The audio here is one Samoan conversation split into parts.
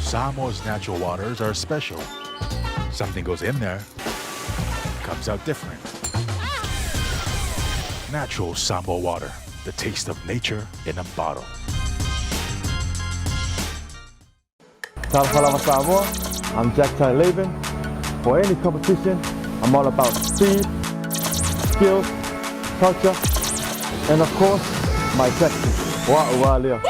Samoa's natural waters are special. Something goes in there, comes out different. Natural Samoa water, the taste of nature in a bottle. Talofa lava Samoa, I'm Jack Laiben. For any competition, I'm all about speed, skills, culture, and of course, my tactics. Wa ua lea.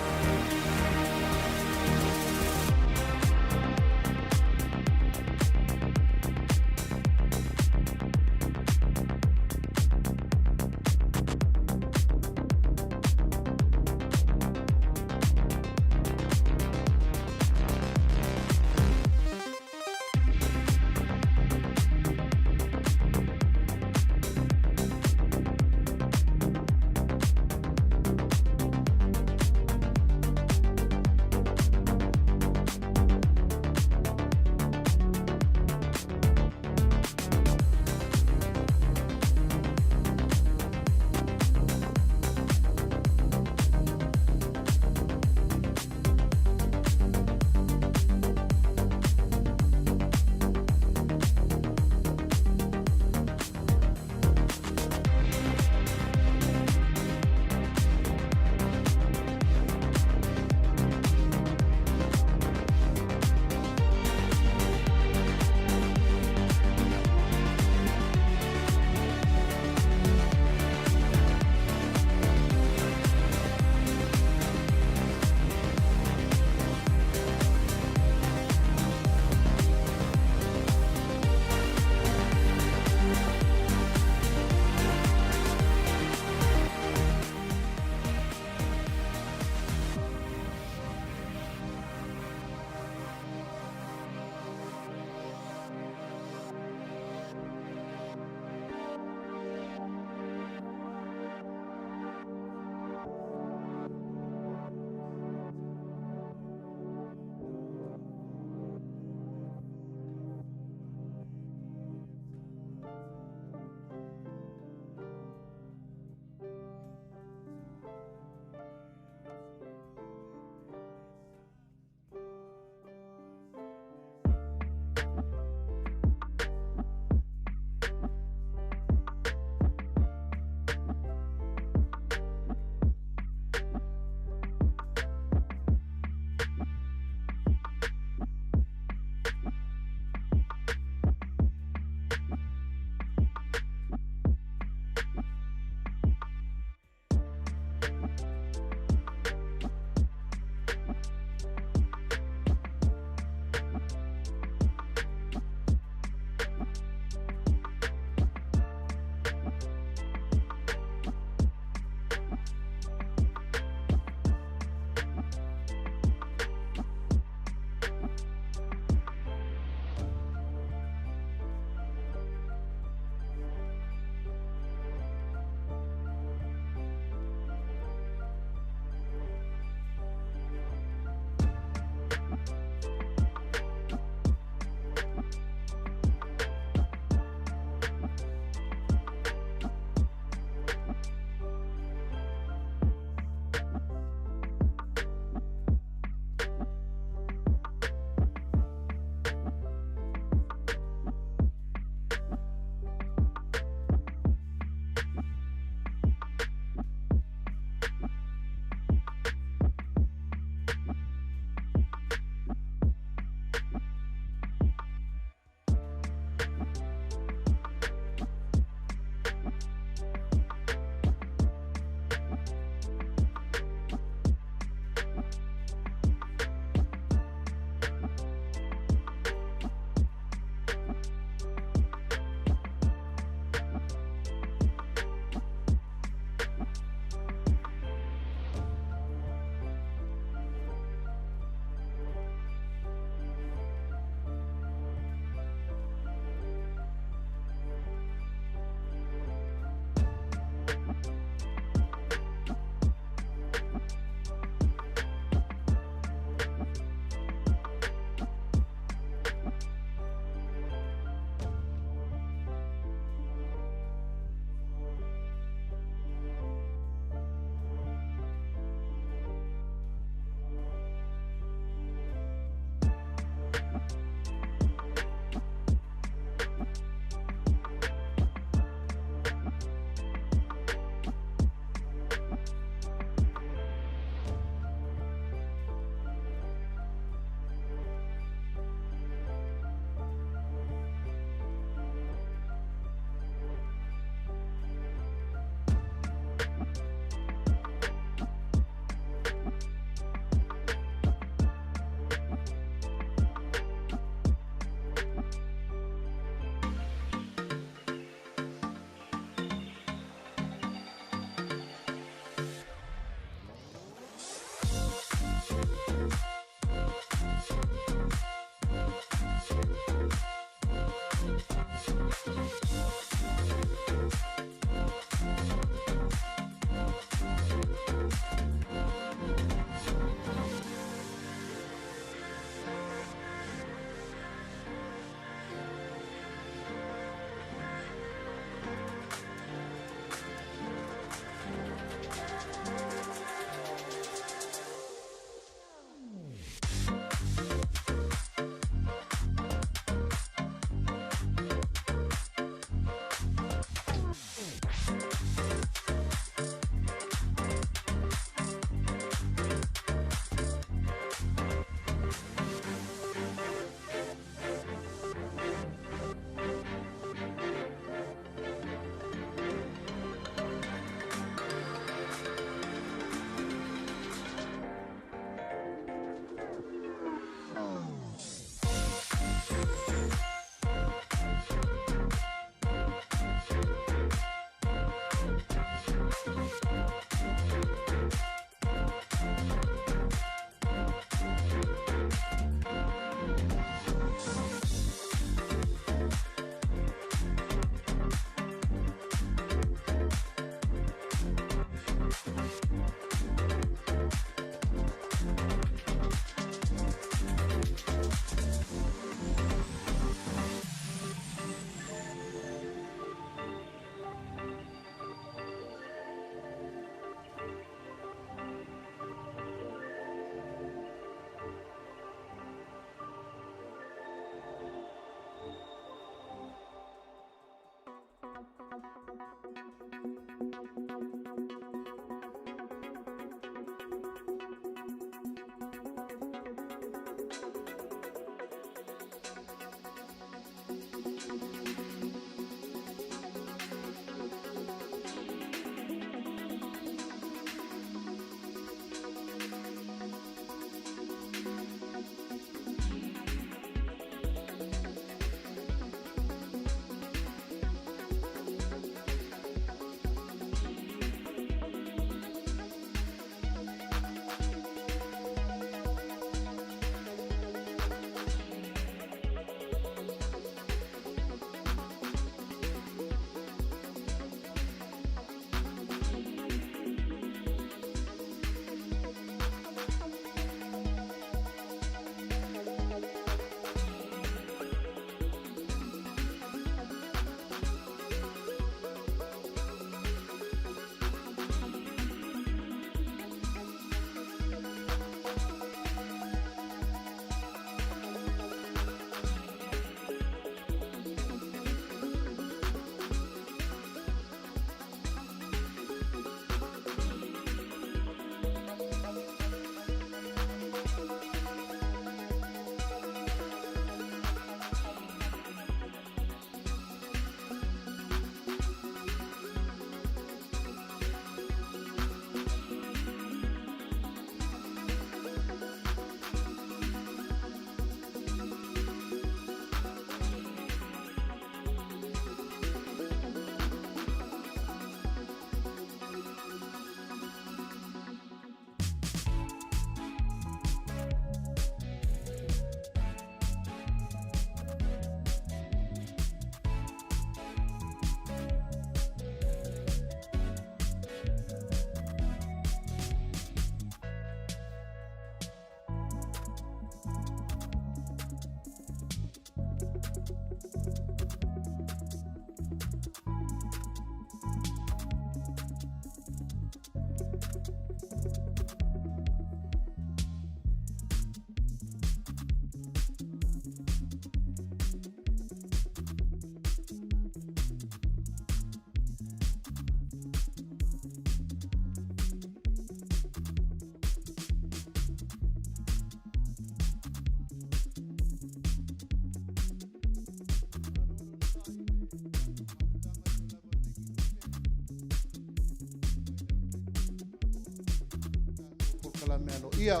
Polokalame aloaia.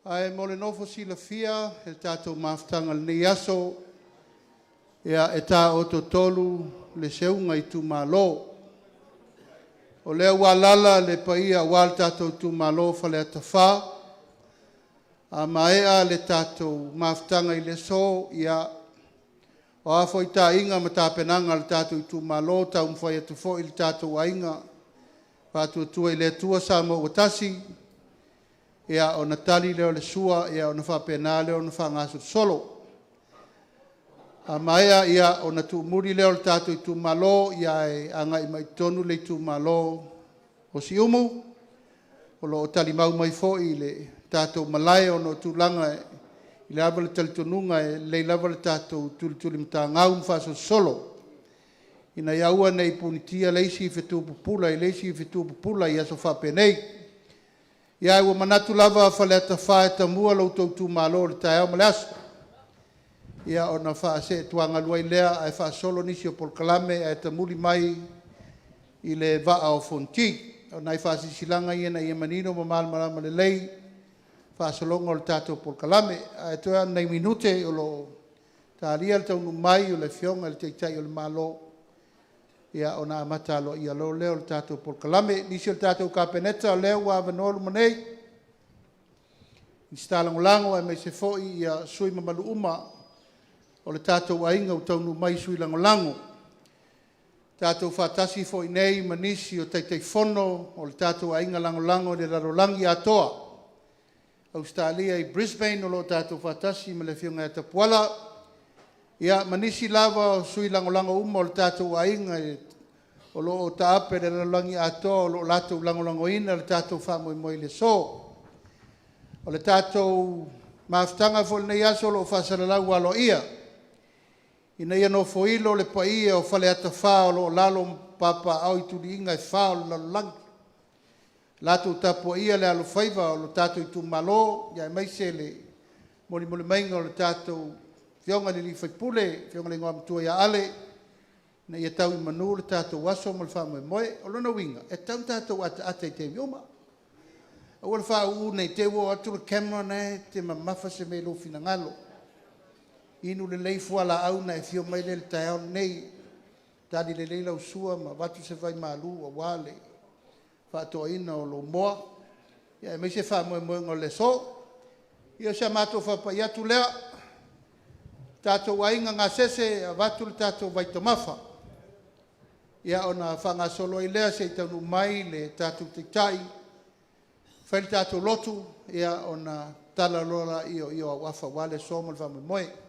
Ae mo le nofo silafia e le tatou mafutaga i lenei aso, ia e taoto tolu le seuga i itumalo. O lea ua alaala le paia aua le tatou itumalo o Faleata 4, a maea le tatou mafutaga i le aso, ia o a foi taaiga ma tapenaga a le tatou itumalo, taumafai atu foi le tatou Aiga Faatuatua i le Atua Samoa ua Tasi, ia ona tali lea o le sua ona faapena lea ona faagasolosolo. A maea ona tuumuli lea o le tatou itumalo ae agai mai i totonu le itumalo o Siumu, o lo o talimau mai foi le tatou malae ona o tulaga i le a le talitonuga e lelei lava le tatou tulitulimatagau ma faasolosolo ina ia aua ne i punitia le isi fetu pupula i le isi fetu pupula i aso faapenei. Ae ua manatu lava Faleata 4 e tamua lo outou itumalo i le taeao ma le aso, ia ona faaseetuagalu ai lea ae faasolo nisi o polokalame ae tamuli mai i le Vaa o Fonoti. O nai faasilasilaga ia ina ia manino ma malamalama lelei faasologa o le tatou polokalame. Ae toe lava o ni nai minute o lo o talia le taunuu mai o le Afioga i le Taitai o le Malo, ia ona amata aloaia loa lea o le tatou polokalame. Nisi o le tatou Kapeneta o lea ua avanoa luma nei, Minisita Lagolago aemaise foi sui usufono mamalu uma o le tatou aiga ua taunuu mai i sui lagolago. Tatou faatasi foi nei ma nisi o Taitaifono o le tatou aiga lagolago i le lalolagi atoa. Ausetalia i Brisbane o lo o tatou faatasi ma le Afioga ia Tapuala, ia ma nisi lava o sui lagolago uma o le tatou aiga o lo o taape i le lalolagi atoa o lo o latou lagolagoina le tatou faamoemoe i le aso. O le tatou mafutaga foi i lenei aso o lo o faasalalau aloaia. Ina ia nofoilo le paia o Faleata 4 o lo o lalo ma papaaao i tuliga e fa o le lalolagi, latou tapuaia le alofaiva o le tatou Itumalo aemaise le molimoli maiga o le tatou Afioga i le sui usufono, le Afioga i le Igoamatua ia Ale, ina ia tau i manu le tatou aso ma le faamoemoe. O lona uiga e tatau ona tatou ataata i taimi uma. Aua le faauu ne i te i ua oo atu le camera lena e te mamafa se mea i lou finagalo. Inu lelei fualaau ona e afio mai lea i le taeao lenei, tali lelei lau sua ma avatu se vaimalu aua le faatoaina o lou moa aemaise faamoemoega o le aso. Ia o si a matou faapai atu lea, tatou aiga Gasese e avatu le tatou vaitaumafa ona faagasolo ai lea se i taunuu mai le tatou Taitai e fai le tatou lotu ona tatala loa lea o auafa aua le aso ma le faamoemoe.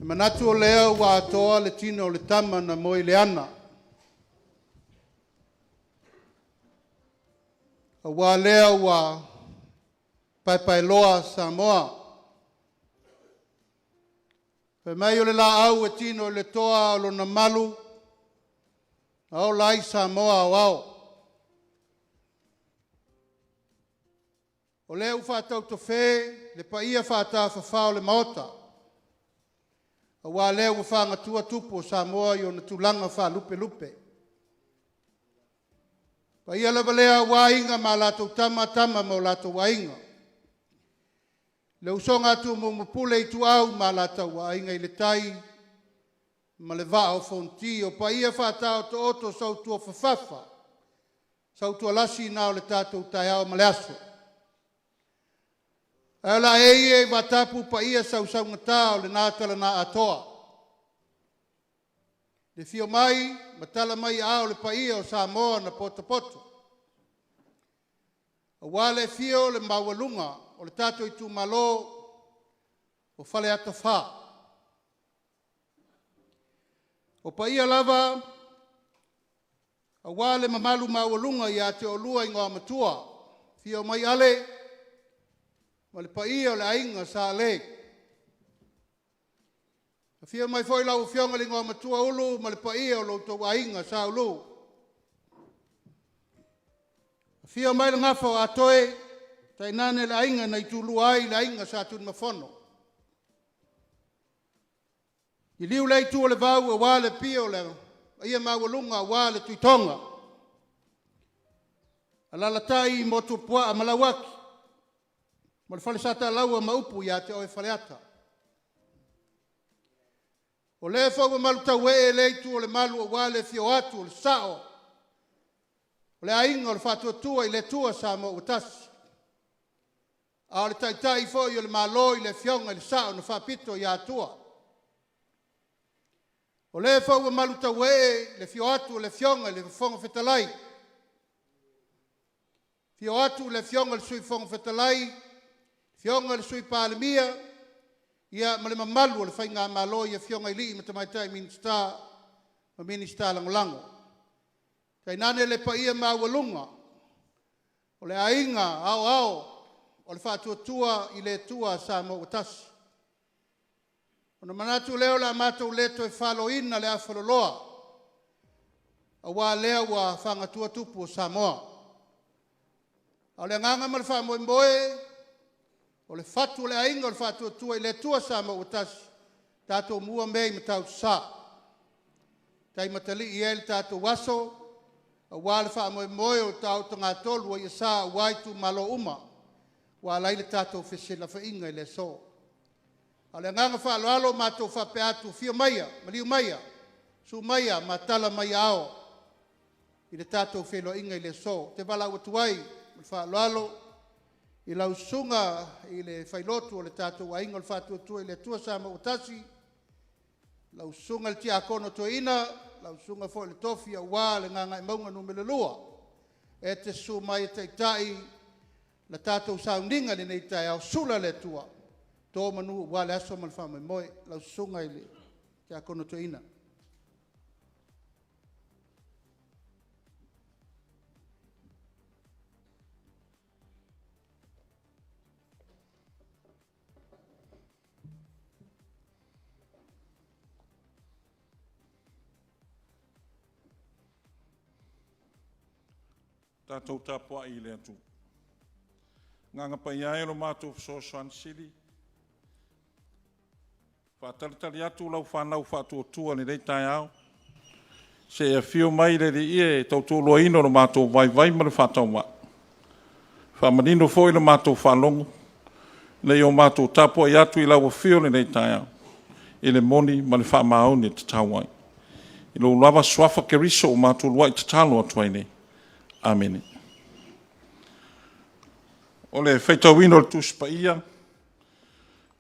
E manatu o lea ua atoa le tino o le tama na moe i le ana, aua lea ua paepaeloa Samoa. Fai mai o le laau e tino i le toa o lona malu, na ola ai Samoa aoao. O lea ua faatautofe le paia faatafafao o le Maota, aua o lea ua fagatua tupu o Samoa i ona tulaga faalupelupe. O paia lava lea aua Aiga ma latou Tama, Tama ma o latou Aiga, le usoga a Tumua ma Pule, Ituau ma Alataua, Aiga i le Tai ma le Vaa o Fonoti. O paia faataotooto sautuafafafa, sautualasi na o le tatou taeao ma le aso. Ae o le a ee ia i vatapu paia sausaugata o lena tala na atoa, i le afio mai ma tala mai aao le paia o Samoa na potopoto, aua le afio o le maualuga o le tatou itumalo o Faleata 4. O paia lava aua le mamalu maualuga ia te oulua Igoamatua, afio mai Ale ma le paia o le Aiga Sa Ale. Afio mai foi lau Afioga i le Igoamatua Ulu ma le paia o lo outou Aiga Sa Ulu. Afio mai le Gafa o Aatoe, tainane le Aiga na Itulua ai le Aiga Sa Tunumafono. Liliu lea itu o le vau aua le afio o le paia maualuga aua le Tuitoga, alaalatai Motuopuaa ma Lauaki ma le Falesatalaua ma upu ia te oe Faleata. O lea foi ua malutauee lea itu o le malu aua le afio atu o le Sao o le Aiga o le Faatuatua i le Atua Samoa ua Tasi, a o le Taitai foi o le Malo i le Afioga i le Sao na Faapito ia Atua. O lea foi ua malutauee le afio atu o le Afioga i le Fofoga Fetalai, afio atu le Afioga i le Sui Fofoga Fetalai, Afioga i le Sui Palemia, ia ma le mamalu o le Faigamalo i Afioga i alii ma tamaitai Minisita ma Minisita Lagolago. Tainane le paia maualuga o le Aiga Aoao o le Faatuatua i le Atua Samoa ua Tasi. Ona manatu lea o le a matou le toe faloina le afaloloa, aua o lea ua fagatua tupu o Samoa. A o le agaga ma le faamoemoe, o le fatu o le Aiga o le Faatuatua i le Atua Samoa ua Tasi, tatou mua mea i Matautusa, e taimatalii ai le tatou aso, aua le faamoemoe o le taotogatolu o i'asa aua itumalo uma ua ala ai le tatou fesilafaiga i le aso. A o le agaga faaaloalo matou te faapea atu, afio maia, maliu maia, susu maia ma tala mai aao i le tatou feiloaiga i le aso. Ou te valaau atu ai ma le faaaloalo i lau Susuga i le Failotu o le tatou Aiga o le Faatuatua i le Atua Samoa ua Tasi, lau Susuga i le Tiakono Toeaina, lau Susuga foi i le Tofi aua le Gagaemauga 2, e te susu mai e taitai le tatou sauniga i lenei taeao, sula le Atua, to manu aua le aso ma le faamoemoe. Lau Susuga i le Tiakono Toeaina. Tatou tapuai i le Atua. Agaga Paia e, o lo matou fesoasoani sili, faatalitali atu lau fanau faatuatua i lenei taeao, se i afio mai le Alii e tautoaluaina lo matou vaivai ma le faatauvaa. Faamanino foi le matou faalogo, ina ia o matou tapuai atu i lau afio i lenei taeao, i le moni ma le faamaoni e tatau ai. I lou lava suafa Keriso ua matou uluai tatalo atu ai nei. Amene. O le faitauina o le Tusi Paia,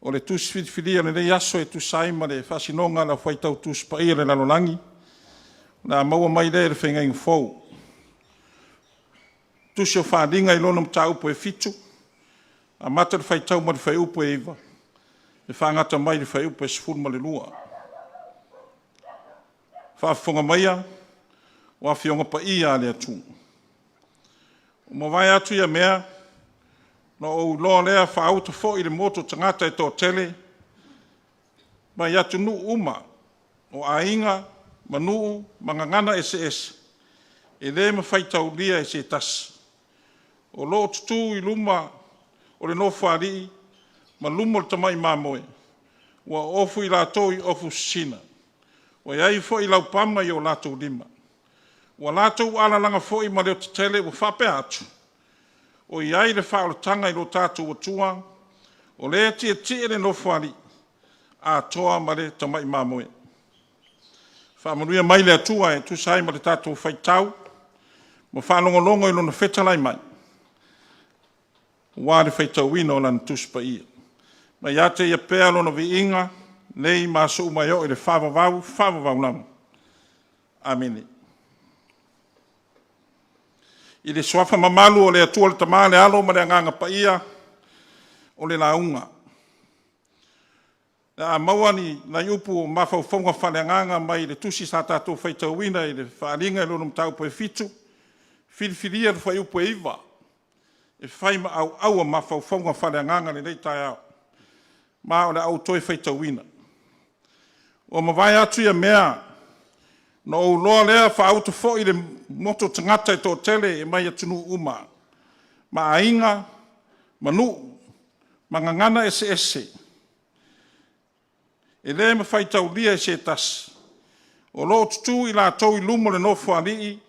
o le Tusi Filifilia o lenei aso e tusa ai ma le faasinoga a le Aufai Tusi Paia o le lalolagi, o le a maua mai lea i le Faiga Fou. Tusi o Faaaliga i lona mataupu e 7, amata le faitau mai le fuaiupu e 9 E faagata mai i le fuaiupu e 12. Faafofoga maia, o Afioga Paia a le Atua. Ua mavae atu ia mea, ona ou iloa lea faauta foi le motu o tagata e toatele mai atunuu uma, o aiga ma nuu ma gagana eseese, e le faitaulia e se tasi, o lo o tutu i luma o le Nofoalii ma luma o le Tamai Mamoe, ua ofu i latou i ofu sisina, ua i ai foi laupama i o latou lima. Ua latou alalaga foi ma leotetele ua faapea atu, “O i ai le faaolataga i lo tatou Atua, o lea e tietie i le Nofoalii, atoa ma le Tamai Mamoe.” Faamanuia mai le Atua e tusa ai ma le tatou faitau ma faalogologo i Lona fetalai mai, aua le faitauina o Lana Tusi Paia. Ma ia te Ia pea Lona viiga, nei ma aso uma e oo i le faavavau, faavavau lava. Amene. I le suafa mamalu o le Atua le Tama, le Alo ma le Agaga Paia, o le lauga. O le a maua ni nai upu o mafaufauga faaleagaga mai le tusi sa tatou faitauina i le Faaaliga i lona mataupu e 7, filifilia le fuaiupu e 9 e fai ma auau o mafaufauga faaleagaga i lenei taeao, ma o le a ou toe faitauina. Ua mavae atu ia mea, ona ou iloa lea faauta foi le motu o tagata e toatele mai atunuu uma, ma aiga ma nuu ma gagana eseese, e le faitaulia e se tasi, o lo o tutu i latou i luma o le Nofoalii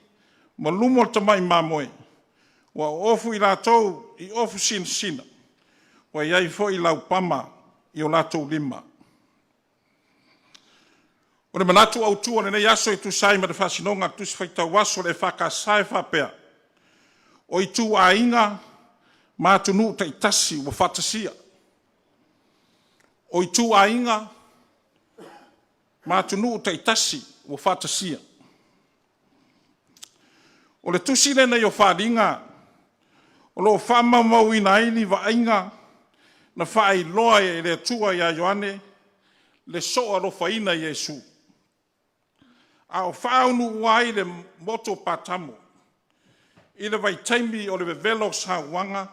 ma luma o le Tamai Mamoe, ua ofu i latou i ofu sinasina, ua i ai foi laupama i o latou lima. O le manatu autu o lenei aso e tusa ai ma le faasinoga a le Tusi Faitau Aso a le EFKS e faapea, o ituaiga ma atunuu taitasi ua faatasia. O ituaiga ma atunuu taitasi ua faatasia. O le tusi lenei o Faaaliga o lo o faamaumauina ai ni vaaiga na faailoa e le Atua ia Ioane le sooalofaina e Iesu, a o faaunuua ai le motu o Patamo i le vaitaimi o le vevela o sauaga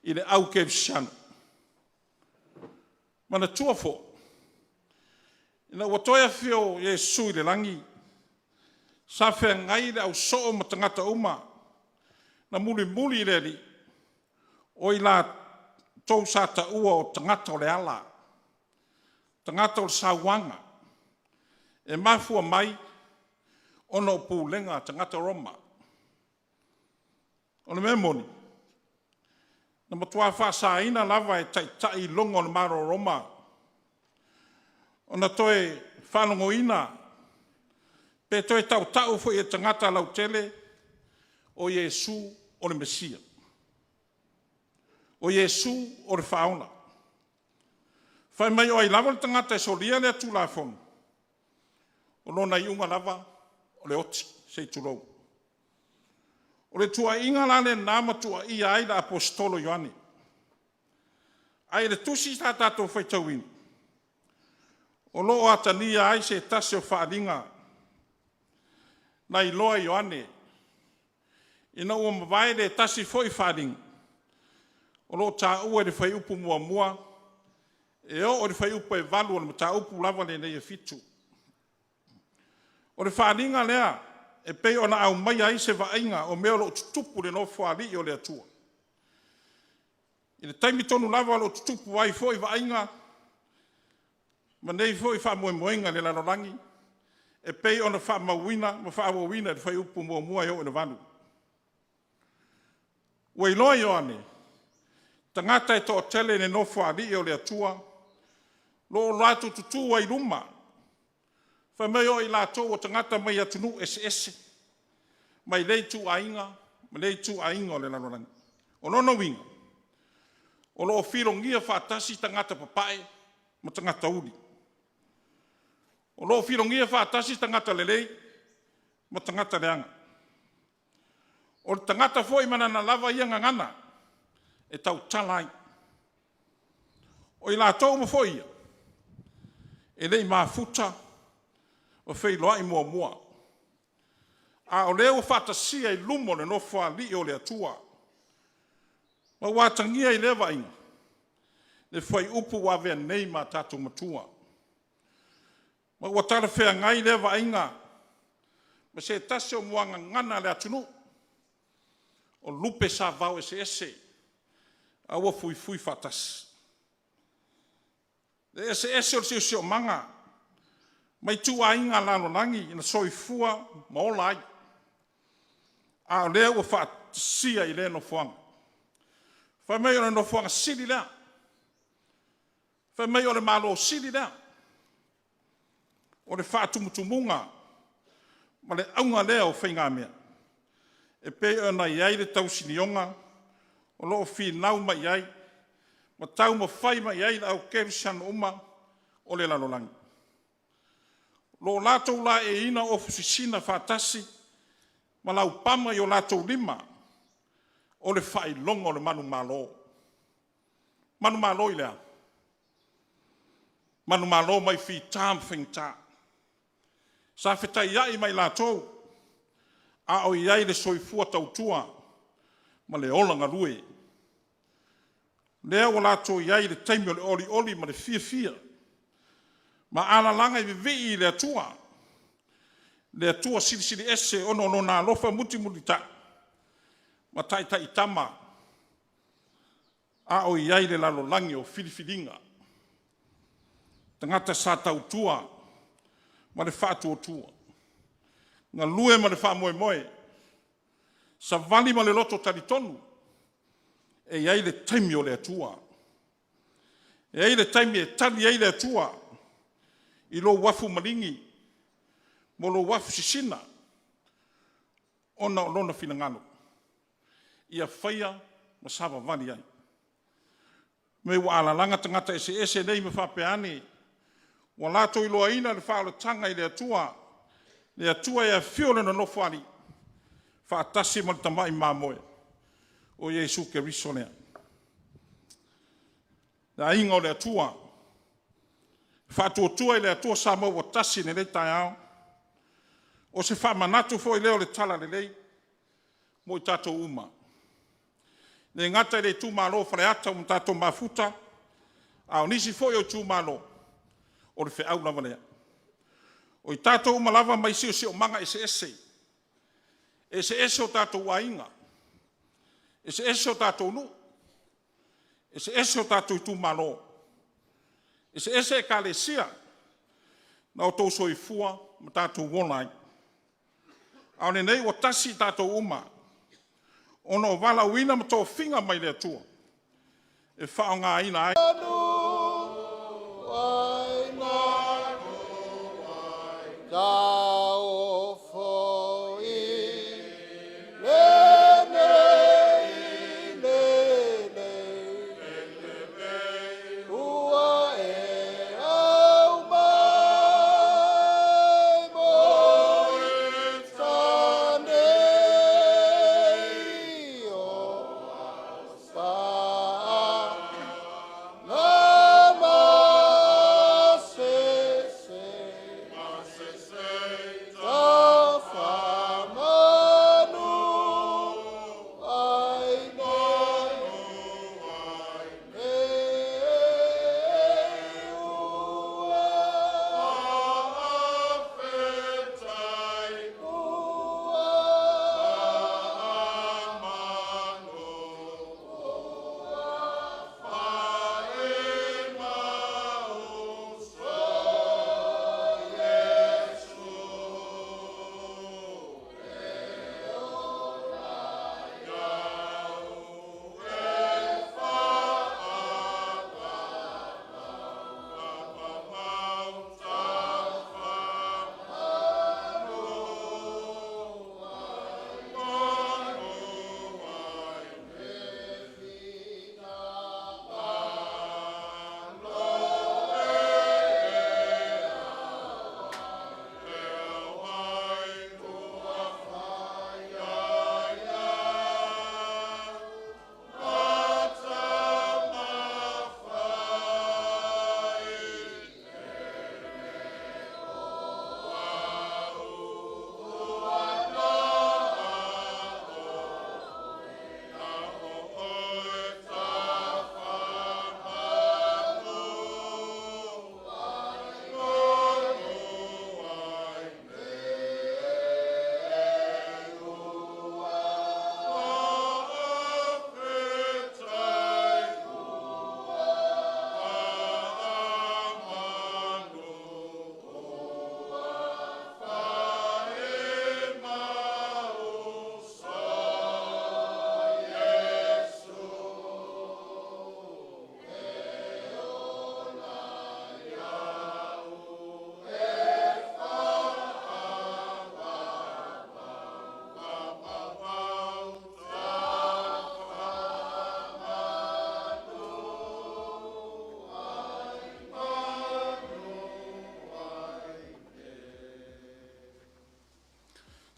i le au kerisiano. Manatua foi, ina ua toe afio Iesu i le lagi, sa feagai le ausoo ma tagata uma na mulimuli i le Alii, o i latou sa taua o tagata o le ala, tagata o le sauaga, e mafua mai ona o pulega a tagata Roma. O le mea moni, na matua faasaina lava e taitai iloga o le Malo o Roma ona toe faalogoina pe toe tautau foi e tagata lautele o Iesu o le Mesia, o Iesu o le Faaola. Fai mai o ai lava le tagata e solia lea Tulafono, o lona iuga lava o le oti, se i tulou. O le tuuaiga la lena ma tuuaia ai le aposetolo Ioane. Ae i le tusi sa tatou faitauina, o lo o atagia ai se tasi o faaaliga na iloa e Ioane ina ua mavae lea tasi foi faaaliga o lo o taua i le fuaiupu 1 e oo i le fuaiupu e 8 o le mataupu lava lenei e 7. O le faaaliga lea e pei ona aumaia ai se vaaiga o mea o lo o tutupu i le Nofoalii o le Atua. I le taimi tonu lava o lo o tutupu ai foi vaaiga ma nei foi faamoemoega i le lalolagi e pei ona faamauina ma faaauauina i le fuaiupu 1 e oo i le 8. Ua iloa e Ioane, tagata e toatele i le Nofoalii o le Atua o lo o latou tutu ai i luma, fai mai o i latou o tagata mai atunuu eseese, mai lea ituaiga ma lea ituaiga o le lalolagi. O lona uiga, o lo o filogia faatasi tagata papae ma tagata uli. O lo o filogia faatasi tagata lelei ma tagata leaga. O le tagata foi ma lana lava ia gagana e tautala ai. O i latou uma foi ia, e le i mafuta ma feiloai muamua, a o lea ua faatasia i luma o le Nofoalii o le Atua. Ma ua atagia i lea vaaiga le fuaiupu ua avea nei ma tatou matua. Ma ua talafeagai lea vaaiga ma se tasi o muagagana a le atunuu, o lupe sa vaoeseese a ua fuifui faatasi. Le eseese o le siosiomaga ma ituaiga lalolagi na soifua ma ola ai, a o lea ua faatasia i lea nofoaga. Fai mai o le nofoaga sili lea, fai mai o le Malo sili lea, o le faatumutumuga ma le auga lea o faigamea e pei ona i ai le tausinioga o lo o finau mai i ai ma taumafai mai i ai le au kerisiano uma o le lalolagi. O lo o latou laeiina ofu sisina faatasi ma laupama i o latou lima, o le faailoga o le manumalo. Manumalo i le a? Manumalo mai fita ma faigata. Sa fetaiai ma i latou a o i ai le soifua tautua ma le ola galue. Lea ua latou i ai i le taimi o le olioli ma le fiafia ma alalaga i vivii i le Atua, le Atua Silisili Ese ona o Lona alofa mulimulitai ma taitaitama a o i ai le lalolagi o filifiliga. Tagata sa tautua ma le faatuatua, galue ma le faamoemoe, savali ma le loto talitonu, e i ai le taimi o le Atua. E i ai le taimi e tali ai le Atua i lou afu maligi ma lou afu sisina ona o Lona finagalo ia faia ma savavali ai. Mea ua alalaga tagata eseese nei ma faapea ane, ua latou iloaina le faaolataga i le Atua, le Atua e afio i Lona Nofoalii faatasi ma le Tamai Mamoe o Iesu Keriso lea. Le aiga o le Atua, Faatuatua i le Atua Samoa ua Tasi i lenei taeao, o se faamanatu foi lea o le talalelei mo i tatou uma. E le gata i le itumalo o Faleata ua tatou mafuta, a o nisi foi o itumalo, o le feau lava lea. O i tatou uma lava mai siosiomaga eseese, e eseese o tatou aiga, eseese o tatou nuu, eseese o tatou itumalo, eseese Ekalesia na outou soifua ma tatou ola ai. A o lenei ua tasi i tatou uma ona o valaauina ma tofiga mai le Atua e faaaogaina ai.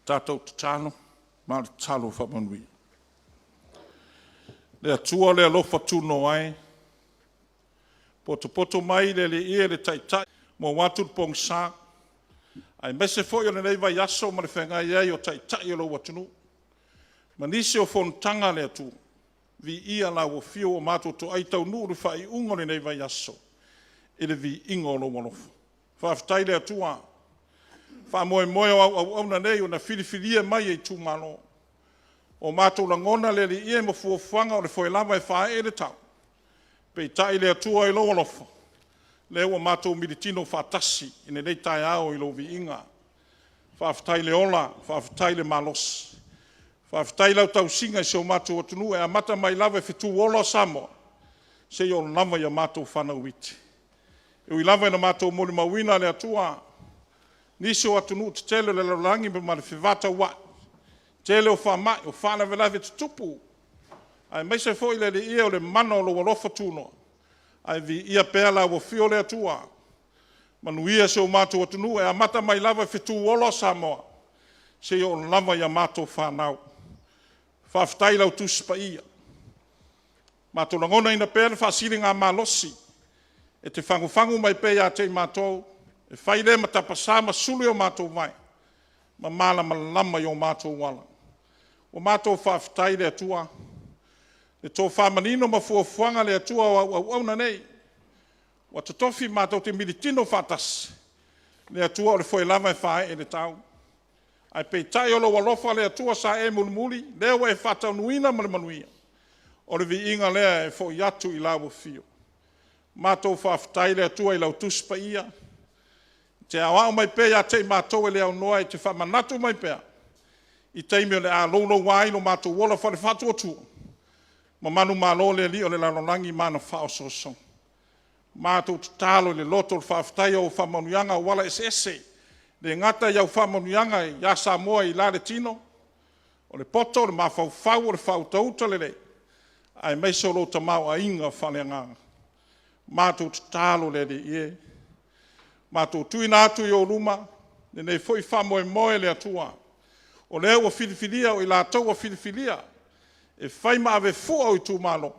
Tatou tatalo ma o le tatalo faamanuia. Le Atua o le alofa tunoa e, potopoto mai le Alii e le Taitai, maua atu le pogisa, aemaise foi o lenei vaiaso ma le feagai ai o Taitai o lou atunuu ma nisi o fonotaga a le atunuu. Viia lau afio ua matou toai taunuu le faaiuga o lenei vaiaso i le viiga o lou alofa. Faafetai i le Atua, faamoemoe o au auauna nei na filifilia mai e itumalo. O matou lagona le Alii e ma fuafuaga o le foe lava e faaee le tau, peitai le Atua i lou alofa, lea ua matou militino faatasi i lenei taeao i lou viiga. Faafetai le ola, faafetai le malosi, faafetai i lau tausiga i si o matou atunuu e amata mai lava i fetu ola o Samoa seia oo lava i a matou fanau iti. E ui lava ina matou molimauina le Atua nisi o atunuu tetele o le lalolagi ma le fevataua'i, tele o faamai, o faalavelave tutupu, aemaise foi le Alii e, o le mana o lou alofa tunoa, ae viia pea lau afio le Atua. Manuia si o matou atunuu e amata mai lava i fetu ola o Samoa seia oo lava i a matou fanau. Faafetai i lau Tusi Paia, matou lagonaina pea le faasiligamalosi e te fagufagu mai pea ia te i matou, e fai lea ma tapasa ma sulu i o matou vae ma malamalama i o matou ala. Ua matou faafetai i le Atua i le tofa manino ma fuafuaga a le Atua o au auauna nei, ua totofi matou te militino faatasi, le Atua o le foe lava e faaee i le tau. Ae peitai o lou alofa le Atua sa e mulimuli, lea ua e faataunuuina ma le manuia, o le viiga lea e foi atu i lau Afio. Matou faafetai le Atua i lau Tusi Paia, e te aoao mai pea ia te i matou e le aunoa, e te faamanatu mai pea i taimi o le a louloua ai lo matou ola faale-faatuatua ma manumalo le alii o le lalolagi ma ana faaosoosoga. Matou tatalo i le loto o le faafetai i au faamanuiaga auala eseese, e le gata i au faamanuiaga ia Samoa i la le tino, o le poto, o le mafaufau, o le faautauta lelei, aemaise o lou tamaoaiga faaleagaga. Matou tatalo le Alii e, matou tuuina atu i ou luma lenei foi faamoemoe le Atua, o lea ua filifilia o i latou ua filifilia e fai ma avefua o itumalo.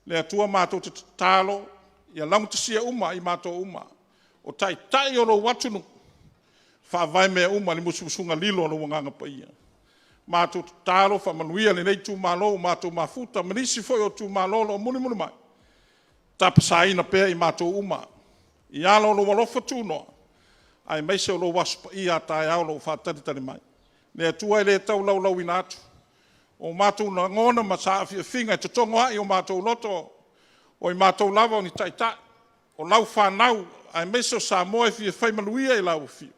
Le Atua matou te tatalo ia laugatasia uma i matou uma, o Taitai o lou atunuu, faavae mea uma i le musumusuga lilo a lou Agaga Paia. Matou tatalo faamanuia lenei itumalo ua matou mafuta ma nisi foi o itumalo o lo o mulimuli mai, tapasaina pea i matou uma i ala o lou alofa tunoa, aemaise o lou Aso Paia a taeao o lo o faatalitali mai. Le Atua e le tau laulauina atu, o matou lagona ma saafiafiaga e totogo ai o matou loto, o i matou lava o ni taitai, o lau fanau, aemaise o Samoa e fia fai manuia i lau Afio,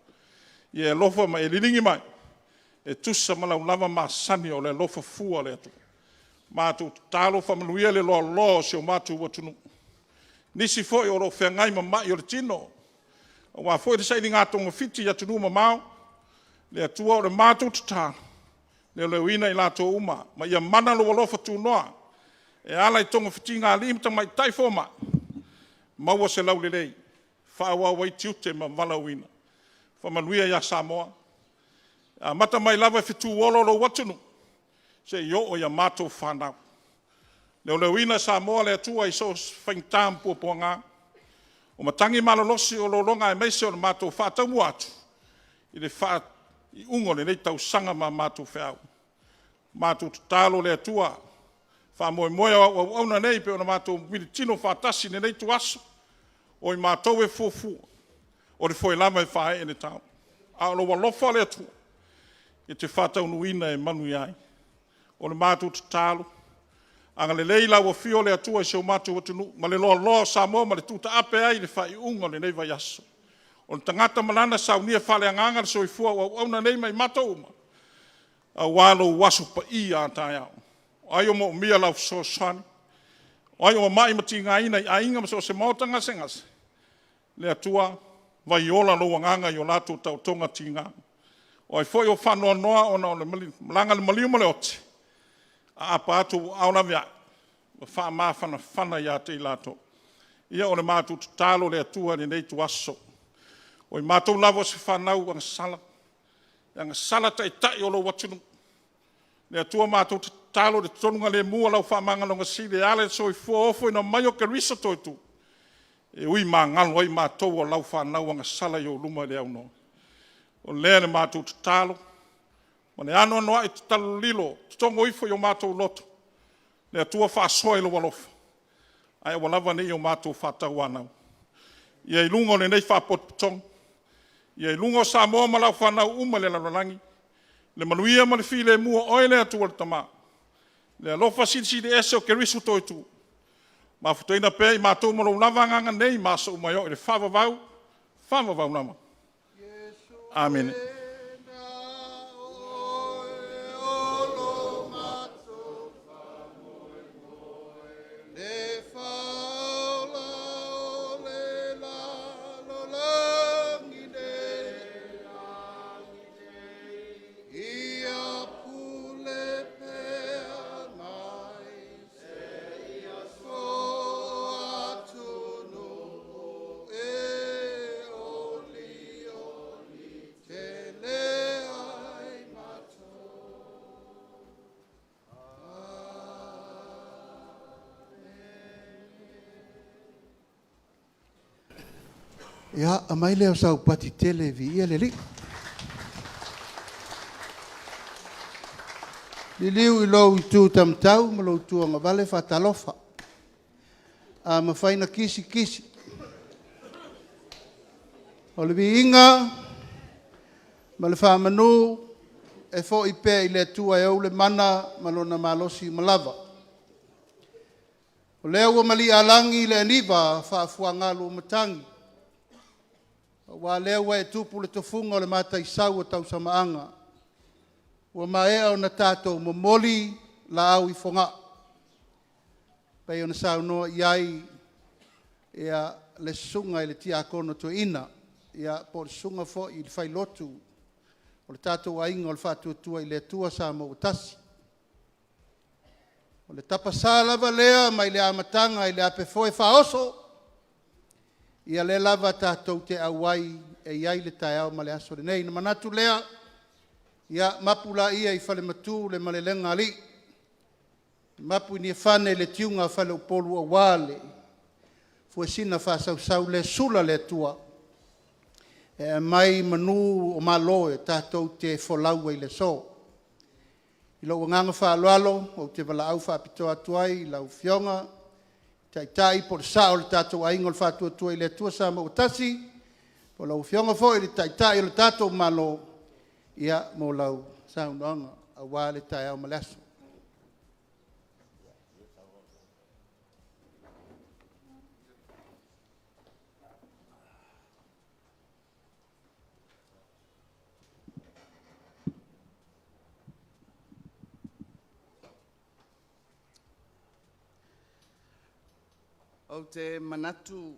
ia e alofa ma e liligi mai e tusa ma lau lava masani o le alofa fua o le Atua. Matou tatalo faamanuia le loaloa o si o matou atunuu, nisi foi o lo o feagai ma mai o le tino, aua foi le sailiga togafiti i atunuu mamao. Le Atua, o le matou tatalo, leoleoina i latou uma, ma ia mana lou alofa tunoa e ala i togafitiga a alii ma tamaitai fomai, maua se laulelei e faaauau ai tiute ma valaauina. Faamanuia ia Samoa, e amata mai lava i fetu ola o lou atunuu seia oo ia matou fanau. Leoleoina Samoa e le Atua i so o se faigata ma puapuaga, o matagi malolosi o lologa aemaise o le matou faataumua atu i le faaiuga o lenei tausaga ma a matou feau. Matou tatalo le Atua, faamoemoe o au auauna nei pei ona matou militino faatasi i lenei ituaso, o i matou e fuafua, o le foe lava e faaee i le tau, a o lou alofa le Atua e te faataunuuina e manuia ai. O le matou tatalo, agalelei lau Afio le Atua i si o matou atunuu ma le loaloa o Samoa ma le tuutaape ai i le faaiuga o lenei vaiaso. O le tagata ma lana saunia faaleagaga le soifua o auauna nei ma i matou uma, aua lou Aso Paia a taeao. O ai o moomia lau fesoasoani, o ai o mamai ma tigaina i aiga ma so o se maota gasegase, le Atua, vaiola lou agaga i o latou taotoga tiga. O ai foi o faanoanoa ona o le malaga a le maliu ma le oti, aapa atu ou aao laveai ma faamafanafana ia te i latou. Ia o le matou tatalo i le Atua i lenei ituaso, o i matou lava o se fanau agasala, Le agasala taitai o lou atunuu. Le Atua matou te tatalo i le totonugalemu o lau faamagaloga sili e ala i le soifua ofoina mai o Keriso toetu, e ui magalo ai matou o lau fanau agasala i ou luma i le aunoa. O lea le matou tatalo ma le anoanoai tatalo lililo, totogo ifo i o matou loto, le Atua faasoa i lou alofa, ae aua lava ne i o matou faatauanau. Ia i luga o lenei faapotopotoga, ia i luga o Samoa ma lau fanau uma i le lalolagi, le manuia ma le filemu o oe le Atua le Tama, le alofa silisili ese o Keriso toetu, mafutaina pea i matou ma lou lava Agaga nei ma aso uma e oo i le faavavau, faavavau lava. Amene. Ia, aumai lea o sau pati tele e viia le Alii. Liliu i lou itu taumatau ma lou itu agavale, e faatalofa. A mafai ona kisi, kisi. O le viiga ma le faamanu e foi pea i le Atua e ou le mana ma Lona malosi uma lava. O lea ua mali'a lagi le aniva faafuagalu o matagi, aua o lea ua e tupu le tofuga o le Mataisau o Tausamaaga, ua maea ona tatou momoli laau i Fogaa e pei ona saunoa i ai le Susuga i le Tiakono Toeaina, po o le Susuga foi i le Failotu o le tatou Aiga o le Faatuatua i le Atua Samoa ua Tasi. O le tapasa lava lea mai le amataga i le apefoe faaoso, ia lea lava tatou te auai e i ai le taeao ma le aso lenei. Ona manatu lea, ia mapu laia i falematu le malelega a alii, mapu i Niafane le tiuga a faleupolu aua le fuesina faasausau lea e sula le Atua e aumai manu o Malo e tatou te folau ai i le aso. I lou agaga faaaloalo ou te valaau faapitoa atu ai i lau Afioga i le Taitai po o le Sao o le tatou Aiga o le Faatuatua i le Atua Samoa ua Tasi, po o lau Afioga foi i le Taitai o le tatou Malo mo lau saunoaga aua le taeao ma le aso. Ou te manatu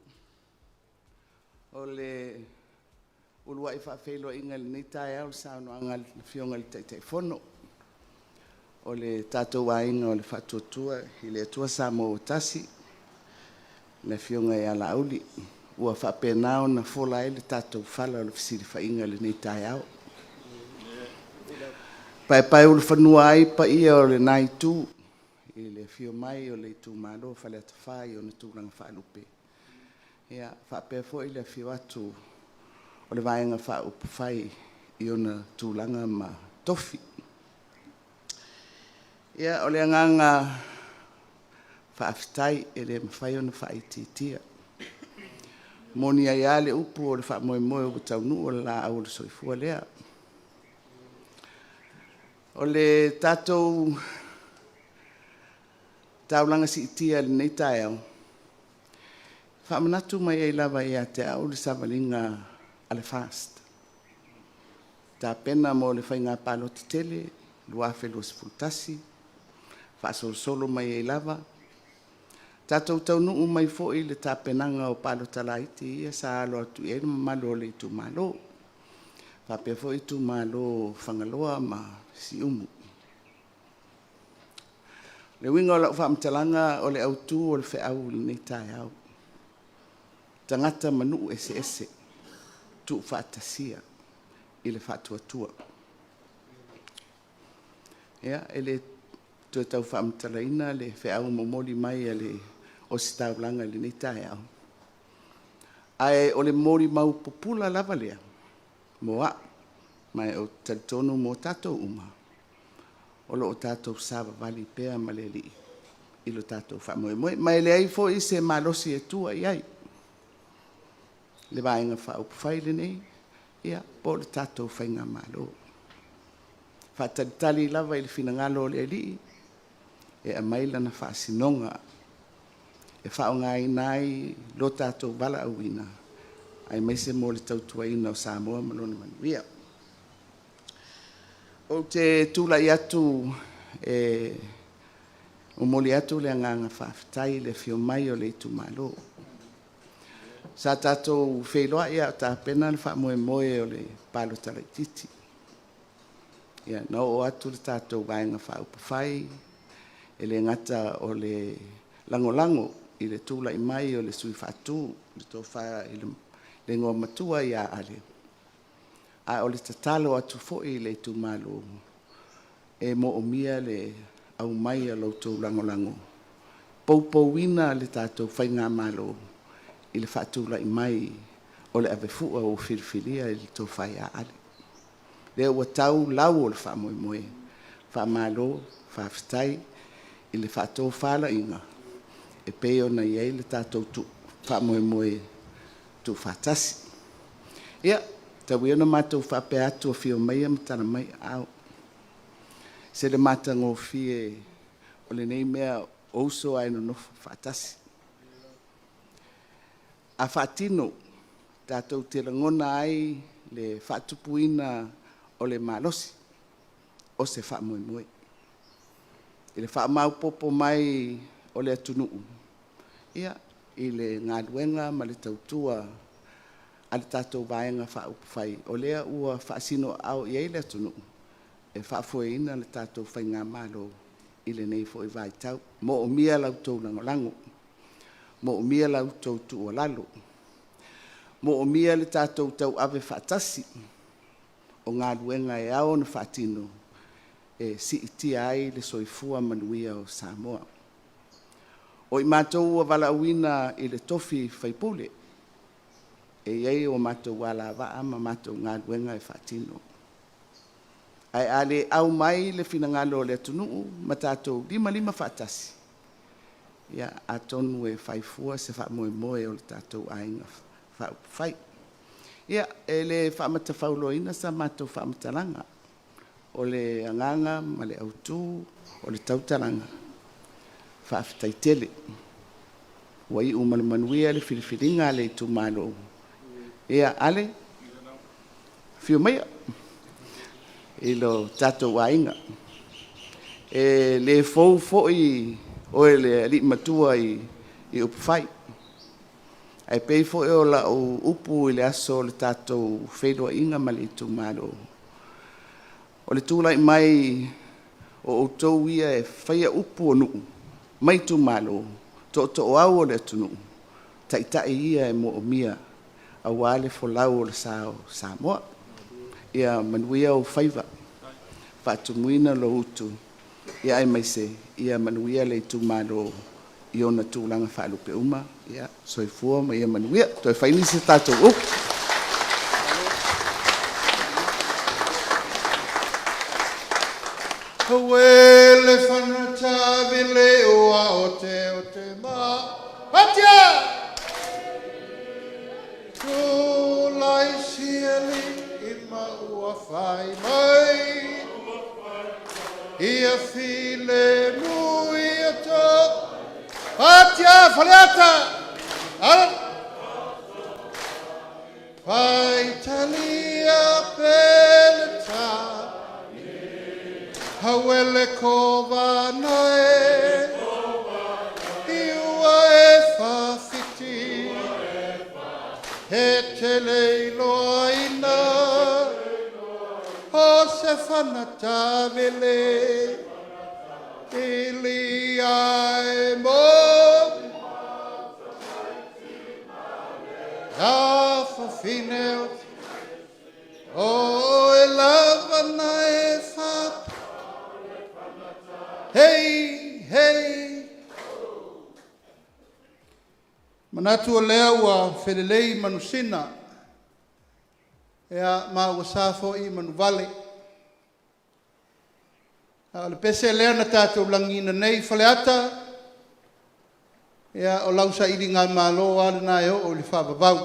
o le uluai faafeiloaiga i lenei taeao o le saunoaga a le Afioga i le Taitaifono o le tatou Aiga o le Faatuatua i le Atua Samoa ua Tasi, le Afioga ia Laauli, ua faapena ona fola ai le tatou fala o le fesilafaiga i lenei taeao. E paepaeulufanua ai paia o lena Itu i le afio mai o le itumalo o Faleata 4 i ona tulaga faalupe, faapea foi le afio atu o le Vaega Faaupufai i ona tulaga ma tofi. Ia, o le agaga faafetai e le mafai ona faaitiitia. E moni ai lava le upu o le faamoemoe ua taunuu o le laau o le soifua lea. O le tatou taulaga siitia i lenei taeao, e faamanatu mai ai lava ia te au le savaliga a le FAST, tapena mo le Faiga Palota Tele 2021, faasolosolo mai ai lava, tatou taunuu mai foi i le tapenaga o palota laiti ia sa alo atu i ai le mamalu o le itumalo, faapea foi itumalo o Fagaloa ma Siumu. O le uiga o lau faamatalaga o le autu o le feau i lenei taeao, tagata ma nuu eseese, tuufaatasia i le faatuatua. Ia, e le toe tau faamatalaina le feau momoli mai a le Ositaulaga i lenei taeao, ae o le molimau pupula lava lea mo au, ma ou te talitonu mo tatou uma, o lo o tatou savavali pea ma le Alii i lo tatou faamoemoe. Ma e leai foi se malosi e tua i ai le Vaega Faaupufai lenei po o le tatou faigamalo. E faatalitali lava i le finagalo o le Alii e aumai lana faasinoga e faaaogaina ai lo tatou valaauina aemaise mo le tautuaina o Samoa ma lona manuia. Ou te tulai atu e momoli atu le agaga faafetai i le afio mai o le itumalo. Sa tatou feiloai a o tapena le faamoemoe o le palota laitiiti. Na oo atu le tatou Vaega Faaupufai, e le gata o le lagolago i le tulai mai o le sui faatu, le Tofa i le Igoamatua ia Ale, a o le tatalo atu foi i le itumalo, e moomia le aumai o la outou lagolago e poupouina le tatou faigamalo i le faatulai mai o le avefua ua filifilia i le Tofa ia Ale. Lea ua tau lau o le faamoemoe, faamalo faafetai i le faatofalaiga e pei ona i ai le tatou faamoemoe tuufaatasi. Ia, tau ia ina matou faapea atu, afio maia ma tala mai aao. E ese le matagofie o lenei mea o uso ae nonofo faatasi. A faatino, tatou te lagona ai le faatupuina o le malosi o se faamoemoe i le faamaopoopo mai o le atunuu i le galuega ma le tautua a le tatou Vaega Faaupufai, o lea ua faasinoaao i ai le atunuu e faafoeina le tatou faigamalo i lenei foi vaitau. E moomia la outou lagolago, moomia la outou tuualalo, moomia le tatou tauave faatasi o galuega e ao ona faatino e siitia ai le soifua manuia o Samoa. O i matou ua valaauina i le tofi sui usufono, e i ai o matou alavaa ma matou galuega e faatino. Ae a le aumai le finagalo o le atunuu ma tatou limalima faatasi, ia atonu e fai fua se faamoemoe o le tatou aiga faaupufai. Ia, e le faamatafauloaina sa matou faamatalaga, o le agaga ma le autu o le tautalaga, faafetai tele. Ua iu ma le manuia le filifiliga a le itumalo. Ia, Ale, afio maia i lo tatou aiga. E le fou foi oe le alii matua i upufai, ae pei foi o lau upu i le aso o le tatou feiloaiga ma le itumalo, o le tulai mai o outou ia e faia upu o nuu ma itumalo, tootooau o le atunuu, o taitai ia e moomia aua le folau o le sa o Samoa. Ia manuia ou faiva, faatumuina lou utu, aemaise ia manuia le itumalo i ona tulaga faalupe uma. Soifua ma ia manuia. Toe fai nisi a tatou upu. Auē le fana tavili ua oteote ma Atia! Tulai sialii ma ua fai mai ia filemu ia to Atia Faleata! Ala! Faitalia Peleta Hauele kovana e I ua e fawhiti He tele iloa ina O se fana tavili Ili ai mo A fafine o o e lava na e fa. Manatu o lea ua felelei manusina, ia ma ua sa foi manuvale. A o le pese lea na tatou lagiina nei Faleata, ia o lau sailigamalo lava lena e oo i le faavavau,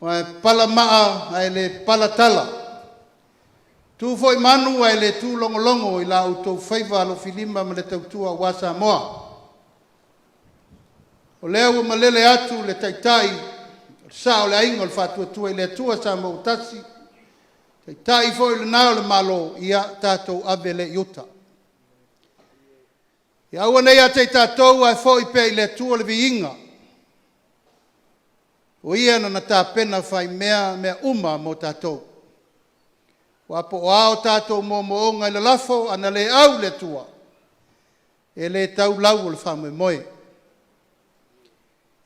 aua e pala maa ae le pala tala, tu foi manu ae le tu logologo i la outou faiva alofilima ma le tautua aua Samoa. O lea ua malele atu le Taitai, o le Sao o le Aiga o le Faatuatua i le Atua Samoa ua Tasi, Taitai foi lena o le Malo, ia tatou ave lea i uta. Ia aua ne i ia te i tatou ae foi pea i le Atua le viiga, o Ia na tapena faimea mea uma mo tatou. Aua po o a tatou moomooga i lalafo, ana le au le Atua, e le tau lau o le faamoemoe.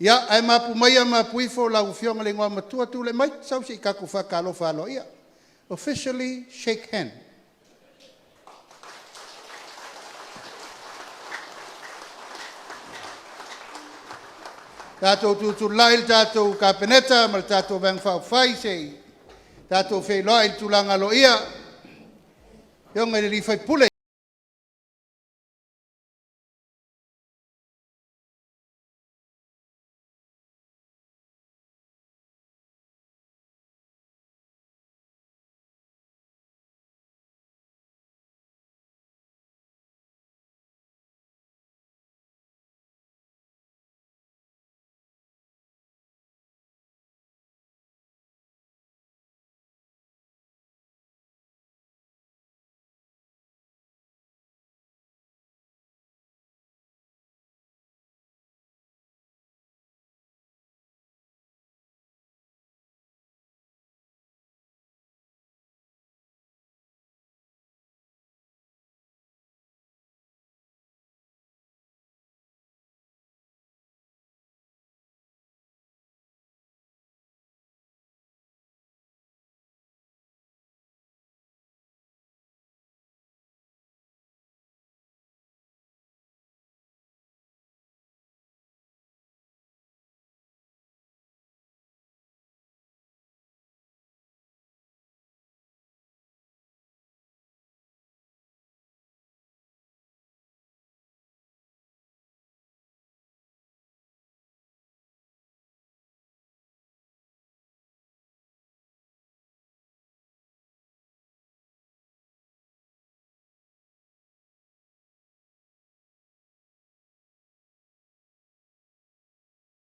Ia, ae mapu maia mapu ifo lau Afioga i le Igoamatua, tulai mai, sau se i tatou faatalofa aloaia. Officially shake hand. Tatou tutulai le tatou Kapeneta ma le tatou Vaega Faaupufai se i tatou feiloai i le tulaga aloaia i le Afioga i le sui usufono.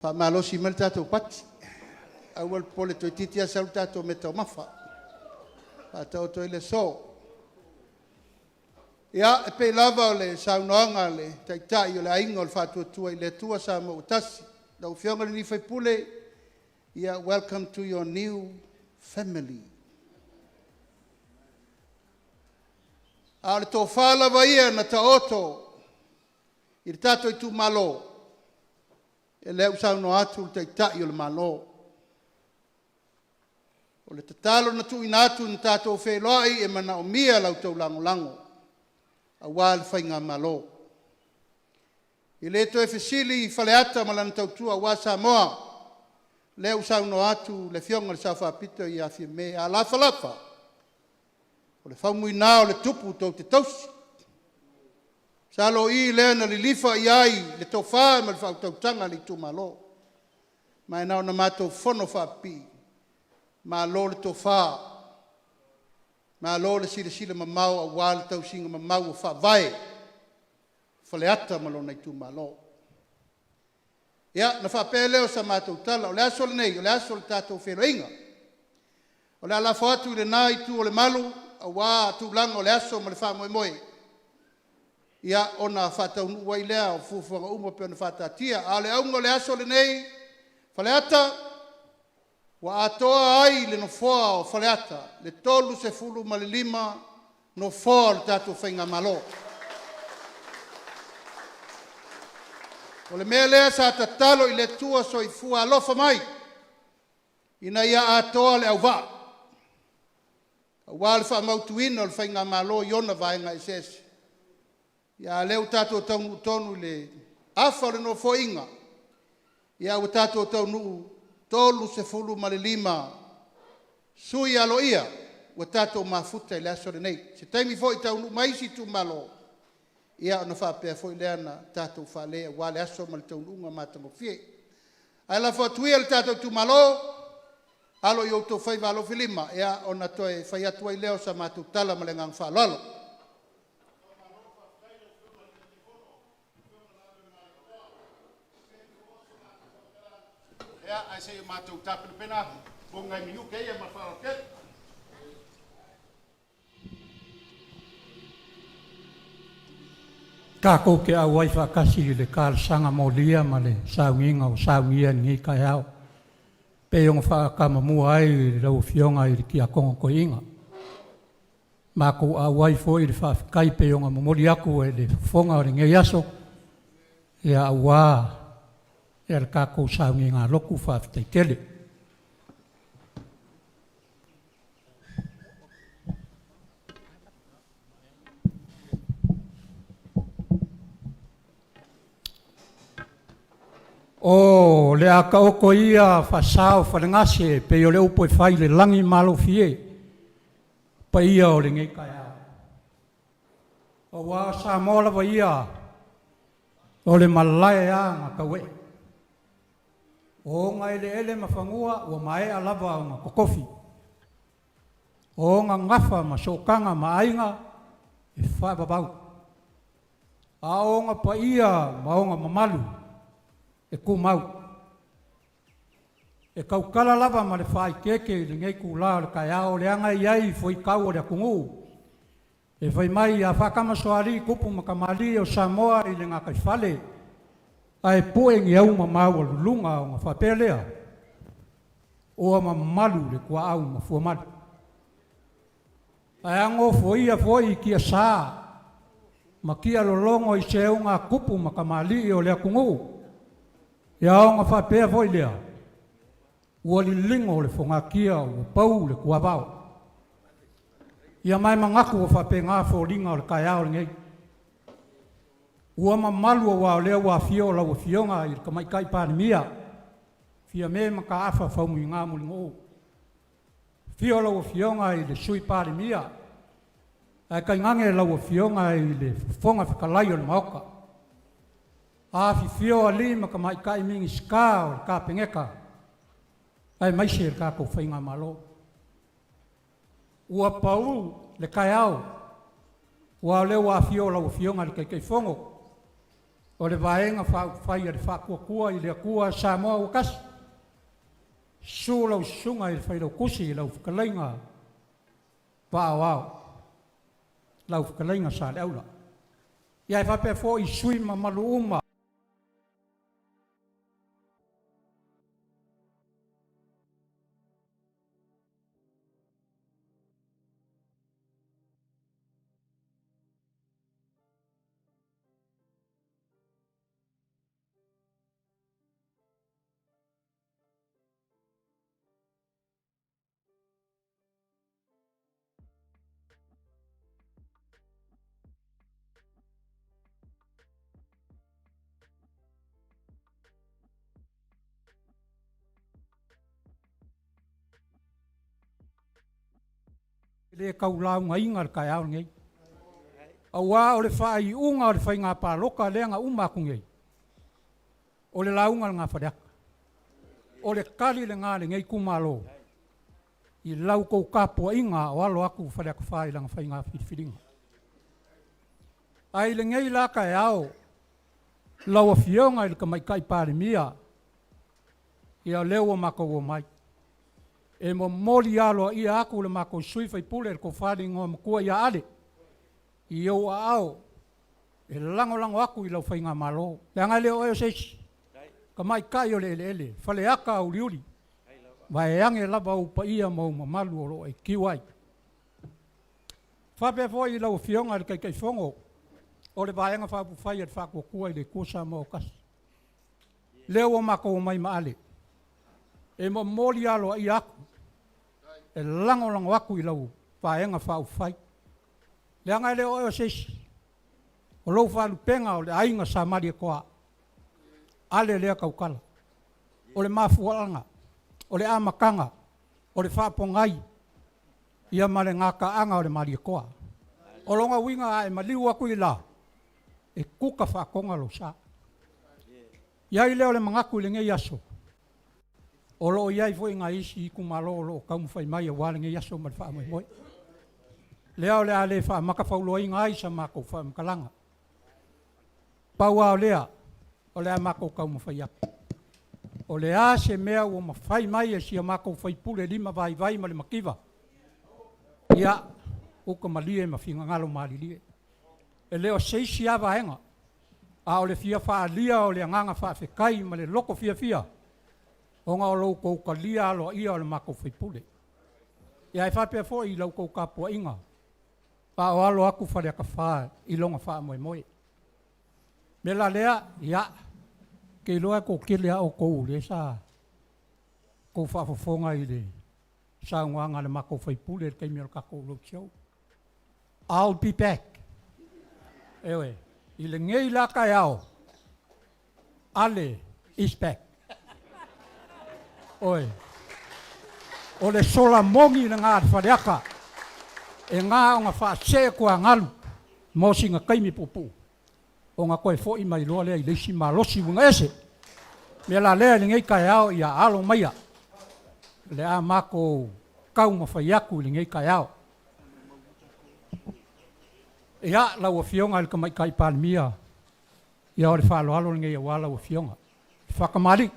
Faamalosi mai le tatou pati. Aua le popole toeitiiti lava sau le tatou meataumafa faataoto ai le aso. Ia, e pei lava o le saunoaga a le Taitai o le Aiga o le Faatuatua i le Atua Samoa ua Tasi, lau Afioga i le sui usufono, ia welcome to your new family. A o le tofa lava ia na taoto i le tatou itumalo, ia lea ua saunoa atu le Taitai o le Malo. O le tatalo na tuuina atu na tatou feiloai e manaomia la outou lagolago aua le Faigamalo. E le toe fesili Faleata ma lana tautua aua Samoa, lea ua saunoa atu le Afioga i le Sao Faapito ia Fiame, a lafa lafa, o le faumuina o le Tupu tou te tausi. Masalo o i lea na lilifa i ai le tofa ma le faautautaga a le itumalo. Ma e na ona matou fonofaapipii, malo le tofa, malo le silasila mamao aua le tausiga mamalu o Faavae o Faleata ma lona itumalo. Ia, ona faapea lea o sa matou tala, o le aso lenei, o le aso o le tatou feiloaiga. O le a lafo atu i lena Itu o le Malu aua tulaga o le aso ma le faamoemoe, ia ona faataunuu ai lea o fuafuaga uma e pei ona faataatia. A o le auga o le aso lenei Faleata, ua atoa ai le Nofoa o Faleata, le 35 Nofoa o le tatou Faigamalo. O le mea lea sa tatalo i le Atua soifua alofa mai ina ia atoa le auvaa aua le faamautuina o le Faigamalo i ona vaega eseese. Ia a o lea ua tatou taunuu tonu i le afa o le Nofoaiga, Ia ua tatou taunuu 35 sui aloaia ua tatou mafuta i le aso lenei. Se taimi foi taunuu mai isi itumalo, ia ona faapea foi lea ona tatou faalele aua le aso ma le taunuuga matagofie. Ae lafo atu ia i le tatou itumalo, alo i o outou faiva alofilima ona toe fai atu ai lea o sa matou tala ma le agaga faaaloalo. Ia, ae se i matou tapenapena mo nai minute ia ma le faaaloalo tele. Tatou te auai faatasi i le talosaga molia ma le sauniga ua saunia i lenei taeao, pei ona faatamamua ai i lau Afioga i le Tiakono Toeaina. Matou auai foi i le faafetai pei ona momoli atu e le fofoga o lenei aso, ia aua le tatou sauniga lotu faafetai tele. O le a taoto ia faasa o falegase pei o le upu e fai i le lagi malofie, paia o lenei taeao. Aua o Samoa lava ia o le malae lava na tauee. O ona eleele ma fanua ua maea lava ona totofi. O ona gafa ma sootaga ma aiga e faavavau. A o ona paia ma ona mamalu e tumau. E tautala lava ma le faaeteete i lenei itula o le taeao leaga e i ai fuaitau a le atunuu e fai mai a faatamasoalii tupu ma tamalii o Samoa i le gataifale ae pue ni auma maualuluga ona faapea lea, ua mamalu le tuaau ma fuamalu. Ae a nofoia foi tiasa ma tialologo i seuga a tupu ma tamalii o le atunuu, ia ona faapea foi lea, ua liligo le fogatia ua pau le tuavao. Ia ma e manatu ua faapena foliga o le taeao lenei. Ua mamalu aua o lea ua afio lau Afioga i le Tamaitai Palemia, Fiame Mataafa Faumuina Mulinuu. Afio lau Afioga i le Sui Palemia, ae tainane lau Afioga i le Fofoga Fetalai o le Maota. Afifio alii ma tamaitai Minisita o le Kapeneta, aemaise le tatou Faigamalo. Ua pau le taeao, aua o lea ua afio lau Afioga i le Taitaifono o le Vaega Faaupufai a le Faatuatua i le Atua Samoa ua Tasi, susu lau Susuga i le Failautusi, lau Fetalaiga Vaaoao, lau Fetalaiga Saleaula. Ia ae faapea foi sui usufono mamalu uma. E le tau laugaina le taeao lenei, aua o le faaiuga o le faiga palota lea na uma atu nei, o le lauga lena a Faleata. O le tali lena a lenei itumalo i la outou tapuaiga a o alo atu Faleata 4 i lana faiga filifiliga. Ae i lenei la taeao, lau Afioga i le Tamaitai Palemia, ia o lea ua matou omai e momoli aloaia atu le matou sui usufono le Tofa i le Igoamatua ia Ale i ou aao e lagolago atu i lau faigamalo, leaga e le o oe o se isi, tamaitai o le eleele, Faleata uliuli, vaeane lava ou paia ma ou mamalu o lo o e tiu ai. Faapea foi i lau Afioga i le Taitaifono o le Vaega Faaupufai a le Faatuatua i le Atua Samoa ua Tasi, lea ua matou omai ma Ale e momoli aloaia atu, e lagolago atu i lau Vaega Faaupufai, leaga e le o oe o se isi, o lou faalupega o le aiga Sa Malietoa, Ale lea tautala. O le mafuaaga, o le amataga, o le faapogai, ia ma le gataaga o le Malietoa. O lona uiga a e maliu atu i le la, e tuta faatoga lou sa. I ai lea o le manatu i lenei aso, o lo o i ai foi nai isi itumalo o lo o taumafai mai aua lenei aso ma le faamoemoe. Lea o le a le faamatafauloaina ai sa matou faamatalaga. Pau lava o lea, o le a matou taumafai atu. O le a se mea ua mafai mai e si a matou faipule limavaivai ma le mativa, ia, uta malie ma finagalo malilie. E le o se isi lava vaega, a o le fia faaalia o le agaga faafetai ma le loto fiafia, ona o lo outou talia aloaia o le matou faipule. Ia ae faapea foi i la outou tapuaiga, a o alo atu Faleata 4 i lona faamoemoe. O le mea la lea, ia, ou te iloa e toatele lava outou o lea sa outou faafofoga i le saunoaga a le matou faipule i le taimi o le tatou road show. I'll be back. Ioe, i lenei la taeao, Ale is back. Oi, o le sola moni lena a le Faleata, e na ona faasee tuagalu mo sina taimi puupuu, ona toe foi mai loa lea i le isi malosi uiga ese. O le mea la lea i lenei taeao, ia alo maia, o le a matou taumafai atu i lenei taeao. Ia, lau Afioga i le Tamaitai Palemia, ia o le faaaloalo lenei aua lau Afioga. Faatamalii,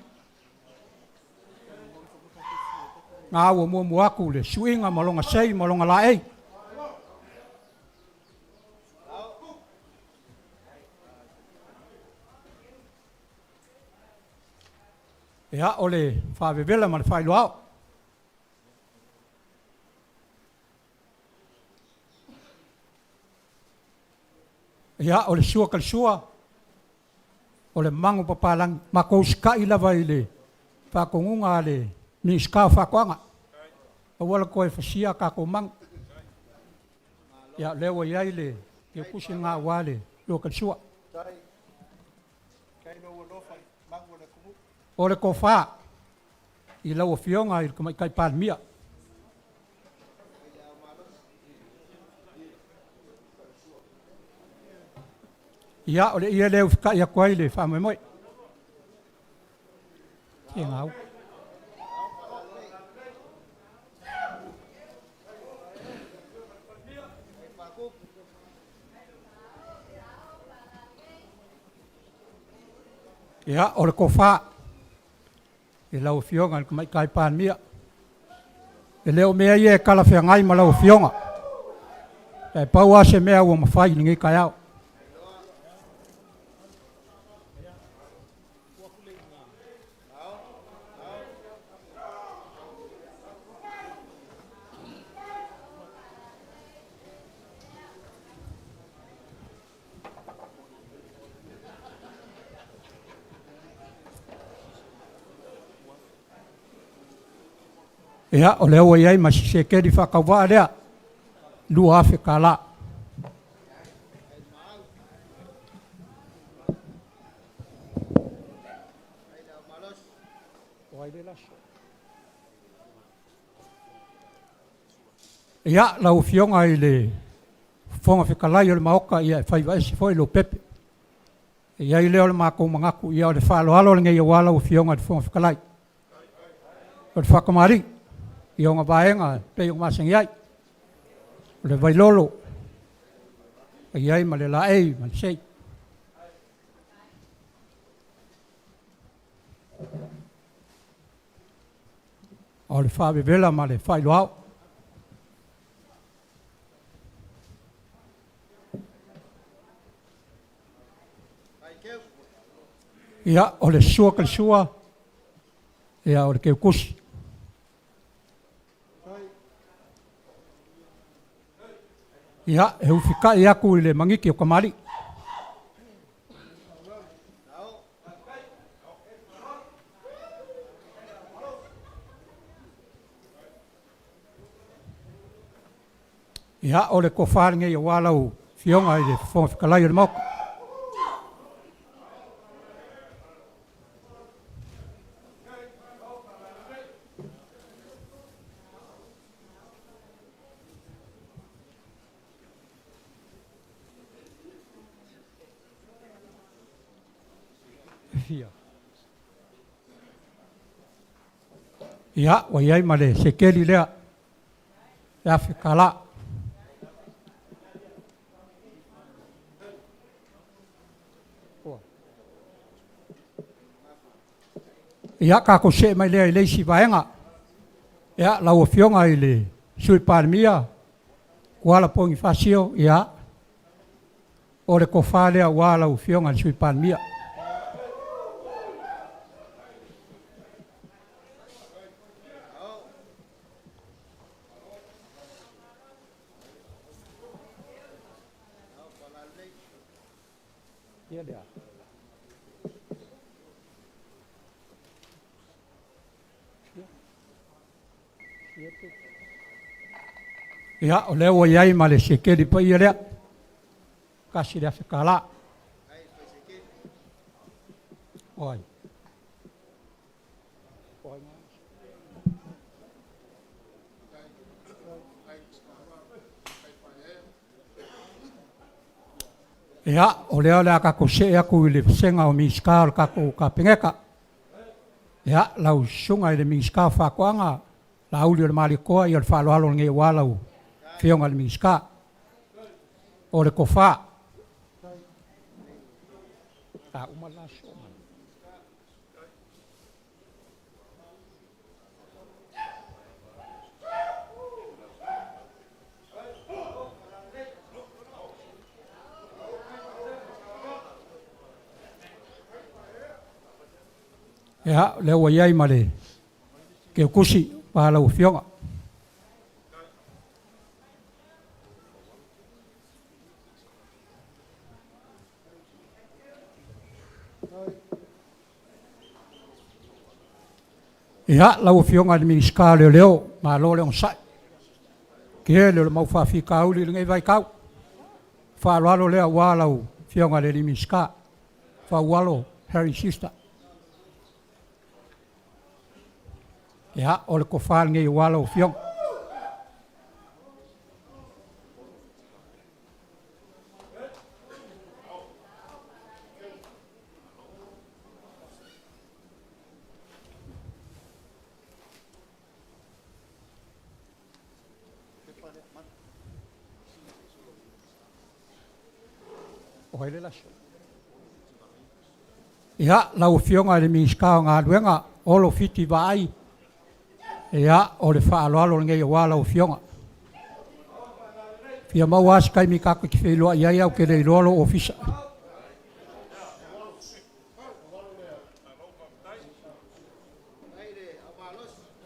na ua muamua atu le suiga ma lona sei ma lona laei. Ia, o le faavevela ma le faailoao. Ia, o le sua talisua, o le mago papalagi, matou usitai lava i le faatonuga a le Minisita o Faatoaga, aua le toe fasia a tatou magu. Ia, o lea ua i ai le teutusi lena aua le lua talisua. O le tofa i lau Afioga i le Tamaitai Palemia. Ia, o le ie lea e usitai atu ai le faamoemoe. Se gau. Ia, o le tofa i lau Afioga i le Tamaitai Palemia, e le o mea ia e talafeagai ma lau Afioga, ae pau lava se mea ua mafai i lenei taeao. Ia, o lea ua i ai ma si sekeli faatauvaa lea, $2,000. Ia, lau Afioga i le Fofoga Fetalai o le Maota, ia e faiva ese foi Lopepe. E i ai lea o le matou manatu, ia o le faaaloalo lenei aua lau Afioga i le Fofoga Fetalai. O le faatamalii i ona vaega e pei ona masani ai, o le vailolo, e i ai ma le laei ma le sei. O le faavevela ma le faailoao. Ia, o le sua talisua, ia o le teutusi. Ia, e ufitai atu i le magiti o tamalii. Ia, o le tofa lenei aua lau Afioga i le Fofoga Fetalai o le Maota. Fiafia. Ia, ua i ai ma le sekeli lea, le $1,000. Ia, tatou see mai lea i le isi vaega. Ia, lau Afioga i le Sui Palemia, Tuala Ponifasio, ia, o le tofa lea aua lau Afioga i le Sui Palemia. Ia, o lea ua i ai ma le sekeli paia lea, $1,000. Oi. Ia, o lea o le a tatou see atu i le vasega o Minisita o le tatou Kapeneta. Ia, lau Susuga i le Minisita o Faatoaga, Laaulialemalietoa, ia o le faaaloalo lenei aua lau Afioga i le Minisita. O le tofa. A uma la so. Ia, o lea ua i ai ma le teutusi pa lau Afioga. Ia, lau Afioga i le Minisita o Leoleo, malo le onosai. Tele o le mau faafitauli i lenei vaitau. Faaaloalo lea aua lau Afioga i le Minisita, Faualo Harry Sister. Ia, o le tofa lenei aua lau Afioga. Ia, lau Afioga i le Minisita o Galuega, Olo Fiti Vaai, ia, o le faaaloalo lenei aua lau Afioga. Fia maua lava se taimi tatou te feiloai ai ae ou te le iloa lou ofisa.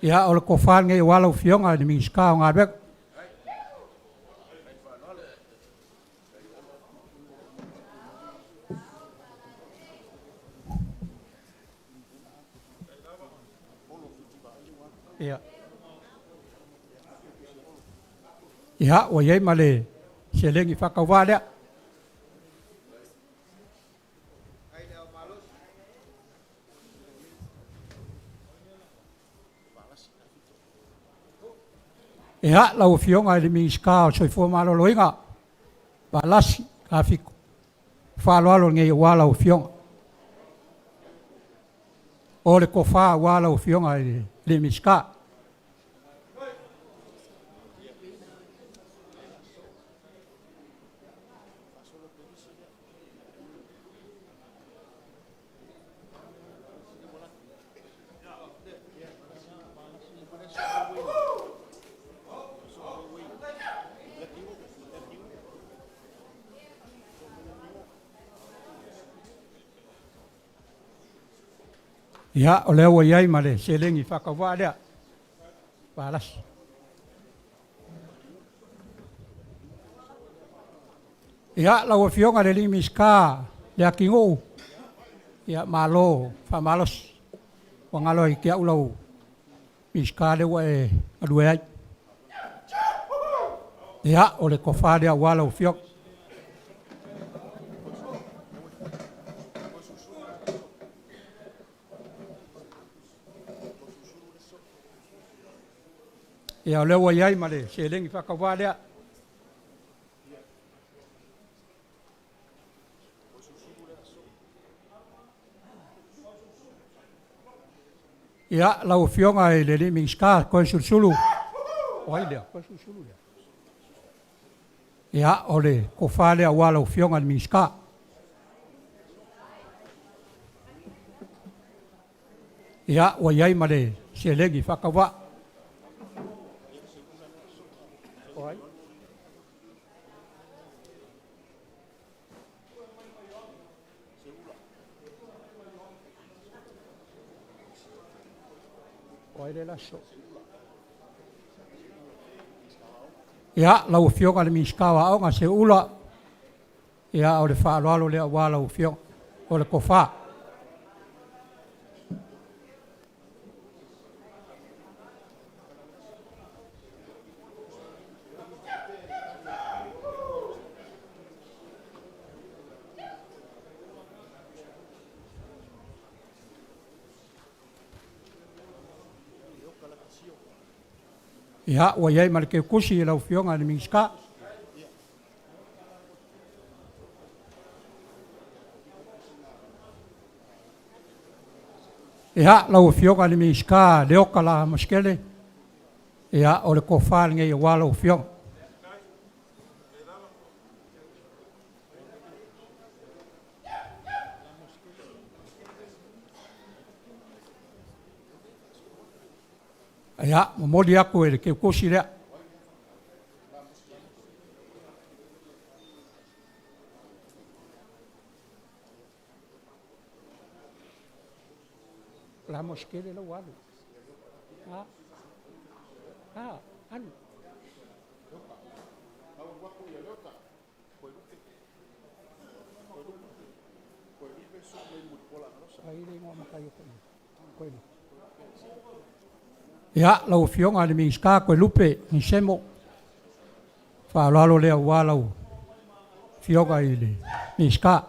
Ia, o le tofa lenei aua lau Afioga i le Minisita o Galuega. Ia, ia ua i ai ma le seleni faatauvaa lea. Ia, lau Afioga i le Minisita o le Soifua Maloloina, Valasi Afitu, faaaloalo lenei aua lau Afioga. O le tofa aua lau Afioga i le Minisita. Ia, o lea ua i ai ma le seleni faatauvaa lea, Valasi. Ia, lau Afioga i le Minisita Leatinuu, ia malo faamalosi. Ua galo ia te au lau Minisita lea ua e galue ai. Ia, o le tofa lea aua lau Afioga. Ia, o lea ua i ai ma le seleni faatauvaa lea. Ia, lau Afioga i le alii Minisita, Toeolesulusulu, o ai lea? Toeolesulusulu lea? Ia, o le tofa lea aua lau Afioga i le Minisita. Ia, ua i ai ma le seleni faatauvaa. O ai? O ai le aso? Ia, lau Afioga i le Minisita o Aoga, Seuula, ia, o le faaaloalo lea aua lau Afioga, o le tofa. Ia, ua i ai ma le keukusi i lau Afioga i le Minisita. Ia, lau Afioga i le Minisita Leota Lamositele, ia, o le tofa lenei aua lau Afioga. Ia, momoli atu e le keukusi lea. Lamositele lau alu. Ah, ah, alu. Ia, lau Afioga i le Minisita Toelupe Misemo, faaaloalo lea aua lau Afioga i le Minisita.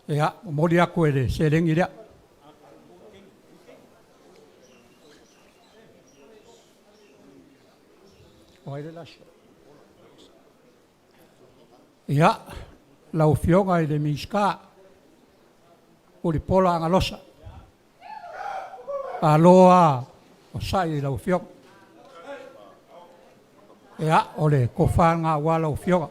Ia, momoli atu e le seleni lea. O ai le aso? Ia, lau Afioga i le Minisita, Mulipola Anarosa, malo lava onosai i lau Afioga. Ia, o le tofa lena aua lau Afioga.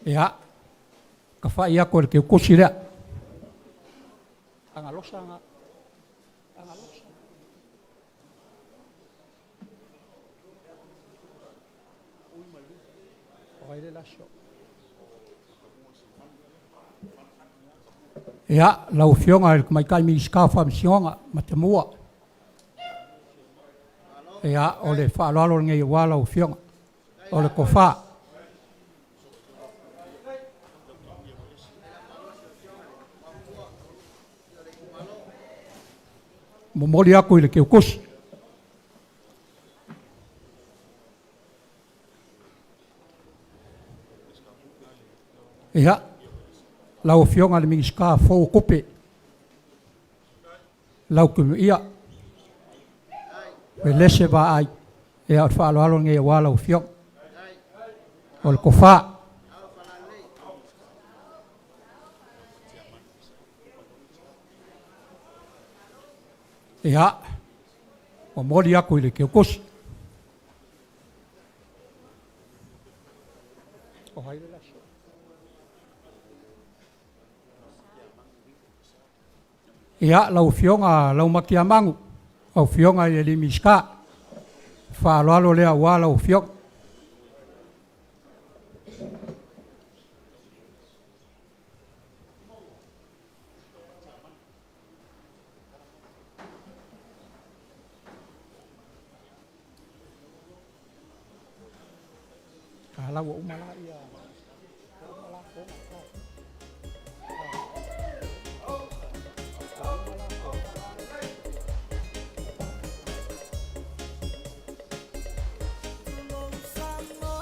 Ia, tafai atu e le teutusi lea. Agalosa na. Agalosa. O ai le laso? Ia, lau Afioga i le Tamaitai Minisita o Faamasinoga, Matamua. Ia, o le faaaloalo lenei aua lau Afioga. O le tofa. Momoli atu i le teutusi. Ia, lau Afioga i le Minisita fou o Tupe, Lautimuia Uelese Vaai, ia o le faaaloalo lenei aua lau Afioga. O le tofa. Ia, momoli atu i le teutusi. O ai le laso? Ia, lau Afioga Laumatia Magu, lau Afioga i le Minisita, faaaloalo lea aua lau Afioga. A la ua uma la ia.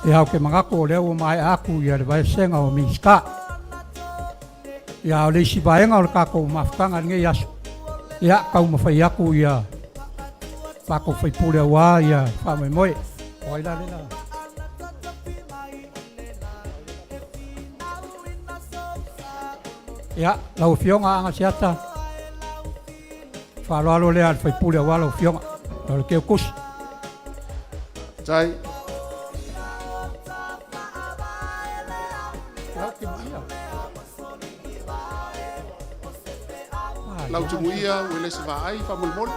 Ia, ou te manatu o lea ua maea atu ia le vaesega o Minisita. Ia, o le isi vaega o le tatou mafutaga i lenei aso, ia, taumafai atu ia Matou faipule aua ia faamoemoe. O ai la lea? Ia, lau Afioga Agaseata, faaaloalo lea a le faipule aua lau Afioga, o le Keukusi. Tai. Lau Timuia, Uelese Vaai, faamolemole.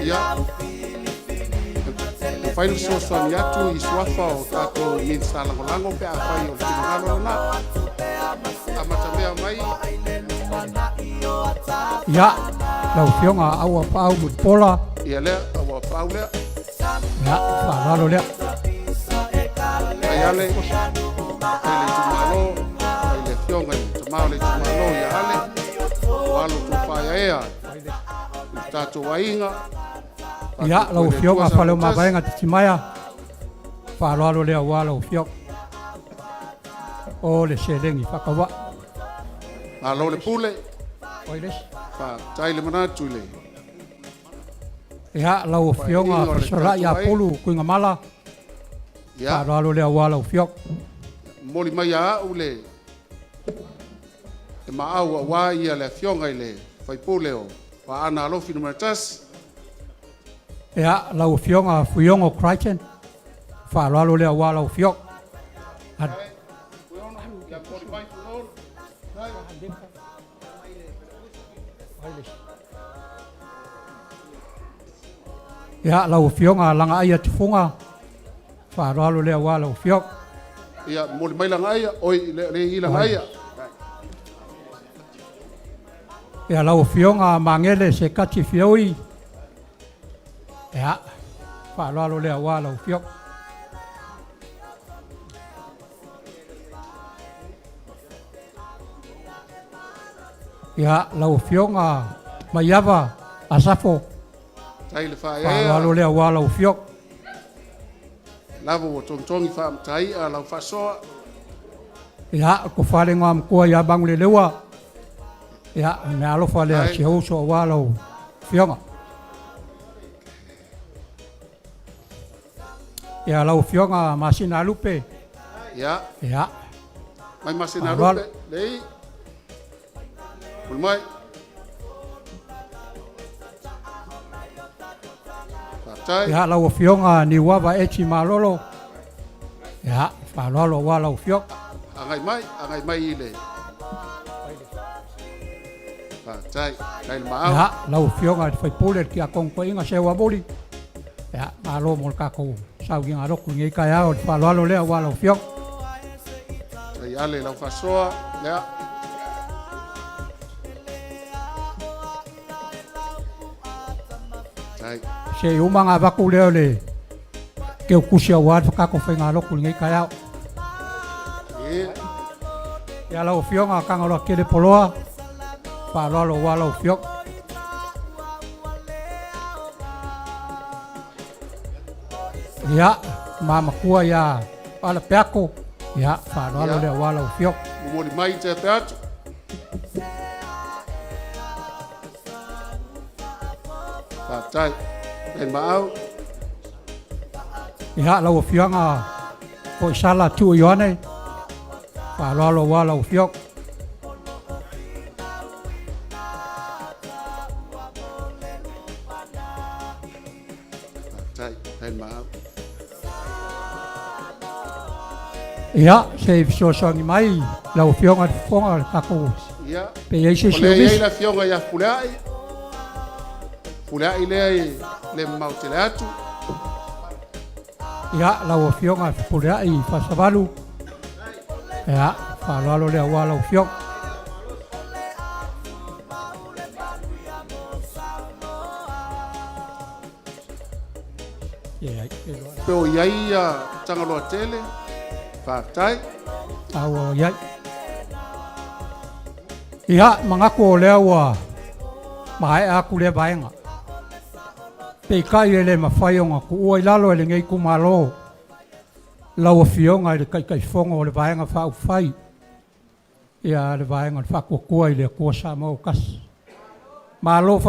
Ia, e mafai ona fesoasoani atu i suafa o tatou Minisita Lagolago pe afai o le finagalo lena. Amatamea mai. Ia, lau Afioga Aua Paau Mulipola. Ia lea, Aua Paau lea. Ia, faaaloalo lea. Ai ale, ai le itumalo, ai le afioga i le tama o le itumalo ia Ale, o alo tufaeaea i le tatou aiga. Ia, lau Afioga Faleomavaega Titimaea, faaaloalo lea aua lau Afioga. O le seleni faatauvaa. Malo le pule, O ai le isi? faafetai le manatu i le Ia, lau Afioga Paeaiga o le Fesolai tatou aiga. Apulu Tuigamala, Ia, faaaloalo lea aua lau Afioga. momoli mai ia au le le maau aua ia le afioga i le faipule o Aana Alofi Nu.1. Ia, lau Afioga Fuiono Crichton, faaaloalo lea aua lau Afioga. Ia momoli mai Fuiono. Ia, lau Afioga Lagaaia Tufuga, faaaloalo lea aua lau Afioga. Ia momoli mai Lagaia, oi le le i Lagaia. Ia, lau Afioga Magele Sekati Fiaui, ia, faaaloalo lea aua lau Afioga. Ia, lau Afioga Maiava Asafo, Tai le faaeaea. faaaloalo lea aua lau Afioga. Lava ua togitogi faamatai'a lau faasoa. Ia, o tofa le igoamatua ia Manuleleua, ia, o le meaalofa lea a Ai. si ou uso aua lau Afioga. Ia, lau Afioga Masina Alupe, Ia, ia, mai Masina Faaaloalo. Lupe, lei. Momoli mai. Faafetai. Ia, lau Afioga Niuava Eti Malolo, ia, faaaloalo aua lau Afioga. Agai mai, agai mai i le. Faafetai, tai le maau. Ia, lau Afioga i le faipule le Tiakono Toeaina Seuamuli, ia, malo mo le tatou sauiga lotu i lenei taeao, le faaaloalo lea aua lau Afioga. Tai ale lau faasoa, lea. Tai. Se i uma ona avatu lea o le keukusi aua le tatou faigalotu i lenei taeao. Ia. Ia, lau Afioga Tagaloa Tele Poloa, faaaloalo aua lau Afioga. Ia, mamatua ia Alapeako, ia, faaaloalo Ia. lea aua lau Afioga. Momoli mai te atu. Faafetai. Tai maau. Ia, lau Afioga Foisala Tuu Ioane, faaaloalo aua lau Afioga. Faafetai. Tai maau. Ia, se i fesoasoani mai lau Afioga i le Fofoga o le tatou Ia. pe i ai se O isi lea o i ai misi. le afioga ia Fuleai. Fuleai lea i le mamao tele atu. Ia, lau Afioga Fepuleai Fasavalu, ia, faaaloalo lea aua lau Afioga. Ia, ia, Pe o i ai ia Tagaloa tele. Faafetai. A ua i ai. Ia, manatu o lea ua maea atu lea vaega. Peitai e le mafai ona tuua i lalo e lenei itumalo lau Afioga i le Taitaifono o le Vaega Faaupufai, ia le Vaega o le Faatuatua i le Atua Samoa ua Tasi. Malo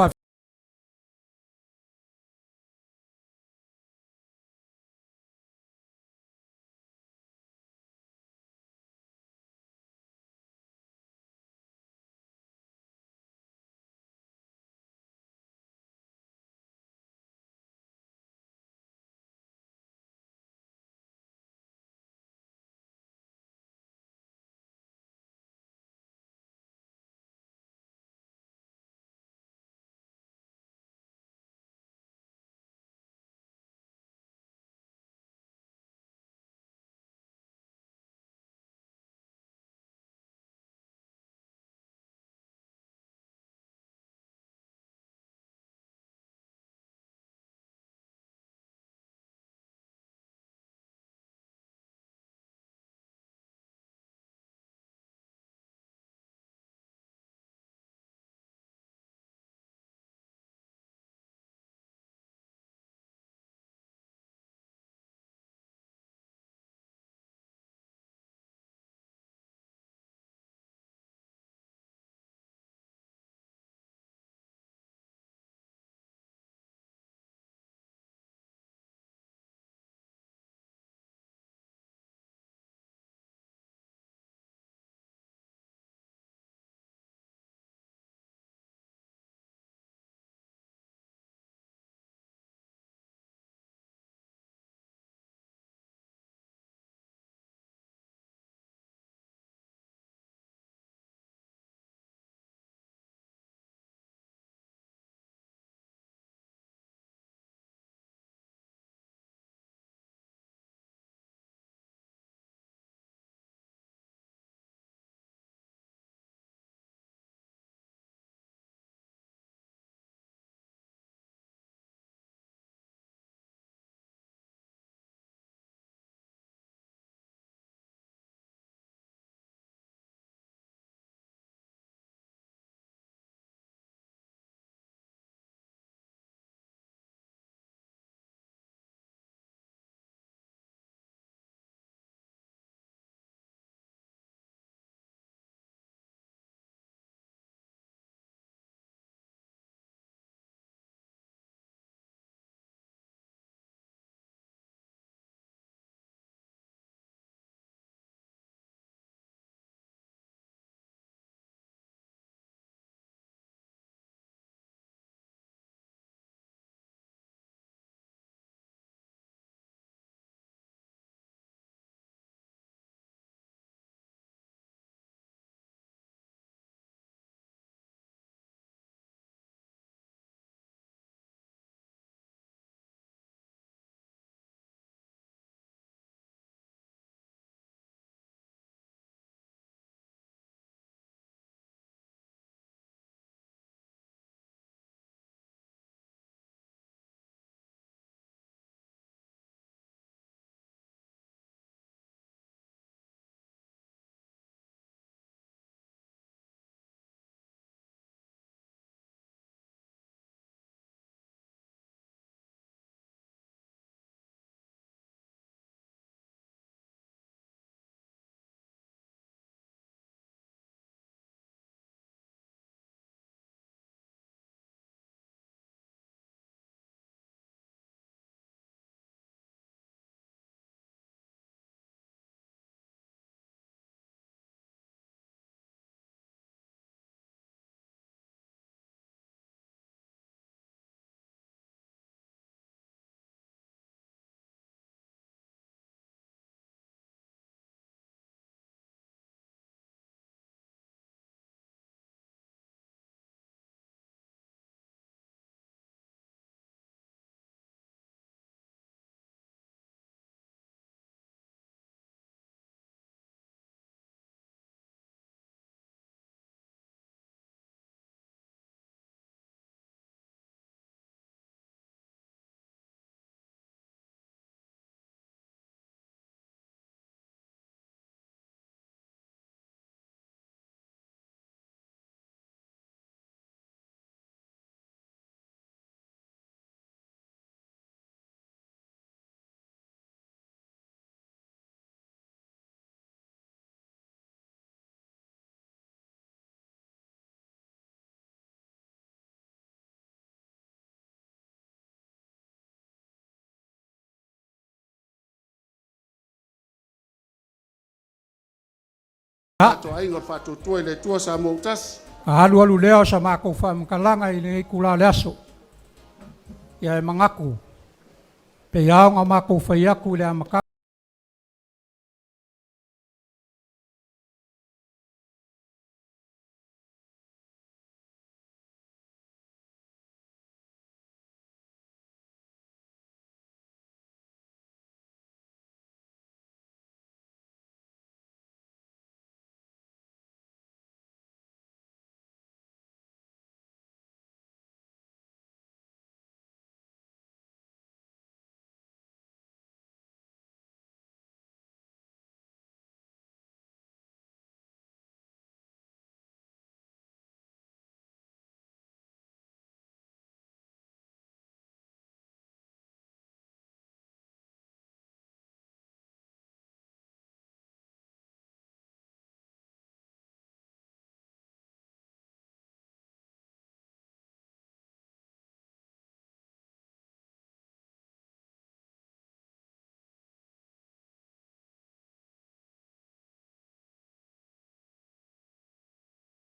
Tatou aiga o le Faatuatua i le Atua Samoa ua tasi. Alualu lea o sa matou faamatalaga i lenei itula o le aso. Ia e manatu, pei lava ona matou fai atu i le amataga,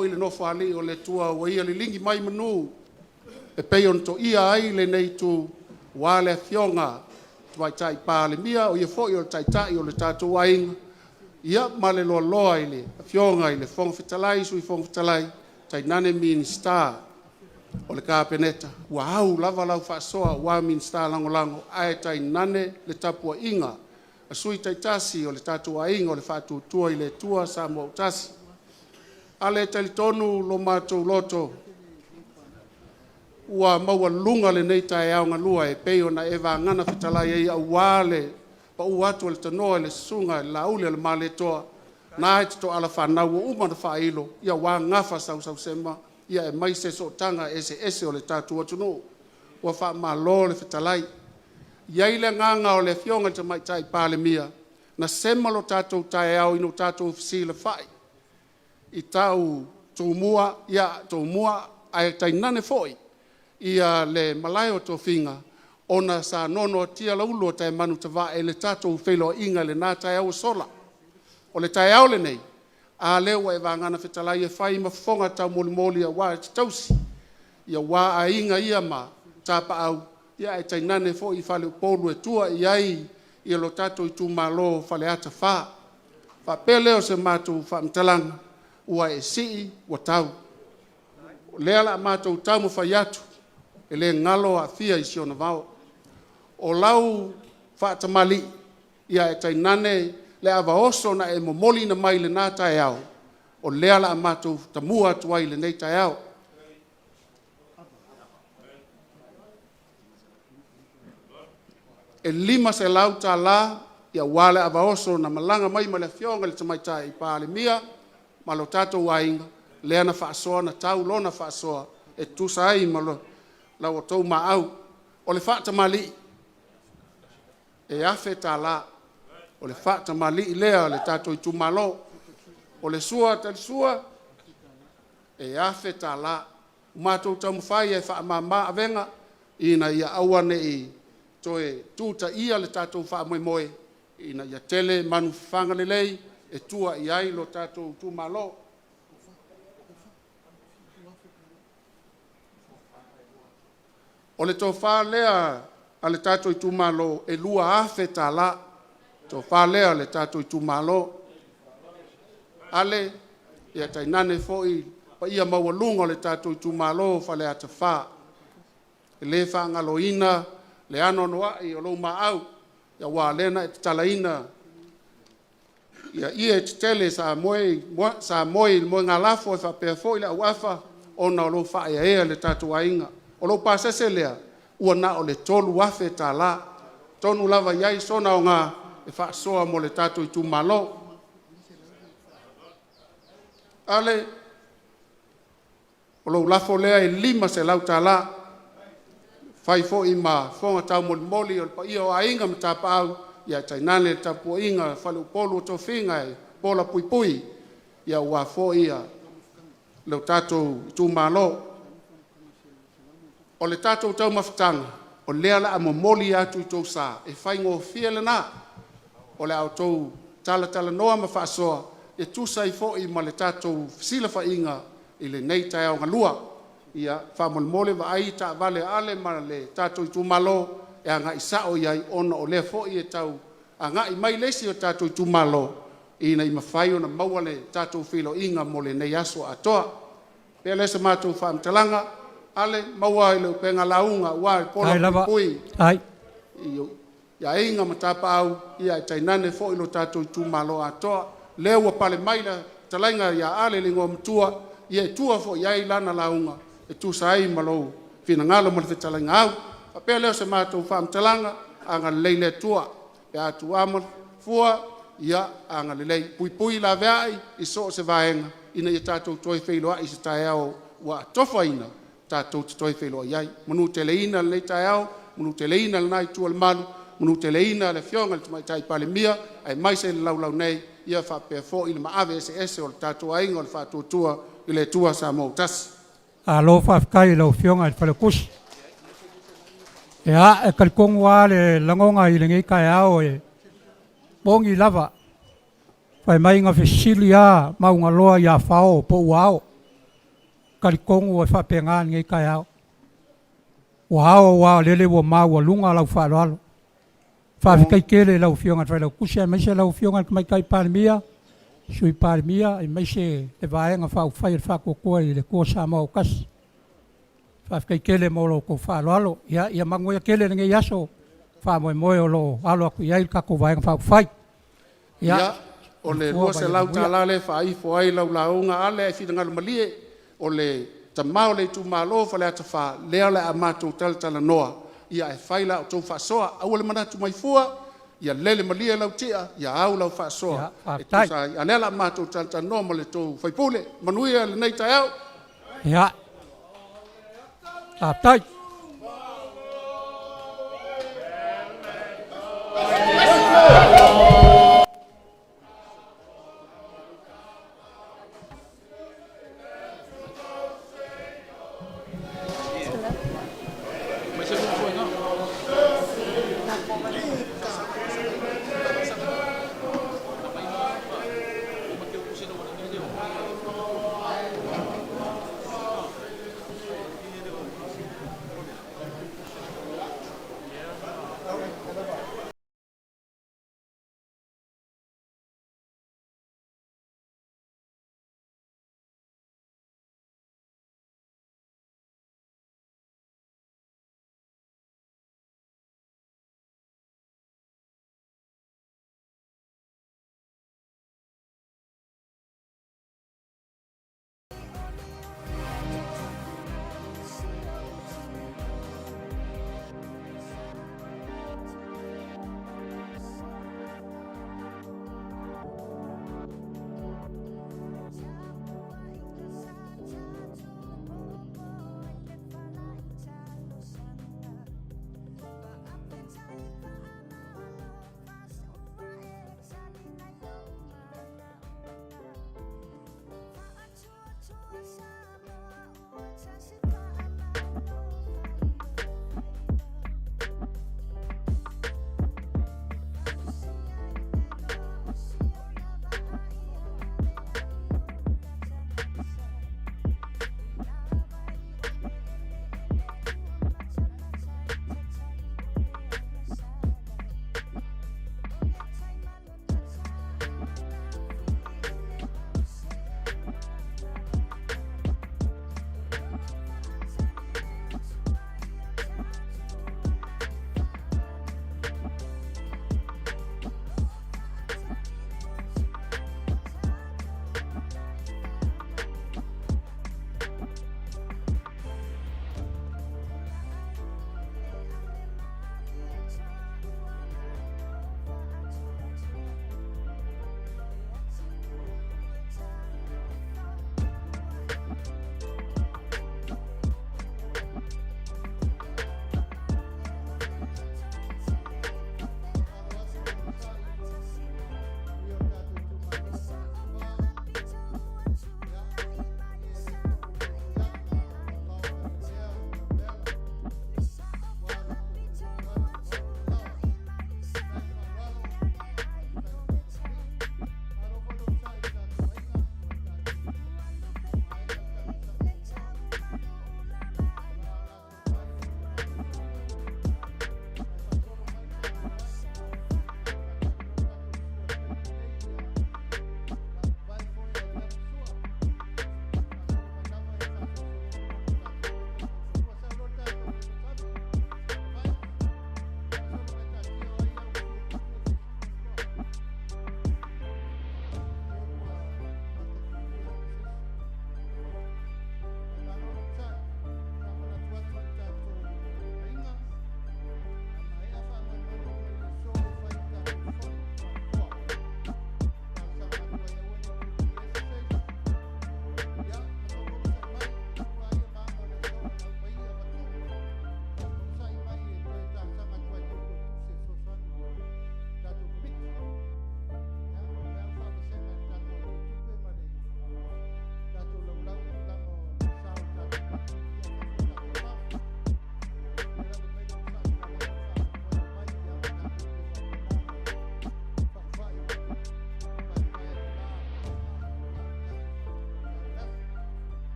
I le Nofoalii o le Atua ua Ia liligi mai manu e pei ona toia ai lenei itu aua le Afioga i le Tamaitai Palemia, o ia foi o le Taitai o le tatou aiga, ia ma le loaloa i le Afioga i le Fofoga Fetalai, Sui Fofoga Fetalai, tainane Minisita o le Kapeneta. Ua au lava lau faasoa aua Minisita Lagolago, ae tainane le tapuaiga a sui usufono taitasi o le tatou aiga o le Faatuatua i le Atua Samoa ua Tasi. A le talitonu lo matou loto ua maualuga lenei taeao galua e pei ona e vagana fetalai ai aua le pau atu o le tanoa i le susuga i le Laaulialemalietoa, na e te toala fanau ua uma ona faailo, aua gafa sausausema aemaise sootaga eseese o le tatou atunuu. Ua faamalo le fetalai. E i ai le agaga o le Afioga i le Tamaitai Palemia, na sema lo tatou taeao ina ua tatou fesilafai i tau Tumua, Tumua ae tainane foi le malae o tofiga ona sa nono atu lauulu o Taemanutavae i le tatou feiloaiga i lena taeao ua sola. O le taeao lenei, a lea ua e vagana fetalai e fai ma fofoga taumolimoli aua e te tausi aua aiga ia ma tapaau, ae tainane foi faleupolu e tua i ai lo tatou itumalo o Faleata 4. Ona faapea lea o se matou faamatalaga, ua e sii ua tau. O lea o le a matou taumafai atu, e le galo Afia i si ona vao. O lau faatamalii, ae tainane le ava oso na e momoliina mai i lena taeao, o lea o le a matou tamua atu ai i lenei taeao. E $500 aua le ava oso na malaga mai ma le Afioga i le Tamaitai Palemia ma lo tatou aiga, lea na faasoa na tau lona faasoa e tusa ai ma la outou maau. O le faatamalii, e $1,000. O le faatamalii lea o le tatou itumalo. O le sua a talisua, e $1,000. Ua matou taumafai e faamama avega ina ia aua ne i toe tutaia le tatou faamoemoe, ina ia tele manu fafaga lelei e tua i ai lo tatou itumalo. O le tofa lea a le tatou itumalo, e $2,000. Tofa lea a le tatou itumalo. Ale, ia tainane foi paia maualuga o le tatou itumalo o Faleata 4. E le faagaloina le anoanoai o lou maau, aua o lea na e tatalaina ie tetele sa moe i le moegalafo e faapea foi le auafa ona o lou faaeaea i le tatou aiga. O lou pasese lea, ua na o le $3,000 tonu lava i ai sona aoga e faasoa mo le tatou itumalo. Ale, o lou lafo lea e $500, fai foi ma fofoga taumolimoli o le paia o aiga ma tapaau, ae tainane le tapuaiga a faleupolu o tofiga e pola puipui aua foi lo tatou itumalo. O le tatou taumafataga, o lea o le a momoli atu i tou sa, e faigofie lena, o le a outou talatalanoa ma faasoa. e tusa ai foi ma le tatou fesilafaiga i lenei taeao galua. Ia, faamolemole vaai taavale a Ale ma le tatou itumalo e agai sao i ai, ona o lea foi e tau agai mai le isi o tatou itumalo ina ia mafai ona maua le tatou feiloaiga mo lenei aso atoa. Pea lea o se matou faamatalaga, Ale, maua i le upega lauga aua le pola Ai lava. puipui Ai. i aiga ma tapaau, ia ae tainane foi lo tatou itumalo atoa. Lea ua pale mai le fetalaiga ia Ale le Igoamatua, ia e tua foi i ai lana lauga e tusa ai ma lou finagalo ma le fetalaiga Au. Faapea lea o se matou faamatalaga, agalelei le Atua pe a tuua ma fua, ia agalelei, puipui laveai i so o se vaega ina ia tatou toe feiloai i se taeao ua atofaina tatou te toe feiloai ai. Manuteleina lenei taeao, manuteleina lena itu o le malu, manuteleina le Afioga i le Tamaitai Palemia aemaise le laulau nei, ia faapea foi le maave eseese o le tatou aiga o le Faatuatua i le Atua Samoa ua tasi. Malo faafetai i lau Afioga i le Failautusi. Ia, e talitonu lava le lagona i lenei taeao e moni lava, fai mai na fesili lava Maugaloa ia Fao po ua ao. E talitonu e faapena lenei taeao. Ua ao aua o lele ua maualuga lau faaaloalo. Faafetai tele i lau Afioga i le Failautusi aemaise lau Afioga i le Tamaitai Palemia, Sui Palemia aemaise le Vaega Faaupufai a le Faatuatua i le Atua Samoa ua tasi. Faafetai tele mo la outou faaaloalo. Ia manuia tele lenei aso faamoemoe o lo o alo atu i ai le tatou Vaega Faaupufai. Ia, Ia, o le soifua ma ia manuia. $200 lea e faaifo ai lau lauga Ale, ae finagalo malie, o le tama o le itumalo o Faleata 4, lea o le a matou talatalanoa, ia ae fai la outou faasoa. Aua le manatu mai fua, ia lele malie lau tia, ia au lau faasoa Ia, e faafetai. tusa ai. A o lea o le a matou talatalanoa ma le tou sui usufono. Manuia lenei taeao. Ia, faafetai.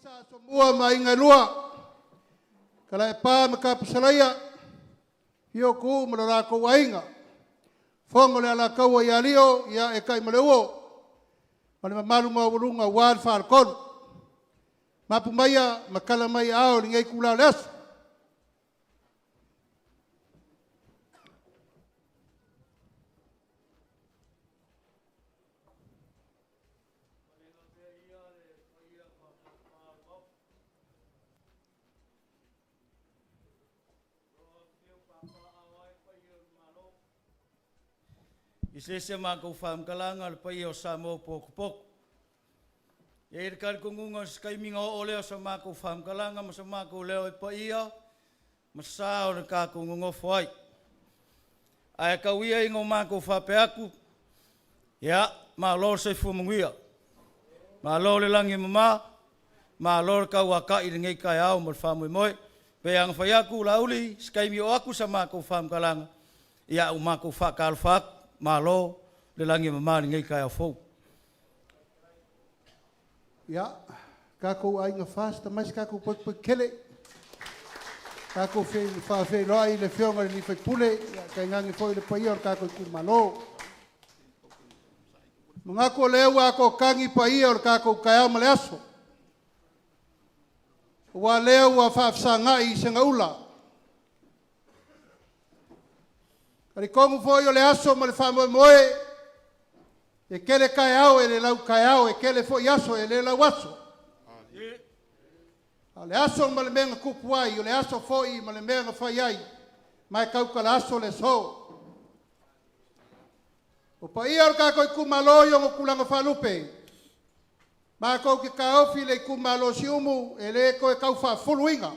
Asomua ma Aiga e Lua, Kalaepa ma Tapusalaia, Afio Tuuu ma lo latou Aiga, Fofoga o le Alataua ia Alio, ia e tai ma le Uo, ma le mamalu maualuga aua le Faletolu. Mapu maia ma tala mai aao i lenei itula o le aso. I se isi a matou faamatalaga o le paia o Samoa ua potopoto. E i ai le talitonuga o se taimi ona oo lea o sa matou faamatalaga ma so matou leo i paia ma sa o le tatou nonofo ai. Ae tau ia ina o matou faapea atu, ia, malo le soifua manuia, malo le lagi e mama, malo le tauatai i lenei taeao ma le faamoemoe. E pei lava ona fai atu Laauli, se taimi oo atu sa matou faamatalaga, ia ae ua matou faatalofa atu, malo le lagi e mama i lenei taeao fou. Ia, tatou Aiga FAST, aumai se tatou poitopoito tele. Tatou faafeiloai i le Afioga i le sui usufono, tainane foi le paia o le tatou itumalo. E manatu o lea ua atoatagi paia o le tatou taeao ma le aso, aua o lea ua faafesagai segaula. E talitonu foi o le aso ma le faamoemoe, e tele taeao e le lau taeao, e tele foi aso e le lau aso. A o le aso ma le mea na tupu ai, o le aso foi ma le mea na fai ai, ma e tautala aso le aso. O paia o le tatou itumalo i ona tulaga faalupe, matou te taofi le itumalo o Siumu, e le toe tau faafuluina.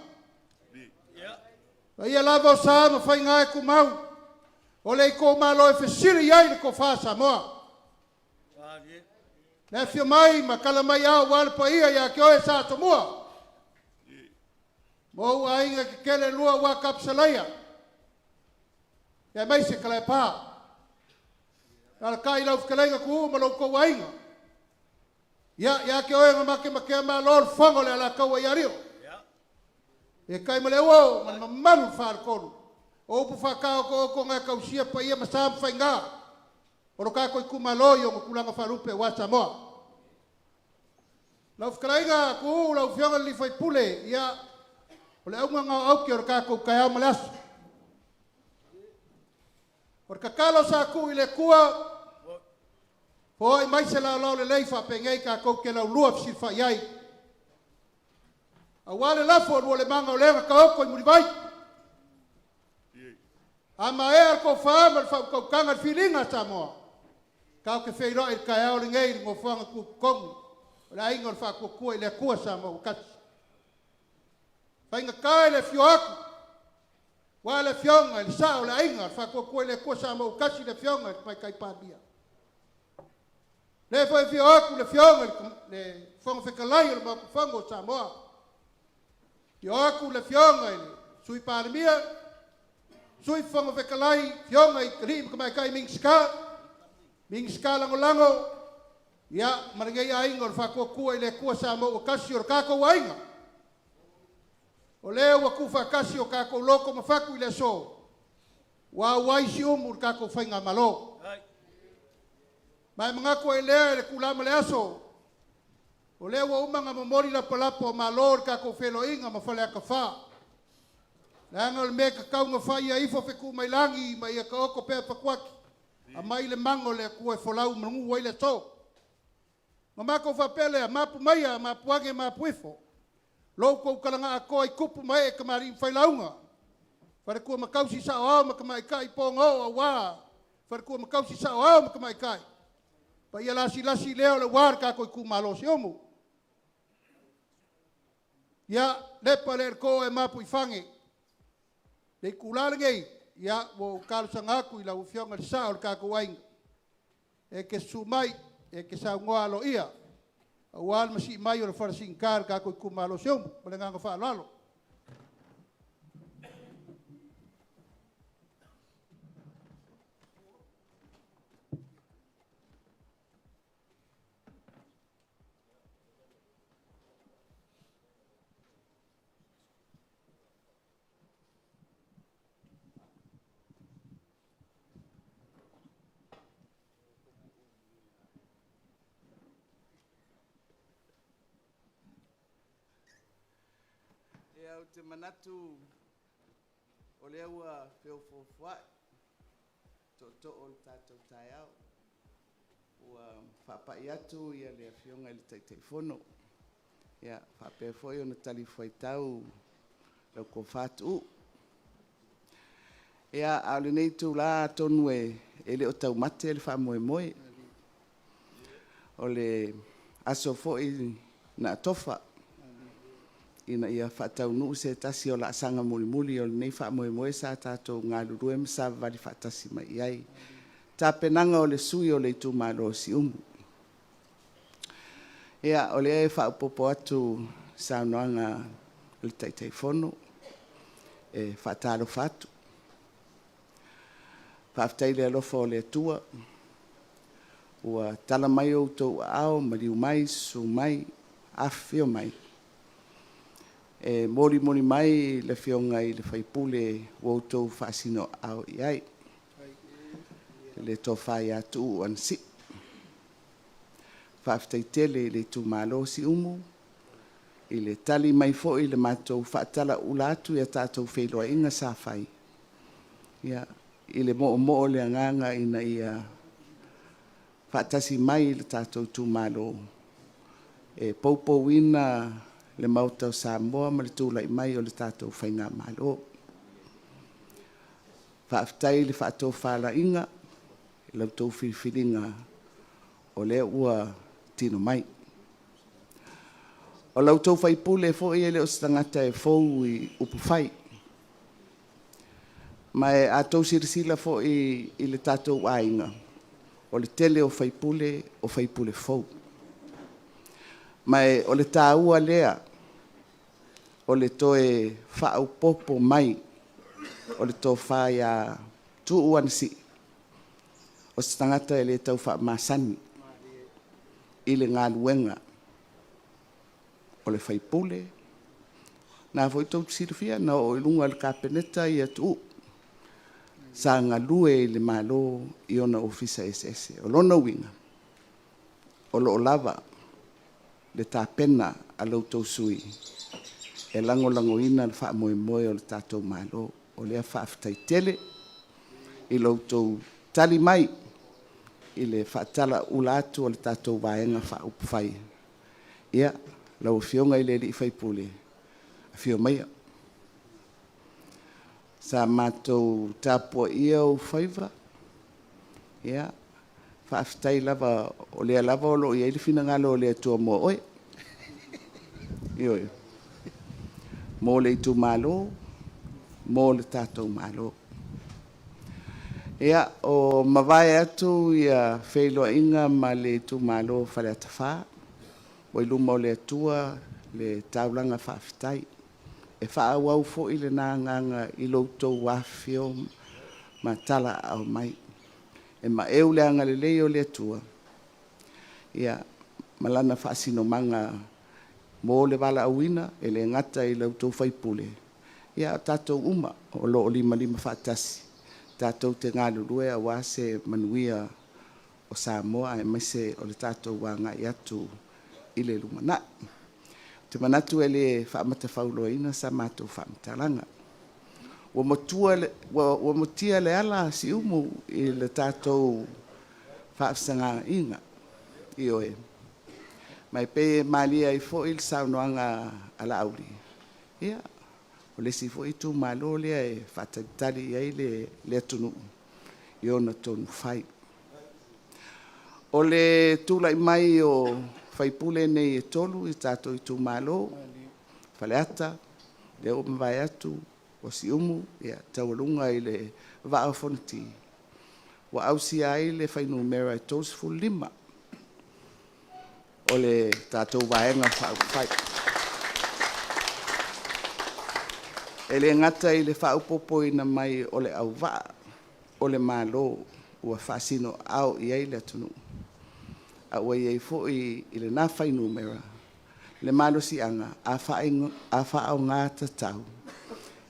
Paia lava o sa ma faiga e tumau, o le itumalo e fesili i ai le tofa a Samoa. Le afio mai ma tala mai ao aua le paia ia te oe Sa Asomua. Ma ou aiga tetele e lua aua Tapusalaia, aemaise Kalaepa. Alaalatai lau fetalaiga Tuuu ma lo outou aiga. Ia, ia te oe na matematea malo le fofoga o le Alataua ia Alio. E tai ma le ua ma le mamalu i le Faletolu. O upu faataotooto e tausia paia ma sa ma faiga o lo tatou itumalo i ona tulaga faalupe aua Samoa. Lau fetalaiga Tuuu, lau Afioga i le sui usufono, ia, o le auga lena o aute o le tatou taeao ma le aso. O le tatalo sa tuu i le Atua, Foai mai se laolao lelei faapenei tatou te laulua fesilafai ai. Aua le lafo o lualemaga o lea na taoto i Mulivai. A maea le tofa ma le faautautaga i le filiga a Samoa, tatou te feiloai i le taeao lenei i le nofoaga tutotonu o le Aiga o le Faatuatua i le Atua Samoa ua Tasi. Faigata i le afio atu, aua le Afioga i le Sao o le Aiga o le Faatuatua i le Atua Samoa ua Tasi, le Afioga i le Tamaitai Palemia. Lea foi e afio atu le Afioga i le Fofoga Fetalai o le Maota Fono o Samoa. Afio atu le Afioga i le Sui Palemia, Sui Fofoga Fetalai, Afioga i Alii ma Tamaitai Minisita, Minisita Lagolago, ia, ma lenei aiga o le Faatuatua i le Atua Samoa ua Tasi, o le tatou aiga. O lea ua tuufaatasi o tatou loto ma fatu i le aso, ua auai Siumu i le tatou faigamalo. Ma e manatu ai lea i le tulaga ma le aso, o lea ua uma ona momoli lapalapa o malo i le tatou feiloaiga ma Faleata 4. Leaga o le mea e tatau ona fai ia ifo fetuumailagi ma ia taoto pea fatuaki, aumai le maga o le Atua e folau manu ai le aso. Ona matou faapea lea, mapu maia, mapu ane, mapu ifo, lo outou talaga atoa i tupu ma ee tamalii ma failauga, faletua ma tausi saoao ma tamaitai ponaoo aua faletua ma tausi saoao ma tamaitai. Paia lasilasi lea o le ua le tatou itumalo o Siumu. Ia, lepa le aletoo ae mapu i fane. Le itula lenei, ia, ua ou talosaga atu i lau Afioga i le sao o le tatou aiga, e te susu mai, e te saunoa aloaia, aua le masii mai o le fala siigata o le tatou itumalo o Siumu. Ma le agaga faaaloalo. Ia, ou te manatu o lea ua feofoofoai tootoo o le tatou taeao, ua faapai atu le Afioga i le Taitaifono, ia faapea foi ona talifuaitau lau Tofa Tuuu. Ia, a o lenei itula atonu e le o taumate le faamoemoe, o le aso foi na atofa ina ia faataunuu se tasi o laasaga mulimuli o lenei faamoemoe sa tatou galulue ma savavali faatasi mai i ai, tapenaga o le sui usufono o le itumalo o Siumu. Ia, o lea e faaopoopo atu i le saunoaga a le Taitaifono, e faatalofa atu. Faafetai i le alofa o le Atua ua tala mai outou aao, maliu mai, susu mai, afifio mai e molimoli mai le Afioga i le sui usufono ua outou faasinoaao i ai, le Tofa ia Tuuu Anasii. Faafetai tele i le itumalo o Siumu i le tali mai foi i le matou faatalauula atu i a tatou feiloaiga sa fai, ia, i le moomoo o le agaga ina ia faatasi mai le tatou itumalo e poupouina le Maota o Samoa ma le tulai mai o le tatou faigamalo. Faafetai i le faatofalaiga i la outou filifiliga o lea ua tino mai. O la outou sui usufono foi e le o se tagata e fou i upufai. Ma a outou silasila foi i le tatou aiga, o le tele o sui usufono o sui usufono fou. Ma o le taua lea o le toe faaopoopo mai o le tofa ia Tuuu Anasii, o se tagata e le tau faamasani i le galuega o le sui usufono. O lena foi tou te silafia na oo i luga o le Kapeneta Tuuu, sa galue i le Malo i ona Ofisa eseese. O lona uiga, o lo o lava le tapena a la outou sui usufono e lagolagoina le faamoemoe o le tatou Malo. O lea faafetai tele i lo outou tali mai. i le faatalauula atu o le tatou Vaega Faaupufai. Ia, lau Afioga i le sui usufono, afio maia. Sa matou tapuaia ou faiva, ia, faafetai lava o lea lava o lo o i ai le finagalo o le Atua mo oe, ioe, mo le itumalo, mo le tatou Malo. Ia, ua mavae atu feiloaiga ma le itumalo o Faleata 4, ua i luma o le Atua le taulaga faafetai, e faaauau foi lena agaga i lo outou afifio ma talaaao mai. E maeu le agalelei o le Atua ma Lana faasinomaga mo le valaauina, e le gata i la outou sui usufono, a o tatou uma o lo o limalima faatasi tatou te galulue aua se manuia o Samoa aemaise o le tatou agai atu i le lumanai. Ou te manatu e le faamatafauloaina sa matou faamatalaga. Ua matia le ala a Siumu i le tatou faafesagagiaga, ioe. Ma e pei e malie ai foi le saunoaga a Laauli, ia, o le isi foi itumalo lea e faatalitali i ai le atunuu i ona tonu fai. O le tulai mai o sui usufono nei e 3 i tatou itumalo, Faleata lea ua mavae atu, o Siumu, taualuga i le Vaa o Fonoti, ua ausia ai le fuainumera e 35 o le tatou Vaega Faaupufai. E le gata i le faaopoopoina mai o le auvaa o le Malo ua faasinoaao i ai le atunuu, a ua i ai foi i lena fuainumera le malosiaga a faaaoga tatau,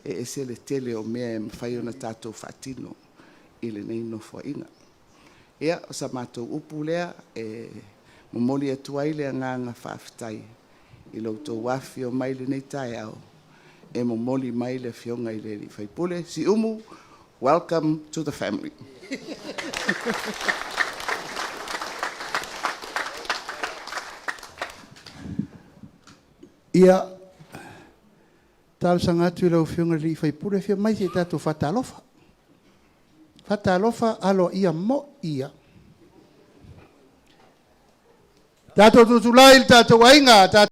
e ese le tele o mea e mafai ona tatou faatino i lenei Nofoaiga. Ia, o sa matou upu lea e momoli atu ai le agaga faafetai i lo outou afifio mai i lenei taeao e momoli mai le Afioga i le sui usufono. Siumu, welcome to the family. Ia, e talosaga atu i lau Afioga i le sui usufono, afio mai se i tatou faatalofa. Faatalofa aloaia moi lava. Tatou tutulai i le tatou aiga.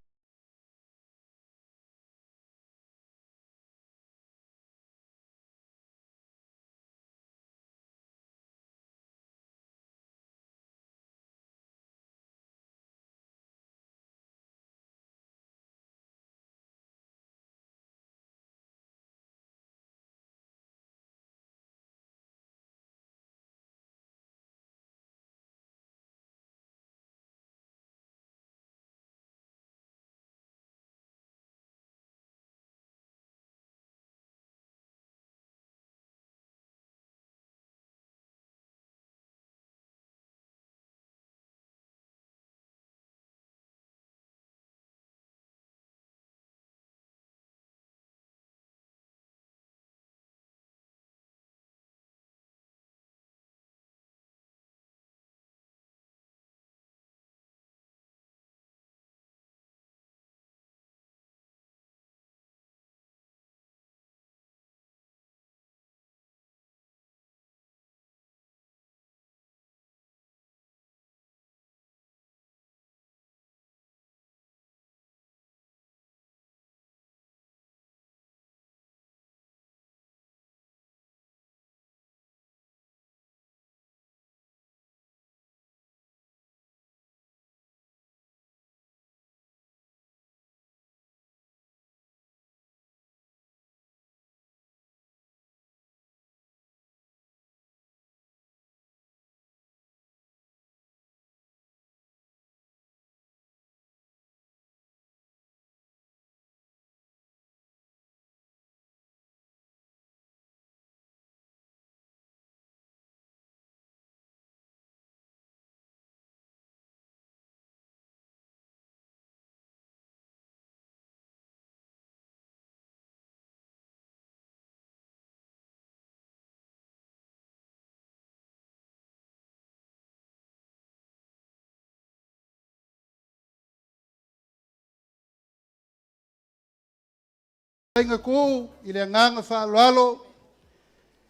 Aiga Tuuu i le agaga faaaloalo,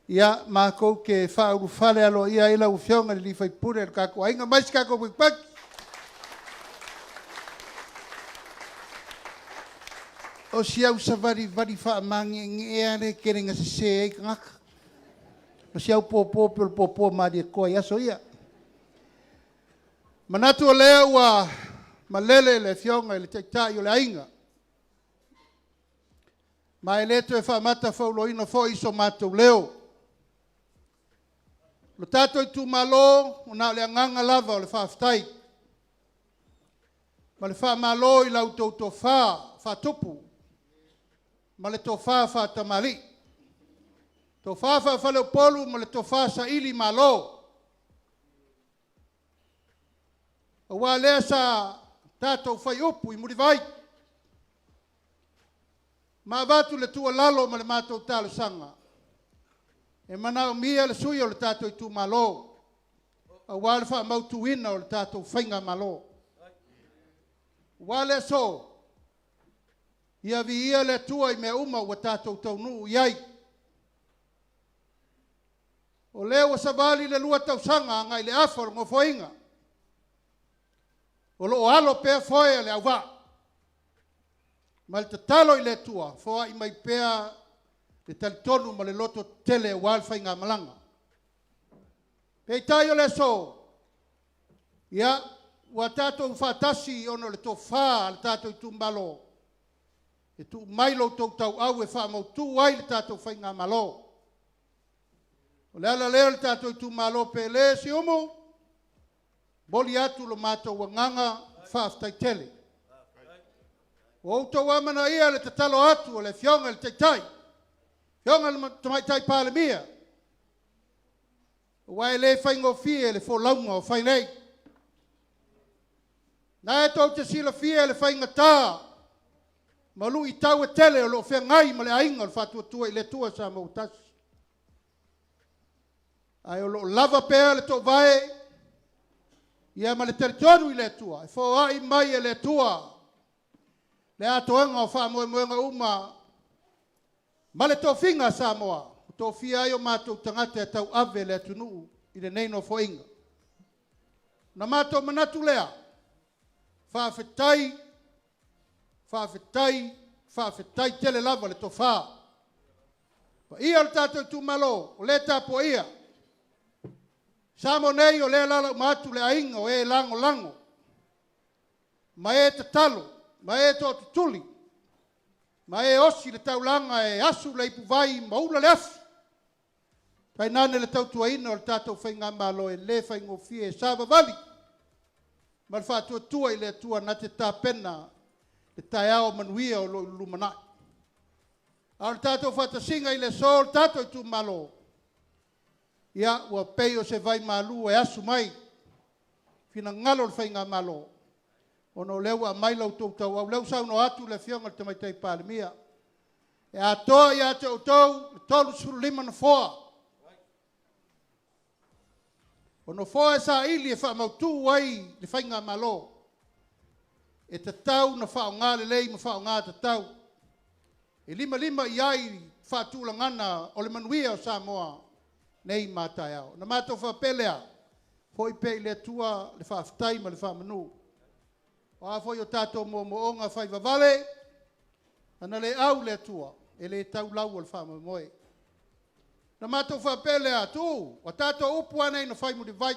ia matou te faaulufale aloaia ai lau Afioga i le sui usufono o le tatou aiga. Mai se tatou patipati. O si au savalivali faamagiegie lava lea e tele ina sese ai tagata. O si au puapua pei o le puapua Malietoa i aso ia. Manatu o lea ua malele le Afioga i le Taitai o le aiga, ma e le toe faamatafauloaina foi so matou leo. Lo tatou itumalo, na o le agaga lava o le faafetai ma le faamalo i la outou tofa faatupu ma le tofa faatamalii, tofa faafaleupolu ma le tofa saili malo. Aua lea sa tatou fai upu i Mulivai ma avatu le tuualalo ma le matou talosaga, e manaomia le sui o le tatou itumalo aua le faamautuina o le tatou faigamalo. Ua a le aso? Ia viia le Atua i mea uma ua tatou taunuu i ai. O lea ua savali le 2 tausaga agai le afa o le Nofoaiga, o lo o alo pea foe a le auvaa ma le tatalo i le Atua, foai mai pea le talitonu ma le loto tetele aua le faigamalaga. Peitai o le aso, ia, ua tatou faatasi ona o le tofa a le tatou itumalo, e tuu mai lo outou tauau e faamautu ai le tatou faigamalo. O le ala lea o le tatou itumalo pele Siumu, momoli atu lo matou agaga faafetai tele. Ua outou amanaia le tatalo atu o le Afioga i le Taitai, Afioga i le Tamaitai Palemia, aua e le faigofie le folauga o fai nei. Na e tou te silafia le faigata ma luitau e tele o lo o feagai ma le aiga o le Faatuatua i le Atua Samoa ua tasi. Ae o lo o lava pea le toovae ia ma le talitonu i le Atua, e foai mai e le Atua le atoaga o faamoemoega uma ma le tofiga a Samoa, ua tofia ai o matou tagata e tauave le atunuu i lenei nofoaiga. Na matou manatu lea, faafetai, faafetai, faafetai tele lava le tofa. Paia o le tatou itumalo, o lea e tapuaia. Samoa nei o lea e alaala uma atu le aiga o e lagolago ma e tatalo, ma e tootutuli, ma e osi le taulaga e asu le ipuvai ma ula le afi, tainane le tautuaina o le tatou faigamalo e le faigofie, e savavali ma le faatuatua i le Atua na te tapena le taeao manuia o lo o i le lumanai. A o le tatou faatasiga i le aso o le tatou itumalo, ia, ua pei o se vai malu e asu mai finagalo o le faigamalo, ona o lea ua aumai la outou tauau, lea ua saunoa atu le Afioga i le Tamaitai Palemia, e atoa ia te outou le 35 nofoa. O nofoa e saili e faamautu ai le faigamalo, e tatau ona faaaoga lelei ma faaaoga tatau, e limalima i ai faatulagana o le manuia o Samoa nei ma taeao. Na matou faapea lea, foi pea i le Atua le faafetai ma le faamanu. O a foi o tatou moomooga faivavale, ana le au le Atua, e le tau lau o le faamoemoe. Na matou faapea lea, Tuuu, o tatou upu lava nei na fai mulivai.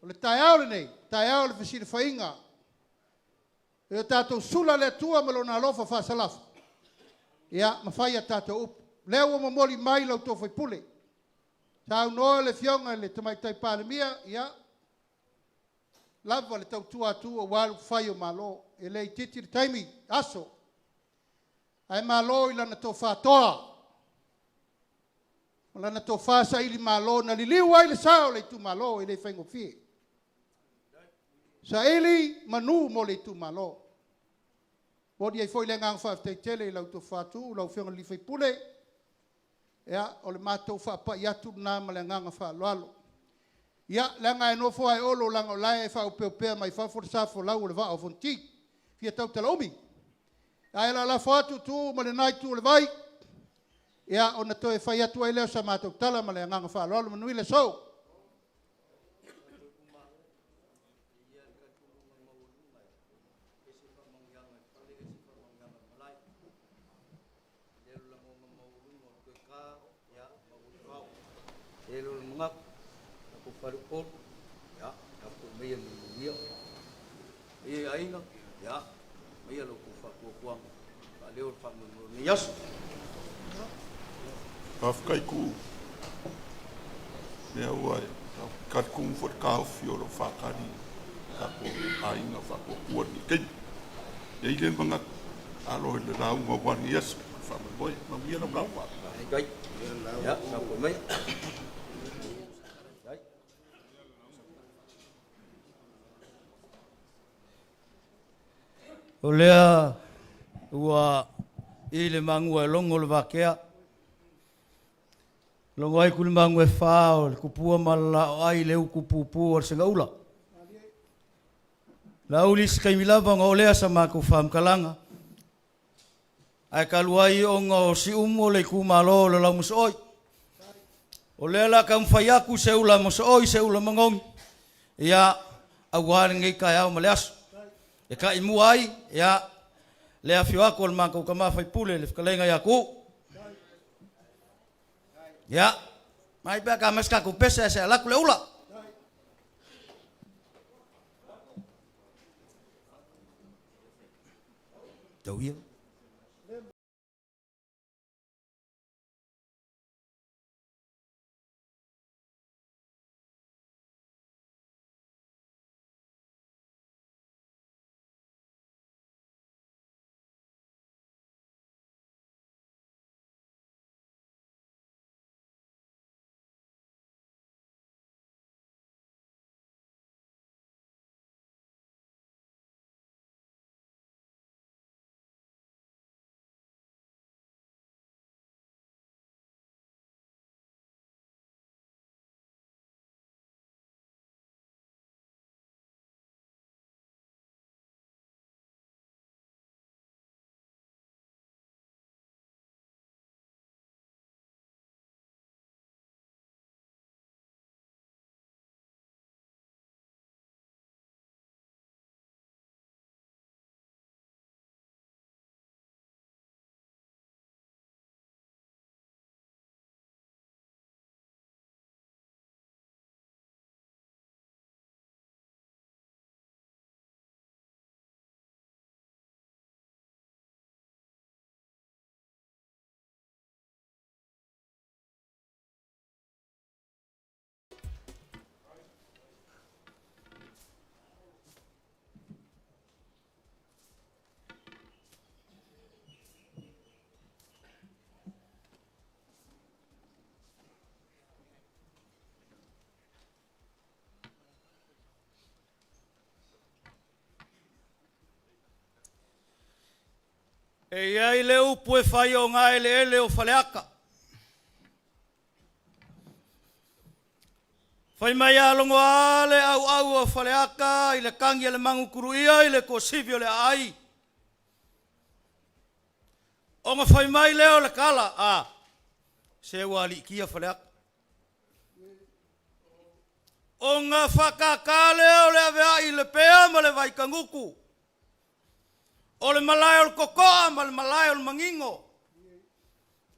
O le taeao lenei, taeao o le fesilafaiga, e o tatou sula le Atua ma Lona alofa faasalafa, ia, ma fai a tatou upu. Lea ua momoli mai la outou faipule, saunoa le Afioga i le Tamaitai Palemia, ia, lava le tautua atu aua le upufai o Malo. E le itiiti le taimi, aso, ae malo i lana tofa toa, ma lana tofa saili malo na liliu ai le sa o le itumalo, e le faigofie. Saili manu mo le itumalo. Momoli ai foi le agaga faafetai tele i lau tofa Tuuu, lau Afioga i le sui usufono, ia, o le matou faapai atu lena ma le agaga faaaloalo. Ia, leaga e nofo lava e Olo leaga o la e faaopeopea mai fafo le sa folau o le vaa o Fonoti, fia tautala umi. Ae o le a lafo atu Tuuu ma lena itu o le vai, ia ona toe fai atu ai lea o sa matou tala ma le agaga faaaloalo. Manuia le aso. Faafetai Tuuu, lea ua e talitonu foi le taofi o lo o faatali e tatou aiga faatuatua i lenei taimi. E i ai le manatu, alo i le lauga aua lenei aso ma le faamoemoe. Manuia lau lauga. O lea ua i le magua e logo le vatea, logo ai kulimagu e fa o le tupua ma le laoai i le utu pupu a le segaula. Laauli se taimi lava ona oo lea o sa matou faamatalaga, ae talu ai ona o Siumu o le itumalo o le laumosoi, o lea o le a taumafai atu se ula mosooi se ula manogi, ia, aua lenei taeao ma le aso. E taimua ai, ia, le afio atu o le matou tama sui usufono le fetalaiga ia Tuuu. Ia, mai pe a ta aumai se tatou pese ae se i alu atu le ula. Tau ia. E i ai le upu e fai o gaeleele o Faleata. Fai mai a logo lava le auau o Faleata i le tagi a le magutuluia i le tuasivi o le aai, ona fai mai lea o le tala, a, se ua aliitia Faleata. Ona faatata lea o le aveai i Lepea ma le Vaitagutu, o le malae o le Totoa ma le malae o le Manino.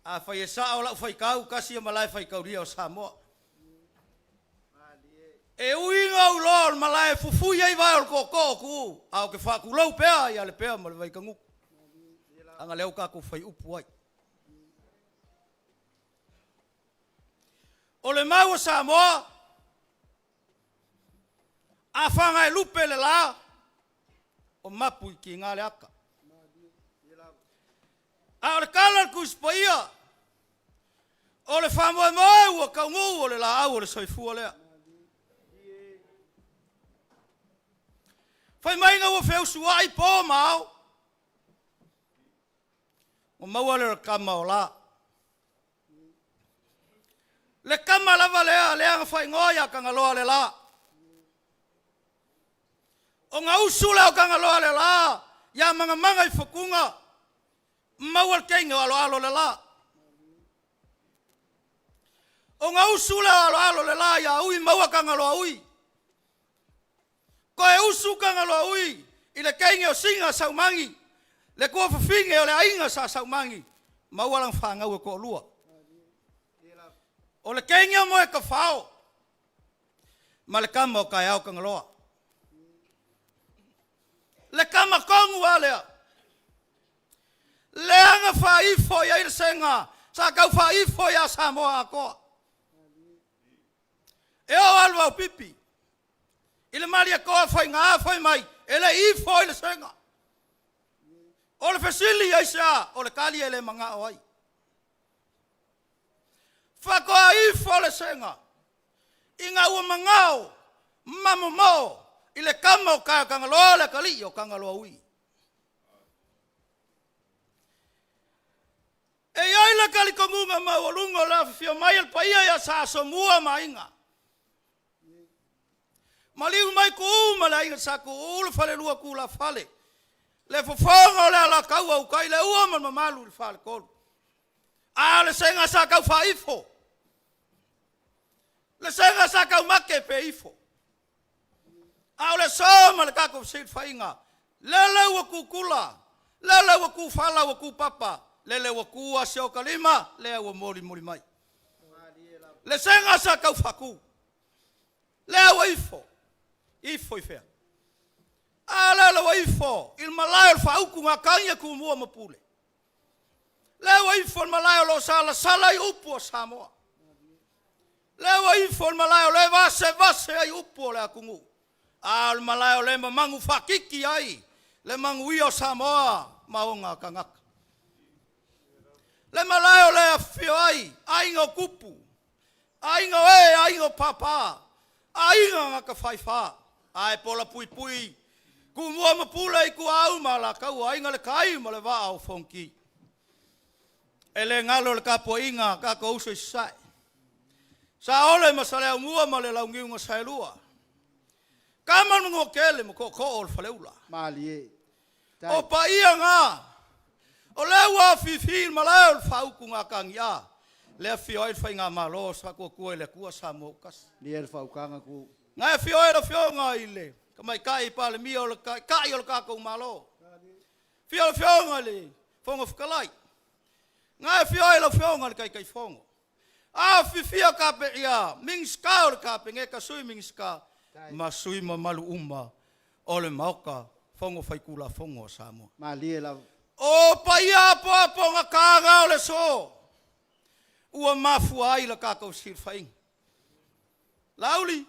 Afai e sao lau faitau, tasi ia malae faitaulia o Samoa. E ui ina ou iloa o le malae e fufui ai vae o le tootoo o Tuuu, ae ou te faatulou pea ia Lepea ma le Vaitagutu, leaga o lea ua tatou faiupu ai. O le mau a Samoa, a fana e lupe le la, o mapu i tiga le ata. A o le tala a le Tusi Paia, o le faamoemoe ua taunuu o le laau o le soifua lea. Fai mai ina ua feusuai po ma ao, ona maua lea o le tama o la. Le tama lava lea, lea na faaigoa ia Tagaloa le la. Ona usu lea o Tagaloa le la ia Mangamanga i Fatuga. Maua le keige o aloalo le la. O gausu le aloalo le la ia ui maua kagaloa ui. Koe usu kagaloa ui i le keige o siga saumangi, le tuafafine o le aiga sa saumangi, maua lana fanau e toalua. O le keige o Moekafao ma le tama o Taeao Tagaloa. Le tama tonu lava lea, lea na faaifo i ai le sega sa tau faaifo ia Samoa atoa. E oo lava le vaopipi i le Malietoa faiga fai mai, e le i ifo ai le sega. O le fesili aisea? O le tali e le manao ai. Faatoa ifo le sega ina ua manao ma momoo i le tama o Taeatagaloa le atalii o Tagaloa ui. E i ai le talitonuga maualuga o le afifio mai o le paia ia Sa Asomua ma Aiga. Maliu mai Tuuu ma le Aiga Sa Tuuu, le falelua tulafale, le fofoga o le Alataua, utai le ua ma le mamalu i le Faletolu. A o le sega sa tau faaifo, le sega sa taumate pe ifo. A o le aso ma le tatou fesilafaiga, lele ua tutula, lele ua tufala ua tupapa, lele ua tu asiotalima, lea ua molimoli mai. Le sega sa tau faatu, lea ua ifo, ifo i fea? A lele ua ifo i le malae o le faautugatagi a Tumua ma Pule. Lea ua ifo i le malae o lo o salasala ai upu o Samoa. Lea ua ifo i le malae o lea e vasevase ai upu o le atunuu. A o le malae o lea e mamagu faatiti ai le manuia o Samoa ma ona tagata. Le malae o lea e afifio ai aiga o tupu, aiga o e, aiga o papa, aiga na tafaifa, ae pola puipui Tumua ma Pule i Ituau ma Alataua, aiga le tai ma le vaa o Fonoti. E le galo le tapuaiga a tatou uso i Sasae, Saole ma Saleaaumua ma le Launiu na Saelua, Tama le Manuatele ma Tootoo o le Faleula. Malie. O paia na, o lea ua afifi i le malae o le faautugatagi-a, lea afio ai le Faigamalo o Faatuatua i le Atua Samoa ua tasi. Lia le faautaga ku. Na e afio ai le Afioga i le Tamaitai Palemia o le Taitai o le tatou Malo. Afio le Afioga i le Fofoga Fetalai. Na e afio ai le Afioga i le Taitaifono. Afifio kape, ia, Minisita o le Kapeneta, Sui Minisita ma sui mamalu uma o le Maota Fono Faitulafono a Samoa. Malie lava. O paia apoapogata na o le aso ua mafua ai la tatou fesilafaiga. Laauli,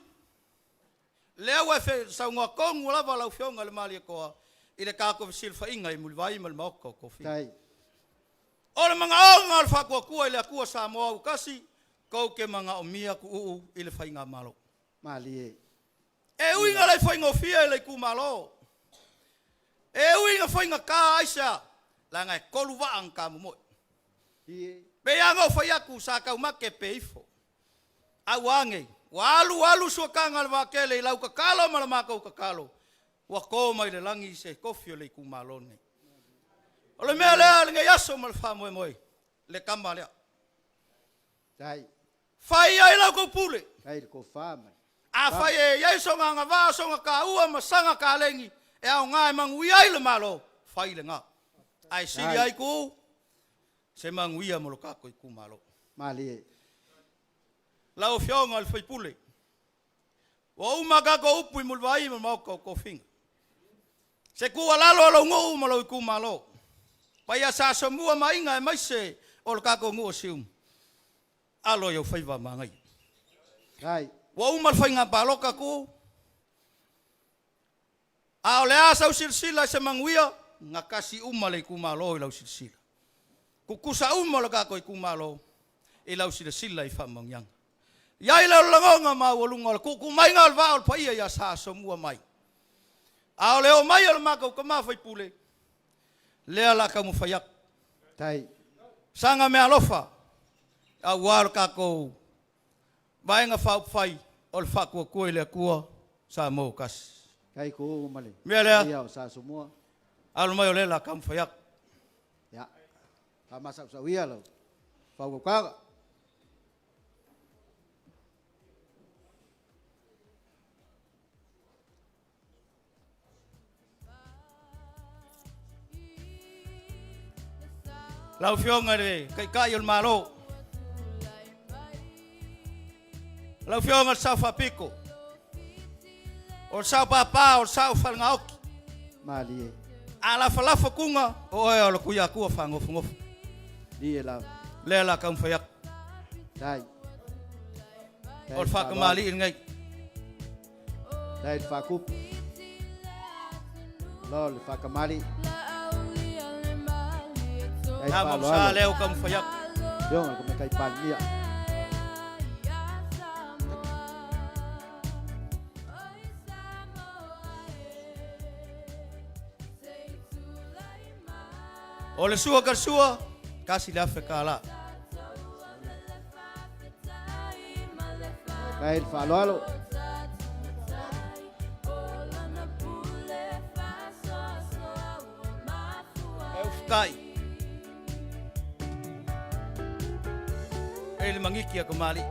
lea ua e saunoa tonu lava lau Afioga i le Malietoa i le tatou fesilafaiga i Mulivai ma le Maota o Tofiga. O le manaoga o le faatuatua i le Atua Samoa ua tasi, tou te manaomia tuuu i le faigamalo. Malie. E ui ina le faigofie i le itumalo, e ui ina faigata aisea, leaga e tolu vaa na tamomoe. Pei lava ona ou fai atu, sa taumate pe ifo. A ua a nei? Ua alu alu suataga a le vaatele i lau tatalo ma la matou tatalo, ua to mai le lagi se tofi o le itumalo lenei. O le mea lea i lenei aso ma le faamoemoe, le tama lea. Fai ai la outou pule. Afai e i ai sona agavaa, sona taua ma saga kaleni e aoga e manuia ai le Malo, fai lena. Ae sili ai ku se manuia mo lo tatou itumalo. Malie. Lau Afioga i le sui usufono, ua uma tatou upu i Mulivai ma le Maota o Tofiga. Se tuualalo a lou nuu ma lou itumalo, paia sa Asomua ma Aiga aemaise o le tatou nuu o Siumu, alo i ou faiva manaia. Tai. Ua uma le faiga palota tu, a o le a sau silasila i se manuia, na tasi uma le itumalo i lau silasila. Tutusa uma lo tatou itumalo i lau silasila i faamanuiaga. I ai lea o le lagona maualuga o le tuutuu maiga o le vaa o le paia ia Sa Asomua mai. A o le oo mai o le matou tama faipule, lea la taumafai atu. Tai. Saga meaalofa aua lo tatou Vaega Faaupufai o le Faatuatua i le Atua Samoa ua tasi. Tai ko ma le Mea lea, paia o Sa Asomua. alo mai o lea la taumafai atu. Ya. Faamasausauia lau faautautaga. Lau Afioga i le Taitai o le Malo, lau Afioga i le Sao Faapito, o le Sao Papa, o le Sao Falenaoti. Malie. A lafalafa tuna, o oe o le Tuiatua faanofonofo. Lie lava. Lea la taumafai atu. Dai. O le faatamalii lenei. Dai le faakupu. Lo le faakamali. Dai Na mausa faaaloalo. lea o taumafai atu. Afioga i le Tamaitai Palemia. O le sua ka le sua, $1,000. Dai le faaaloalo. E ufutai. E le mangiki a kamali.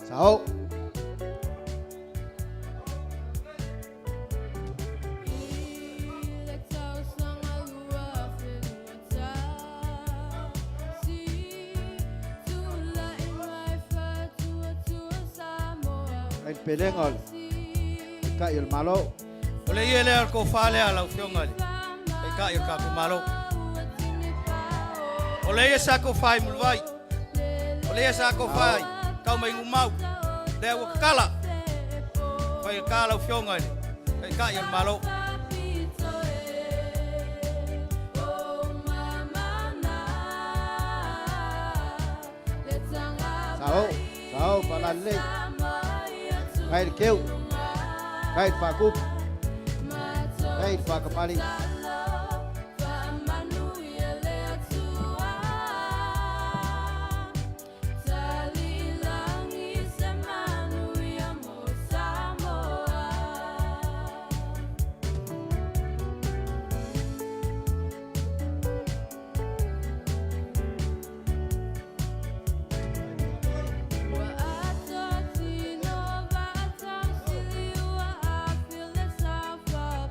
Sao. Ai le pelega o le Taitai o le Malo. O le ia lea o le tofa lea lau Afioga i le Taitai o le tatou Malo. O le ia sa tofa i Mulivai. O le ia sa tofa i Taumainumau. Lea ua tatala. Fai ta lau Afioga i le Taitai o le Malo. Sao. Sao faalalelei. Kai le keu. Kai le faakupu. Kai le faakamali.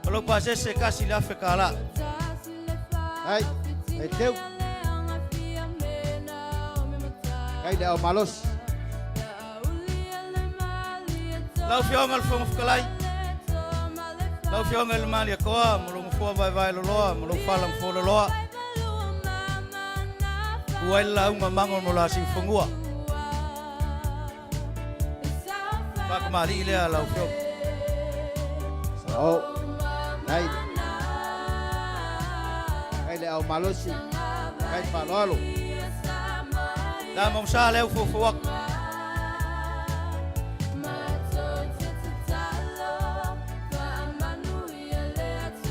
O lou pasese $1,000. Ai. Ai le keu. Kai le au malosi. Lau Afioga i le Fofoga Fetalai, lau Afioga i le Malietoa ma lou nofoa vaevae loloa ma lou fala nofoa loloa, ua ai le lauga mago mo la siufanua. Faatamalii lea lau Afioga. Sao. Dai. Kai le au malosi. Kai le faaaloalo. La mausa lea ua fuafua atu.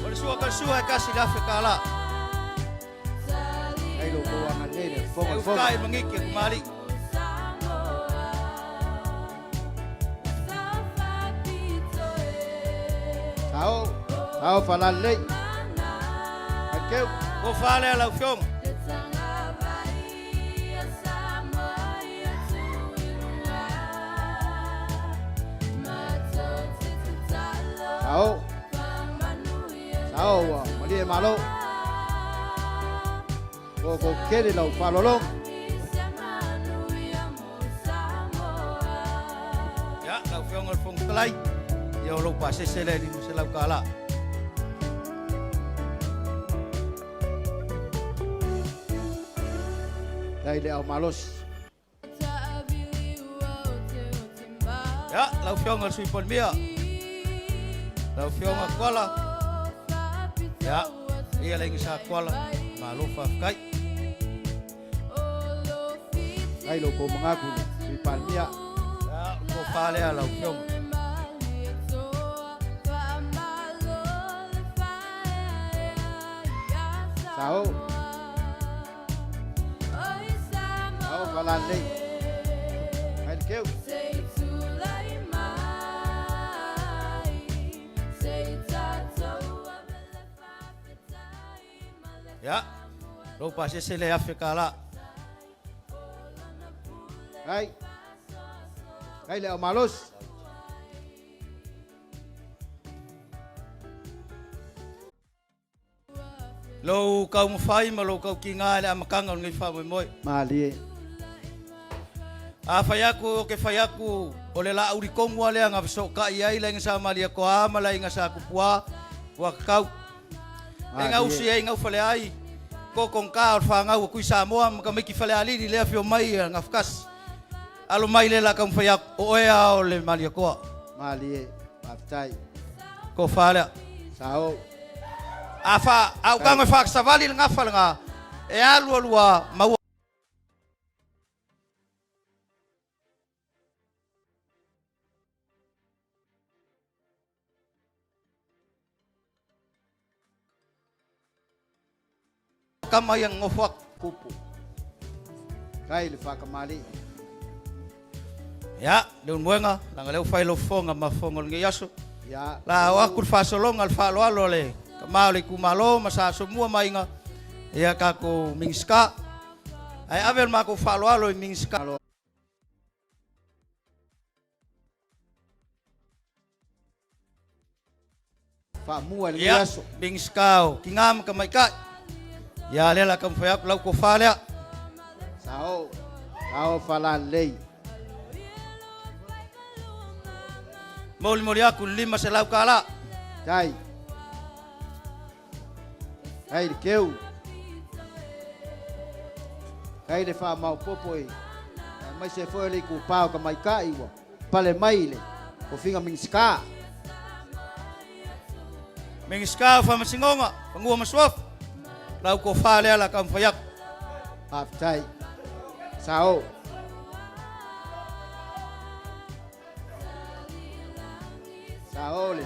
O le sua ka le sua e $1,000. Kai lo kou agalelei le fofoga E o le fono. ufutai mangiki a kamali'i. Sao. Sao faalalelei. Kai le keu. Tofa lea lau Afioga. Sao. Sao ua malie malo. Ko ko kele lau faalologo. Ia, lau Afioga i le Fofoga Fetalai, ia o lou pasese lea e $500. Dai le au malosi. Ia, lau Afioga i le Sui Palemia, lau Afioga Tuala, ia, ia le sa Tuala, malo faafetai. Kai lo kou magaku le Sui Palemia. Ia, o le tofa lea lau Afioga. Sao. Sao faalalelei. Kai le keu. Ia, Lou pasese lea e $1,000. Ai. Ai le au malosi. Lou taumafai ma lou tautiga i le amataga o lenei faamoemoe. Malie. A fai atu ou te fai atu o le laa ulitonu lava lea na fesootai ai le aiga Sa Malietoa ma le aiga Sa Tupua ua tatau. E gausi ai Gaufaleai, totogata o le fanau a Tuisamoa ma tamaiti Falealili le afio mai a Gafatasi. Alo mai le la taumafai atu, o oe lava o le Malietoa. Malie, faafetai. Tofa lea. Sao. A fa, a ou tago e faasavali le gafa lena, e alu alu lava, maua. Tama ia nofo atu. Kupu. Kai le whakamali. Ia, Leulumoega, leaga lea ua fai lou fofoga ma fofoga o lenei aso. Ia. La o aku le faasologa le faaaloalo a le tama o le itumalo ma Sa Asomua ma Aiga, ia tatou Minisita. Ae ave le matou faaaloalo i Minisita. Faamua i lenei Ia, aso. Minisita o Tina ma Tamaitai. Ia, lea o le a taumafai atu lau tofa lea. Sao, sao faalalelei. Molimoli atu le $500. Tai. Tai le keu. Tai le faamaopopo i aemaise foi o le itupa o tamaitai ua pale mai i le tofiga Minisita. Minisita o Faamasinoga, Fanua ma Suafa, lau tofa lea o le a taumafai atu. Faafetai. Sao. Sao le.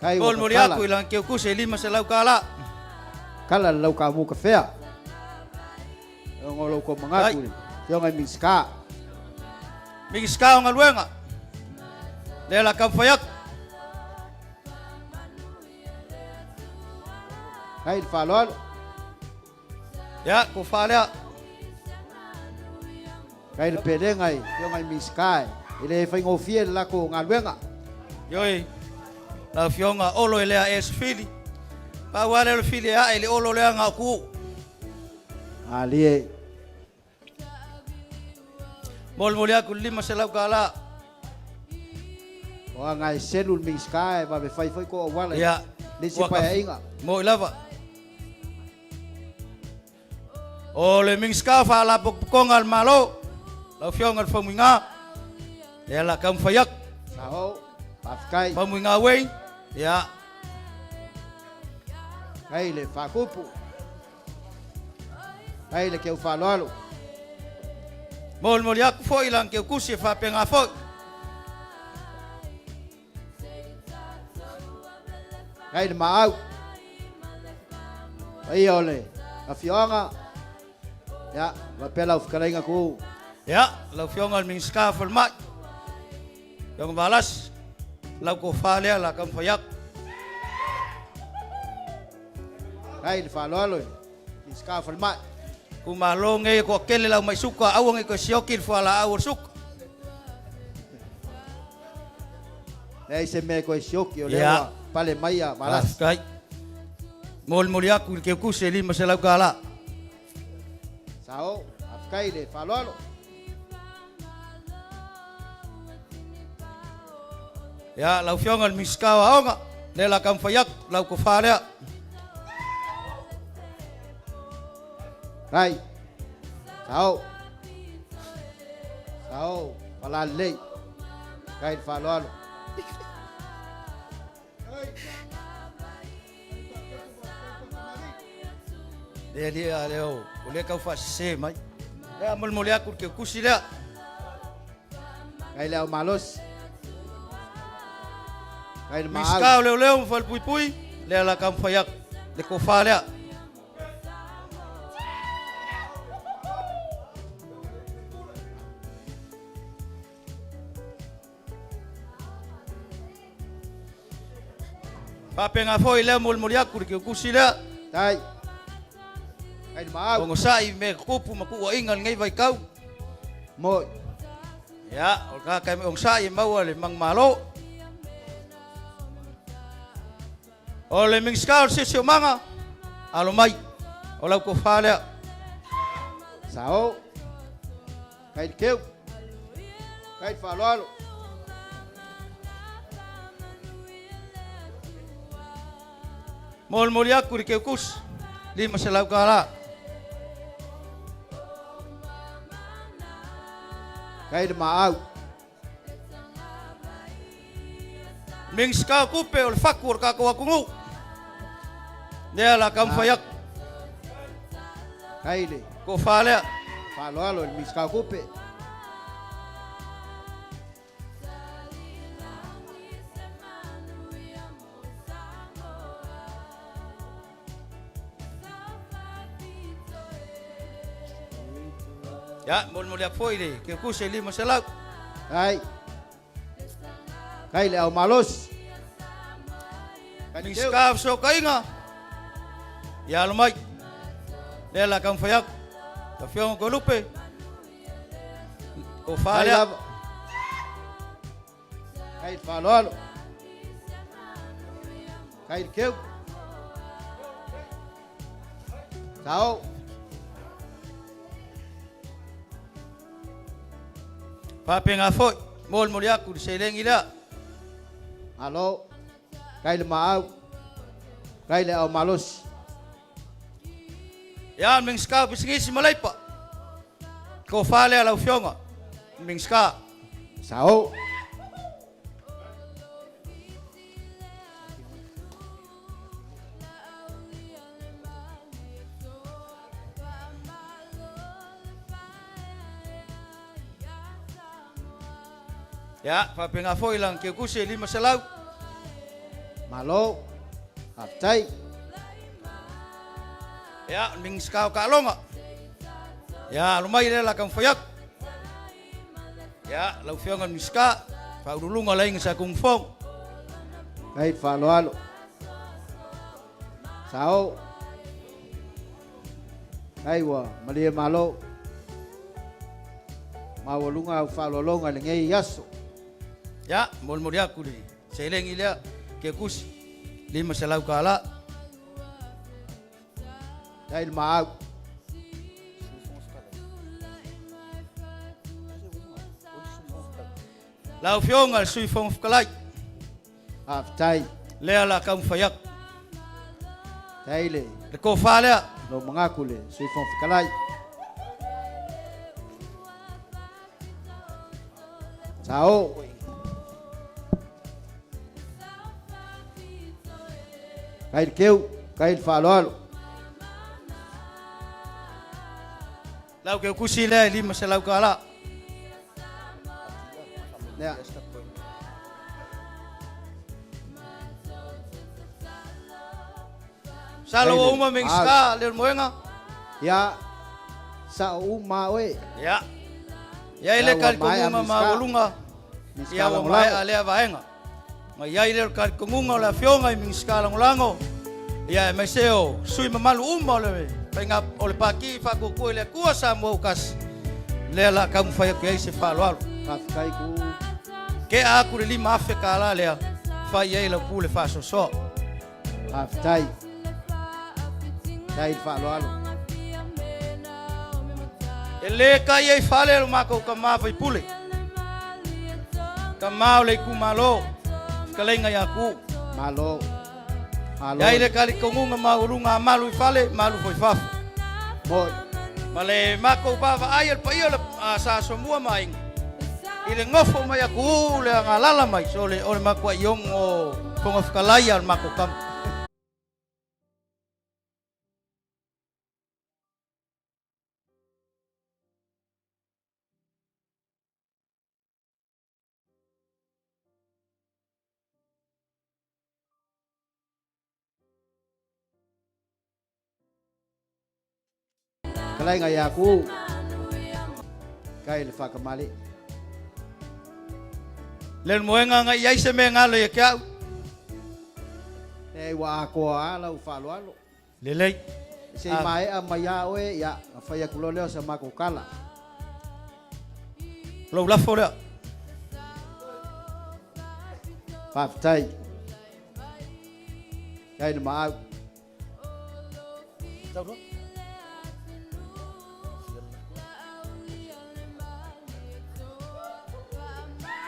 Kai ua Molimoli kala. atu i lana keukusi e $500. Kala le lau kamu ka fea. E ono lou kou mangatu Ai. le Afioga i Minisita. Minisita o Galuega, lea o le a taumafai atu. Kai le faaaloalo. Ia, tofa lea. Kai le pelega i Afioga i Minisita e e le faigofie le latou galuega. Ioe, lau Afioga Olo e lea e se fili. Pau lava lea o le fili e ae i le Olo lea na o Tuuu. Malie. Molimoli atu i le $500. O aga e selu le Minisita e vave fai foi ko auala i Ia, le isi ua ka- paeaiga. Moi lava. O le Minisita o Faalapotopotoga a le Malo, lau Afioga i le Faumuiga, lea o le a taumafai atu. Sao, faafetai. Faumuiga uei, ia. Kai le faakupu. Kai le keu faaaloalo. Molimoli atu foi i lana keukusi e faapena foi. Kai le maau. Paia o le afioaga. Ia, faapea lau fetalaiga Tuuu. Ia, lau Afioga i le Minisita o Falemai, Afioga Valasi, lau tofa lea o le a taumafai atu. Kai le faaaloalo i le Minisita o Falemai. Itumalo nei e toatele le au mai suka, aua ne i toe sioki le fualaau o le suka. Leai se mea e toe sioki o lea Ia. ua pale mai a Valasi. Faafetai. Molimoli atu i le keukusi e $500. Sao, faafetai le faaaloalo. Ia, lau Afioga i le Minisita o Aoga, lea o le a taumafai atu, lau tofa lea. Kai. Sao. Sao, faalalelei. Kai le faaaloalo. Le alii a lea o o lea tau faasese mai. Lea molimoli atu le keukusi lea. Kai le au malosi. Kai le maau. Minisita o Leoleo ma Falepuipui, lea o le a taumafai atu le tofa lea. Faapena foi lea molimoli atu i le keukusi lea. Tai. Kai le maau. Ogosaʻi i mea tutupu ma tuuaiga i lenei vaitau. Moi. Ia, o le tagata e ogosaʻi e maua le manumalo. O le Minisita o le Siosiomaga, alo mai, o lau tofa lea. Sao. Kai le keu. Kai le faaaloalo. Molimoli atu i le keukusi, 500 tala. Kai le maau. Minisita o Tupe o le fatu o le tatou atunuu. Lea la taumafai atu. Kai le Tofa lea. Faaaloalo i le Minisita o Tupe. Ia, molimoli atu foi i le keukusi e 500. Ai. Kai le au malosi. Kai le keu. Minisita o Fesootaiga, ia alo mai. Lea la taumafai atu. Lau Afioga Toelupe, tofa Kai lea. lava. Kai le faaaloalo. Kai le keu. Sao. Faapena foi, molimoli atu i le seleni lea. Malo. Kai le maau. Kai le au malosi. Ia, le Minisita o Pisinisi ma Leipa. Tofa lea lau Afioga, le Minisita. Sao. Ia, faapena foi lana keukusi e 500. Malo. Faafetai. Ia, o le Minisita o Taaloga. Ia, alo mai lea la taumafai atu. Ia, lau Afioga i le Minisita, Faauluuluga o le Aiga Sa Tunumafono. Kai le faaaloalo. Sao. Kai ua malie malo. Maualuga au faaaloaloga i lenei aso. Ia, molimoli atu le seleni lea, keukusi, 500 tala. Kai le maau. Lau Afioga i le Sui Fofoga Fetalai. Faafetai. Lea la taumafai atu. Tai le. Le tofa lea. Lou manatu le Sui Fofoga Fetalai. Sao. Kai le keu, kai le faaaloalo. Lau keukusi lea e 500 tala. Lea. Salo ua uma Minisita Leulumoega. Ia, sao uma oe. Ia. Ia i le talitonuga maualuga, ia ua maea lea vaega. Ma i ai lea o le talitonuga o le Afioga i Minisita Lagolago, ia aemaise o sui mamalu uma o le faiga o le Pati Faatuatua i le Atua Samoa ua tasi, lea la taumafai atu i ai se faaaloalo. Faafetai ku. Tea atu le 5,000 tala lea, fai i ai lau pule faasoasoa. Faafetai. Faafetai le faaaloalo. E le tai ai fale lo matou tama faipule. Tama o le itumalo, fetalaiga ia Tuuu. Malo. Malo. E ai le talitonuga maualuga a malu i fale, malu foi i fafo. Moi. Ma le matou vaavaai a le paia o le Sa Asomua ma Aiga, i le nofo mai a Tuuu le agalala mai, so o le matuai ono Fofoga Fetalai a o le matou tama. Kalaiga ia ku. Kai le whakamale. Le moenga ngai ai se me ngalo ia ke au. Leai ua atoa lava lau faaaloalo. Lelei. Se i maea mai lava oe, ia, ona fai atu loa lea o sa matou tala. Lou lafo lea. Faafetai. Faafetai le maau.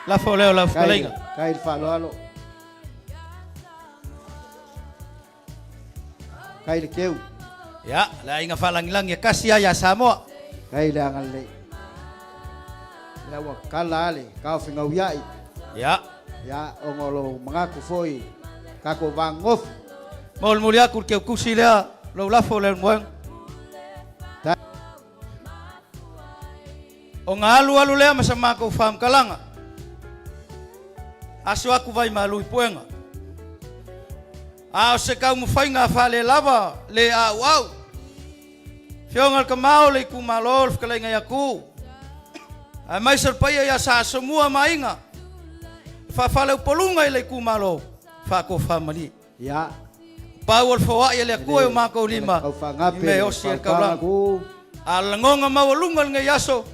Lafo lea o lau fetalaiga. Kai le faaaloalo. Kai le keu. Ia, le aiga faalagilagi e kasi ai ia Samoa. Kai le agalelei. Lea ua kala lava le taofegauia'i. Ia. Ia, ona o lou manatu foi tatou vanonofo. Molimoli atu le keukusi lea, lou lafo lea le moega. Ona alualu lea ma sa matou faamatalaga. Aso atu vai malu i puega. A o se taumafaiga faalelava le auau. Afioga i le Tama o le itumalo o le fetalaiga ia Tu, aemaise o le paia ia Sa Asomua ma Aiga, le faafaleupoluga i le itumalo, faatofamalie. Ia. Pau o le foai a le Atua i o matou lima, i mea e osi ai le taulaga. A o le lagoga maualuga i lenei aso,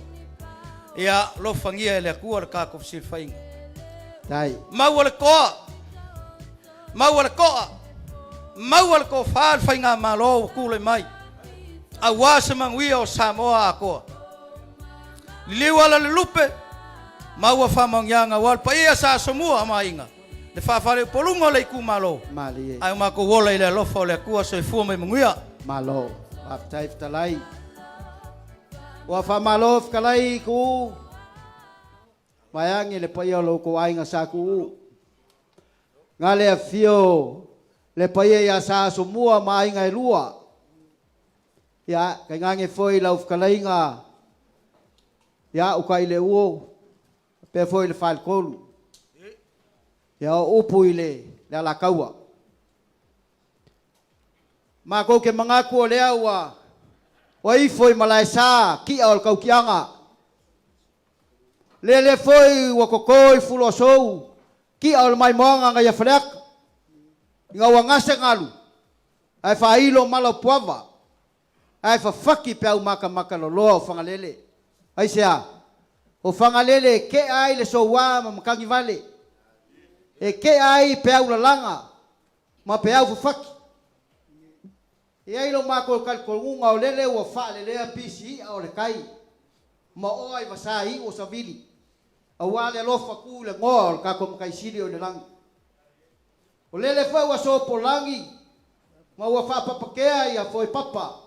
ia alofagia e le Atua le tatou fesilafaiga. Maua le toa, maua le toa, maua le tofa i le faigamalo ua tulai mai, aua se manuia o Samoa atoa. Liliu ala le lupe, maua faamanuiaga aua le paia sa asomua ma aiga. Le faafaleupoluga o le itumalo. Malie. Ae o matou ola i le alofa o le Atua soifua mai manuia. Malo. Faafetai fetalai. Ua faamalo fetalai Tuuu. Vaeane le paia o lo outou aiga Sa Tuuu. Na le afio le paia ia Sa Asomua ma aiga e lua. Ia, tainane foi lau fetalaiga ia Utaileuo faapea foi le faletolu. Ia o upu i le le Alataua. Matou te manatu o lea ua ua ifo i Malaesa ki'a o le tautiaga. Lele foi ua toto i Fuloasou ki'a o le maimoaga nai a Faleata. Ina ua gase galu ae faailo mala o Puava Ae fafaki peau makamaka loloa o Fagalele. Aisea? O Fagalele e kea ai le soua ma matagi vale. E kea ai peau lalaga ma peau fafaki. E i ai lo matou talitonuga o lele ua faalelea pisi i'a o le tai ma oa i vasa iu o savili, aua le alofa tu i le goa o le tatou Matai Sili o i le lagi. O lele foi ua sopolagi ma ua faapapatea ia foi papa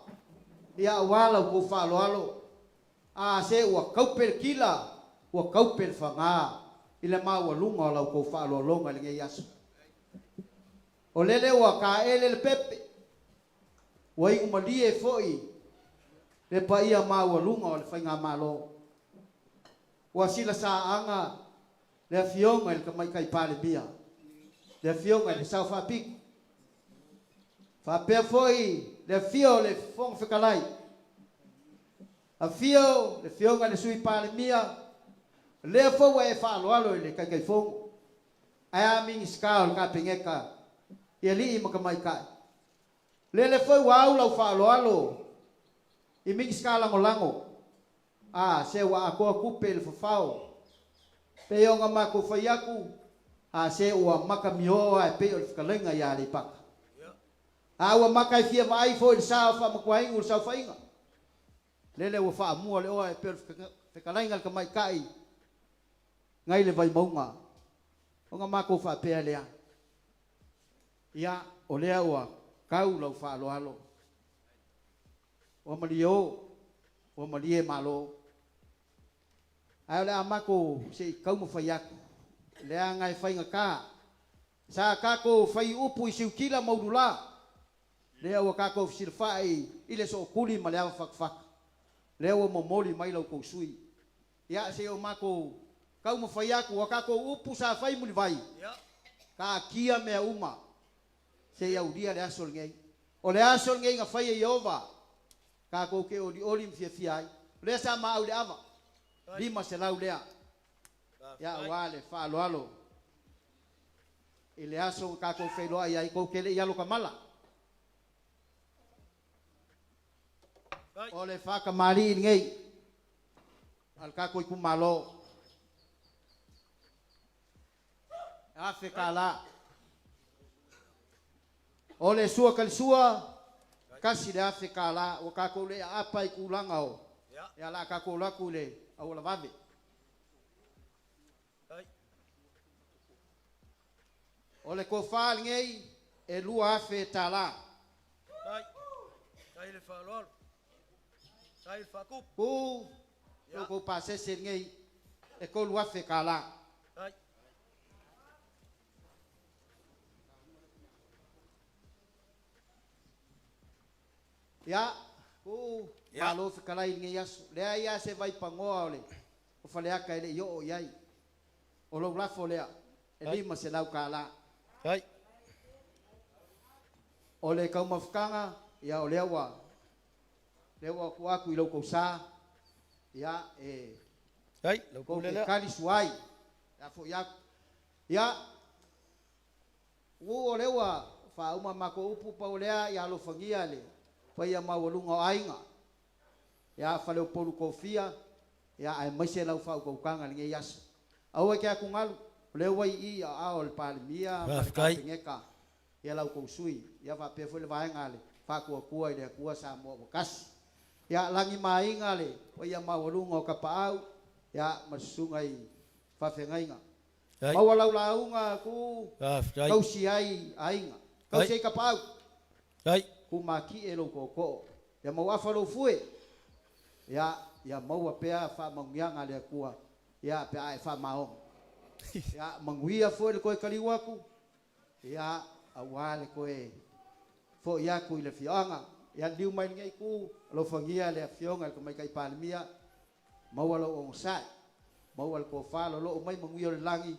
ia aua la outou faaaloalo, a se ua taupe le kila, ua taupe le faga i le maualuga o la outou faaaloaloga i lenei aso. O lele ua taele le pepe, ua iu malie foi le paia maualuga o le Faigamalo. Ua silasaaga le Afioga i le Tamaitai Palemia, le Afioga i le Sao Faapito, faapea foi le afio o le Fofoga Fetalai, afio le Afioga i le Sui Palemia, lea foi ua e faaaloalo i le Taitaifono, ae a Minisita o le Kapeneta i alii ma tamaitai. Lele foi ua au lau faaaloalo i Minisita Lagolago, A, se ua atoa tupe i le fafao. Pei ona matou fai atu, a, se ua maka mio a e pei o le fetalaiga ia Aleipata. A ua maka e fia vaai foi i le sa o Faamatuainu i le saofaiga. Lele ua faamua le oa e pei o le fetalaiga i le tamaitai nai le Vaimauga. Ona matou faapea lea, Ia, o lea ua tau lau faaaloalo. Ua malie o, ua malie malo. Ae o le a matou se i taumafai atu, leaga e faigata. Sa tatou fai upu i siutila ma ulula, lea ua tatou fesilafai i le sootuli ma le ava fatafata. Lea ua momoli mai la outou sui. Ia, se i o matou taumafai atu, a tatou upu sa fai mulivai, taatia mea uma. Se i aulia le aso lenei. O le aso lenei na fai e Ieova, tatou te olioli ma fiafia ai. O lea sa maau i le ava, 500 lea, ia aua le faaaloalo. I le aso na tatou feiloai ai kou te le i alo ka mala. O le faakamali'i lenei a le tatou itumalo. $1,000. O le sua talisua, $1,000. Ua tatou le aapa i tulaga o, ia la tatou alu atu i le auala vave. O le tofa lenei, e $2,000. Pu, lo kou pasese lenei, e $3,000. Ia, ku, malo fetalai i lenei aso. Leai lava se vaipagoa o le o Faleata e le i oo i ai. O lou lafo lea, e $500. O le taumafataga, ia o lea ua tuu atu i lau tausa, ia e kou te tali suai, ia foi atu. Ia, ua o lea ua faauma matou upu pau lea ia alofagia le paia maualuga o aiga. Ia faleupolu tofia, ia aemaise lau faautautaga i lenei aso. Aua e te atugalu, o lea ua i i aao o le Palemia ma le Kapeneta, ia lau tou sui, ia faapea foi le vaega a le Faatuatua i le Atua Samoa ua tasi. Ia lagi ma aiga le paia maualuga o Tapaau, ia ma le susuga i faafeagaiga. Maua lau lauga ku tausi ai aiga. Tausi ai Tapaau. Ku matie lou tootoo. Ia mau afa lou fue. Ia, ia maua pea faamanuiaga a le Atua. Ia pe a e faamaoga. Ia manuia foi le toe taliu atu. Ia aua le toe foi atu i le afioaga. Ia liu mai lenei itu, alofagia le afioga i le Tamaitai Palemia. Maua lou onosai. Maua le tofa loloo mai manuia o le lagi.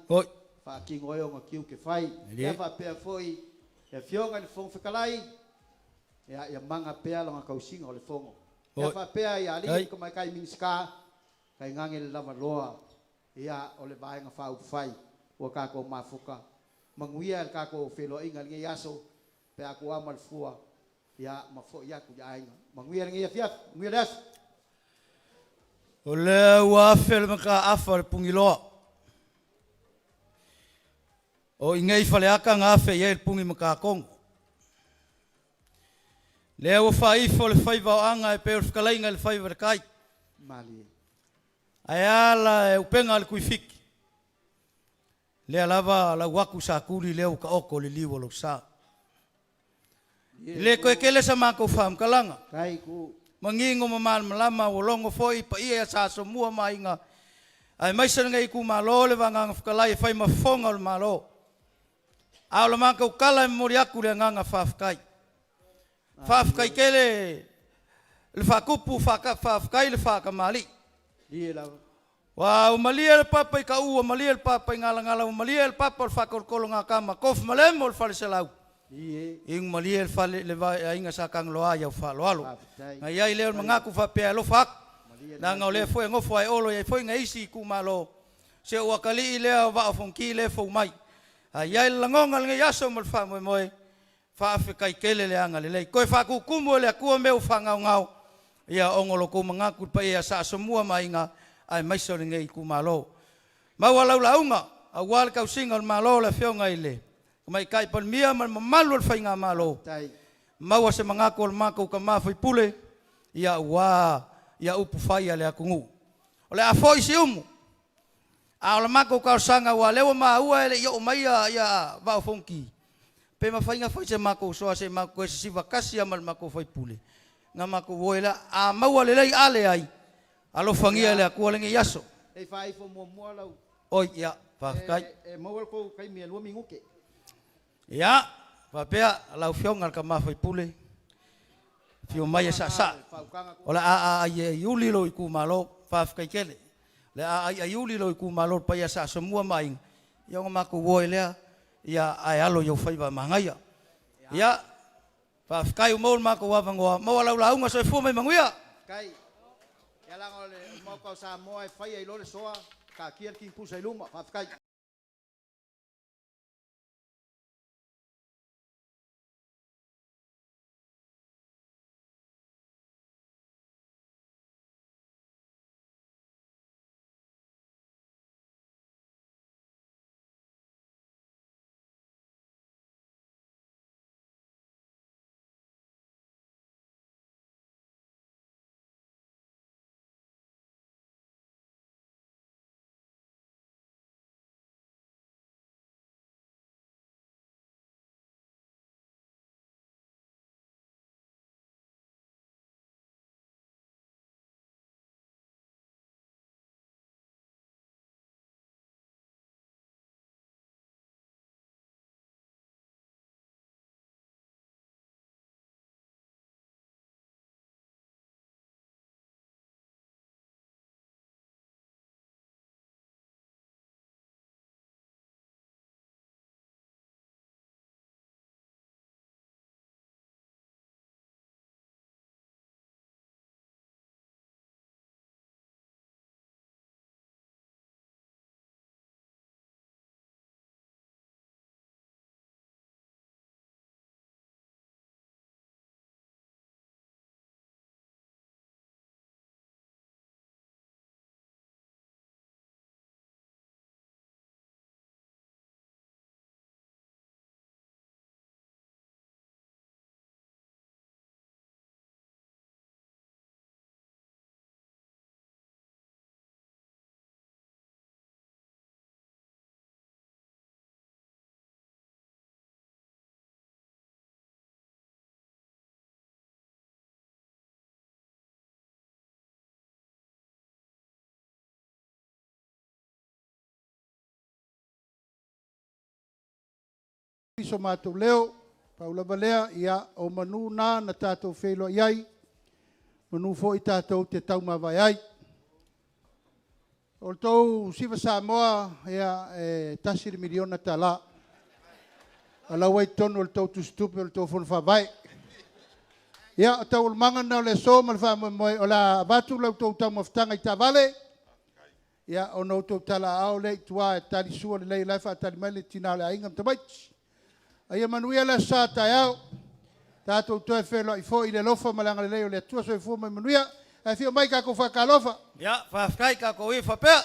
Faatino ai ona tiute fai. Ia faapea foi le afioga i le Fofoga Fetalai. Ia, ia maga pea lona tausiga o le fono. Ia faapea ia alii tamaitai Minisita, tainane le lavaloa, ia o le vaega faaupufai ua tatou mafuta. Manuia le tatou feiloaiga i lenei aso, pe a tua ma le fua, ia ma foi atu i aiga. Manuia lenei afiafi, manuia le aso. O lea ua afe le mataafa le pugiloa. O i nei Faleata na afe i ai le pugi matakogo. Lea ua faaifo le faiva o aga e pei o le fetalaiga i le faiva o le tai. Ae ala e upega a le tuifiki. Lea lava lau atu sa tuli lea ua taoto le liu o lou sa. Le toe tele sa matou faamatalaga. Manino ma malamalama ua logo foi paia ia Sa Asomua ma aiga. Aemaise lenei itumalo le vagaga fetalai e fai ma fofoga o le Malo. A o le matou tala e momoli atu le agaga faafetai. Faafetai tele le faatupu, faafetai le faatamalii. Ua malie le papa i kau, ua malie le papa i galagala, ua malie le papa o le faatolotolo gakama, kofu malemo o le faleselau. Igu malie le fale le aiga sa kagaloa i au faaaloalo. Na iai lea o le manatu faapea e alofa atu. Leaga o lea foi e nofo ae olo i ai foi na isi itumalo. Se ua atalii lea o Vaa o Fonoti lea e fou mai. A iai le lagona lenei aso ma le faamoemoe, faafetai tele le agalelei. Toe faatutumu e le Atua mea ua faagaogao, ia ona o lo outou manatu i le paia ia Sa Asomua ma aiga, aemaise o lenei itumalo. Maua lau lauga, aua le tausiga o le Malo, le afioga i le Tamaitai Palemia ma le mamalu o le Faigamalo. Maua se manatu o le matou tama faipule, ia aua ia upu fai a le atunuu. O le a foi Siumu, a o le matou talosaga aua o lea ua maua e le i oo mai ia Vaa o Fonoti, pe mafai ona fai se matou soa se i matou toe sisiva tasi lava ma le matou faipule, na matou o ai lea. A maua lelei a leai, alofagia e le Atua lenei aso. E faaifo muamua lau. Oi, ia, faafetai. E maua le tou taimi e 2 minute. Ia, faapea lau afioga i le tama faipule, afio mai e saasaa. O le a aiaiuli lou itumalo, faafetai tele. O le a aiaiuli lou itumalo le paia sa Asomua ma aiga, ia ona matou o ai lea, ia ae alo i ou faiva magaia. Ia, faafetai ua maua le matou avanoa, maua lau lauga soifua mai manuia. Faafetai. Ia leaga o le Maota o Samoa e fai ai loa le soa, taatia le timupusa i luma. Faafetai. so matou leo. Pau lava lea, ia, o manu na tatou feiloai ai, manu foi tatou te taumavae ai. O le tou Siva Samoa, ia, e $1 miliona. O la ua i totonu o le tou tusitupe o le tou fono faavae. Ia, o taualumaga na o le aso ma le faamoemoe o le a avatu la outou taumafataga i taavale, ia, ona outou talaaao lea i tua e talisua lelei o la e faatali mai le tina o le aiga ma tamaiti. A ia manuia le aso Sa taeao, tatou toe feiloai foi i le alofa ma le agalelei o le Atua. Soifua ma ia manuia. Ae afio mai tatou faatalofa. Ia, faafetai tatou ia faapea.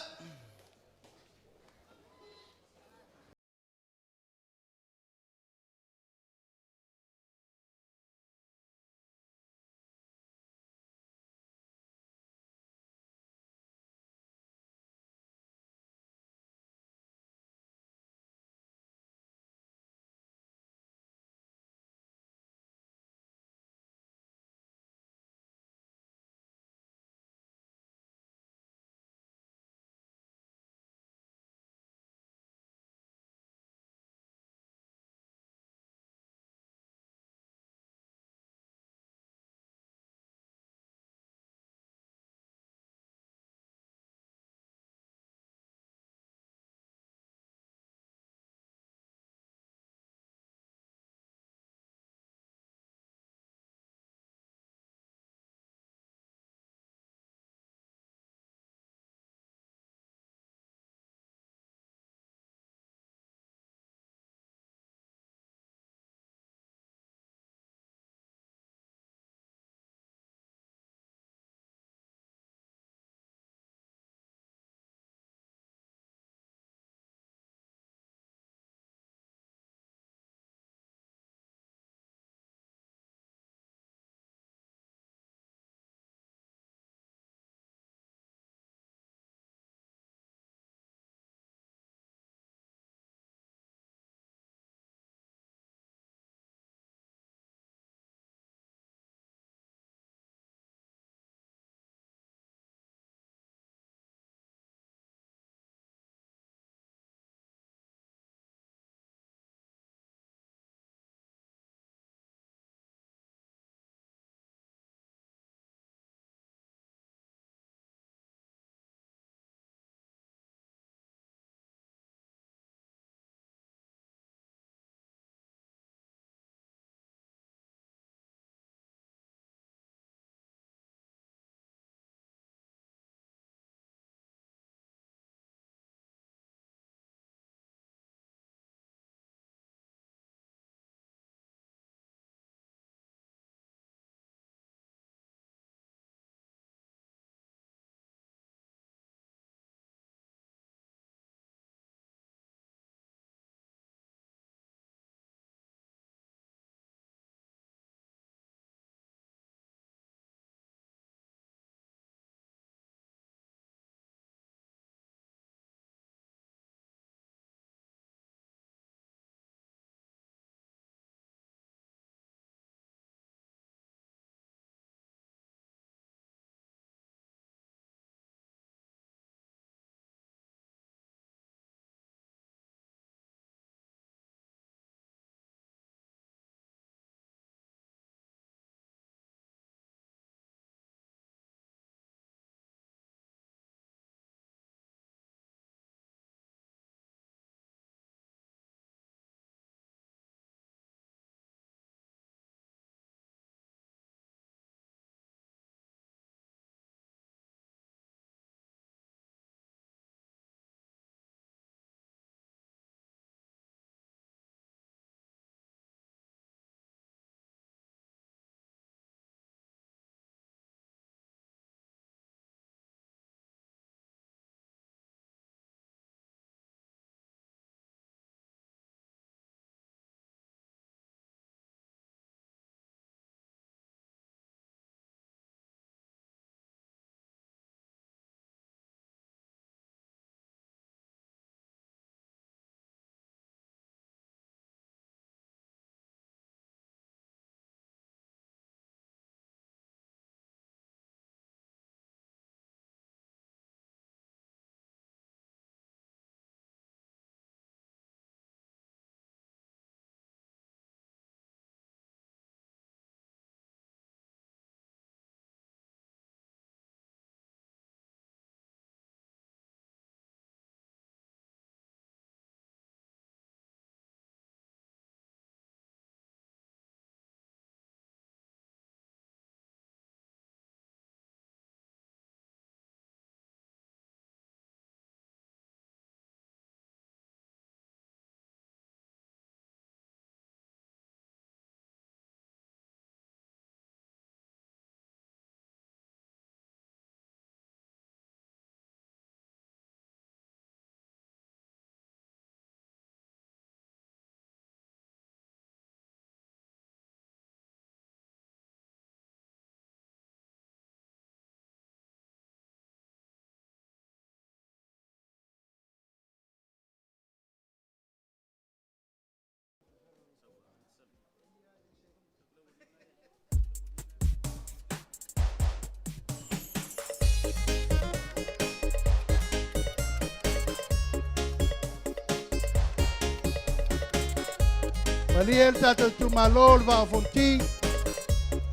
Malie le tatou itumalo le Vaa o Fonoti,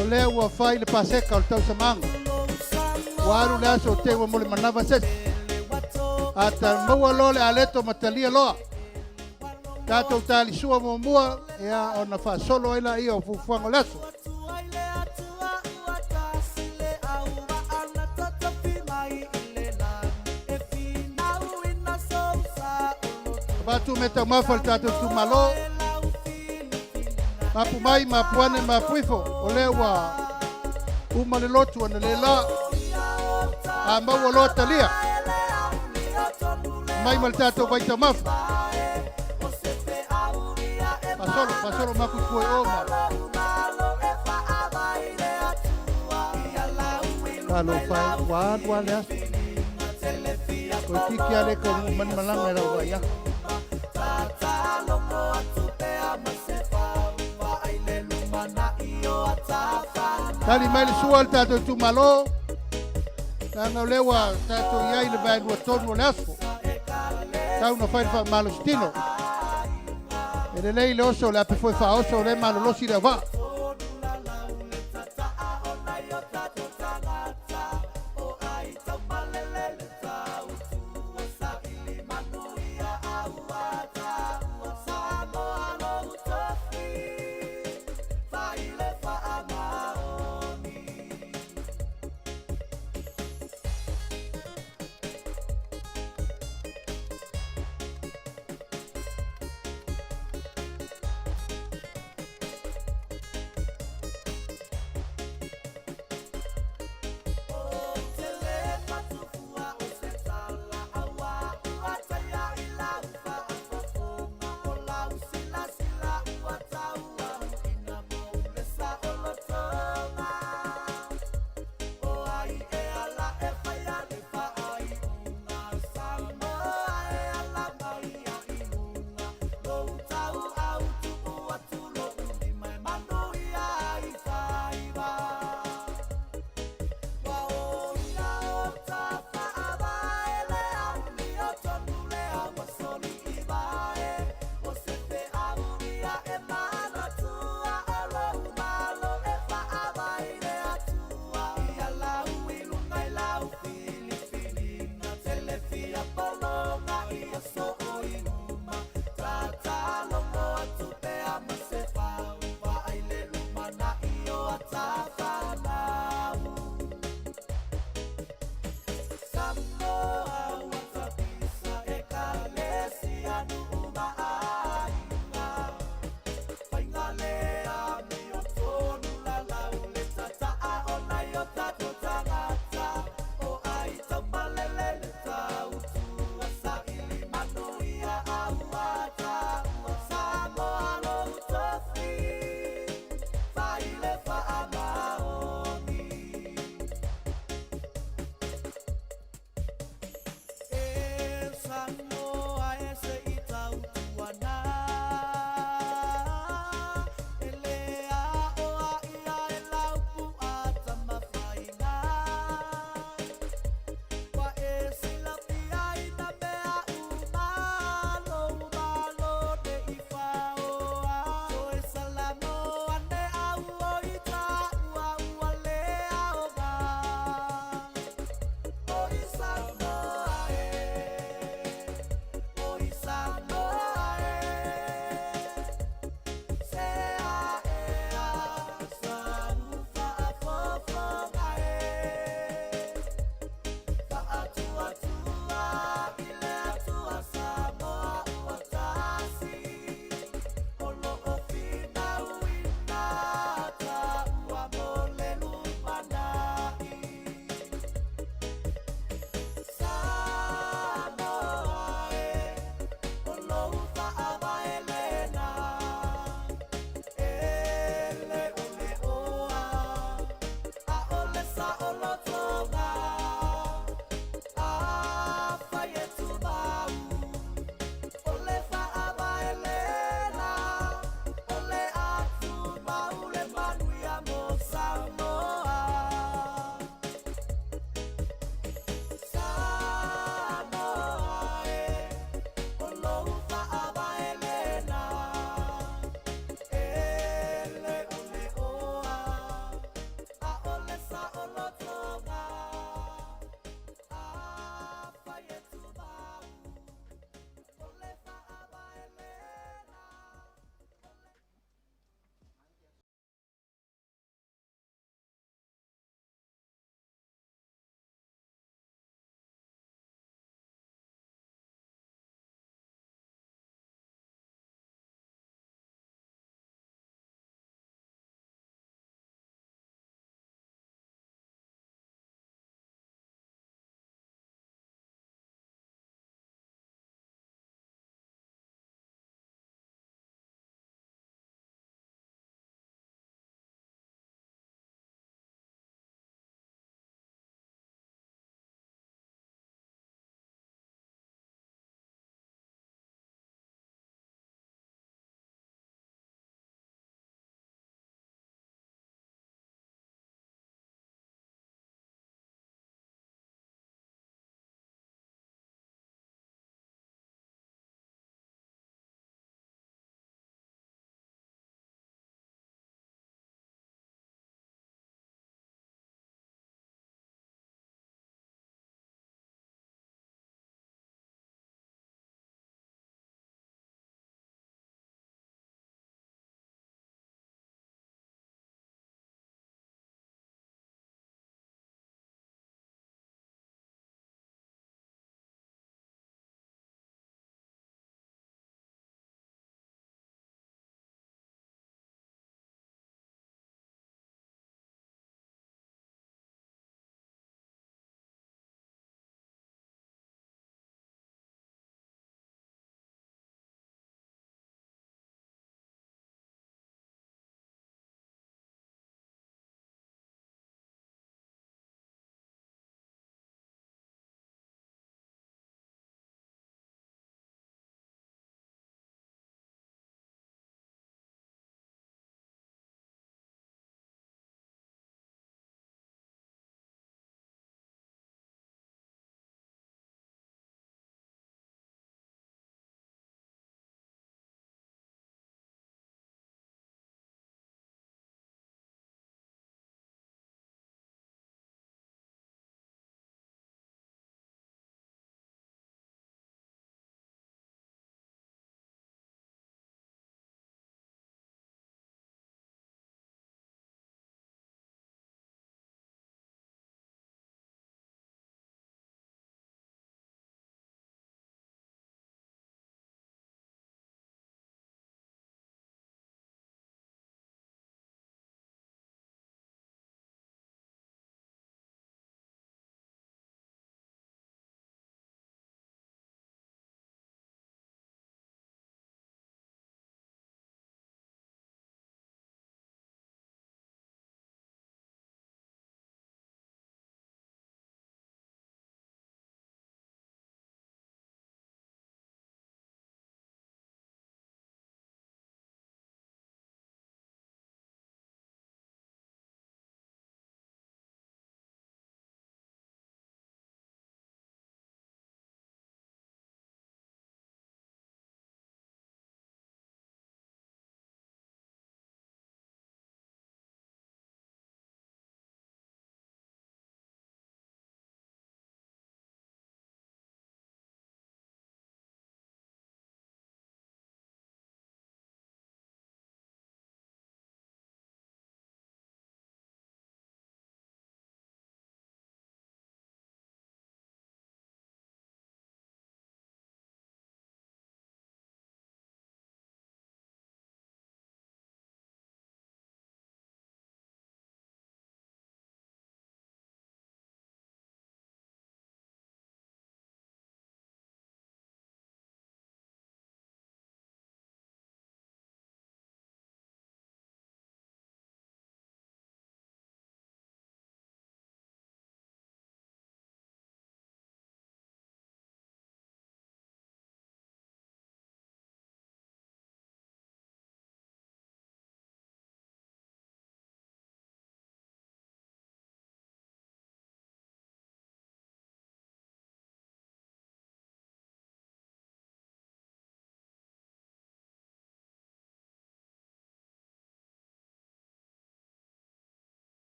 o lea ua fai le paseka o le tausamaga. Ua alu le aso o teua mo le manava sesi. A ta maua loa le aleto ma talia loa. Tatou talisua muamua, ia ona faasolo ai laia o fuafuaga o le aso. Avatu meataumafa a le tatou itumalo. Mapu mai, mapu ane, mapu ifo, o lea ua uma le lotu analeila. A maua loa talia. Mai ma le tatou vaitaumafa. Faasolo, faasolo maku i tua i o ma. Talofa e, ua alu lava le aso. Toeitiiti lava le taunuu mai le malaga i lau vaai atu. Tali mai le sua a le tatou itumalo, leaga o lea ua tatou i ai i le vaelua tonu o le aso. Tau na fai le faamalositino. E lelei le oso o le ape foi faaoso o lea e malolosi le auvaa.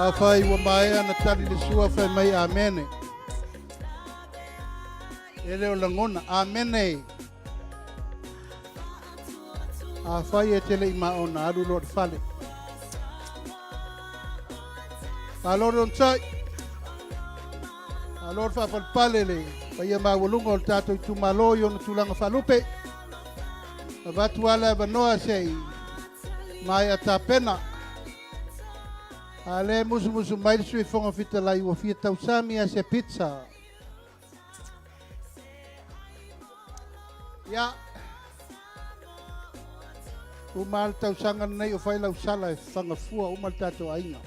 Afai ua maea na tali le sua fai mai amene. E le o lagona, amene. Afai e te le i maona, alu loa i le fale. Malo le onosai. Malo le faapalepale le paia maualuga o le tatou itumalo i ona tulaga faalupe. Avatu lava le avanoa se i maea tapena. A lea e musumusu mai le Sui Fofoga Fetalai ua fia tausami lava i se pizza. Ia, uma lava le tausaga lenei o fai lau sala e fagafua uma le tatou aiga.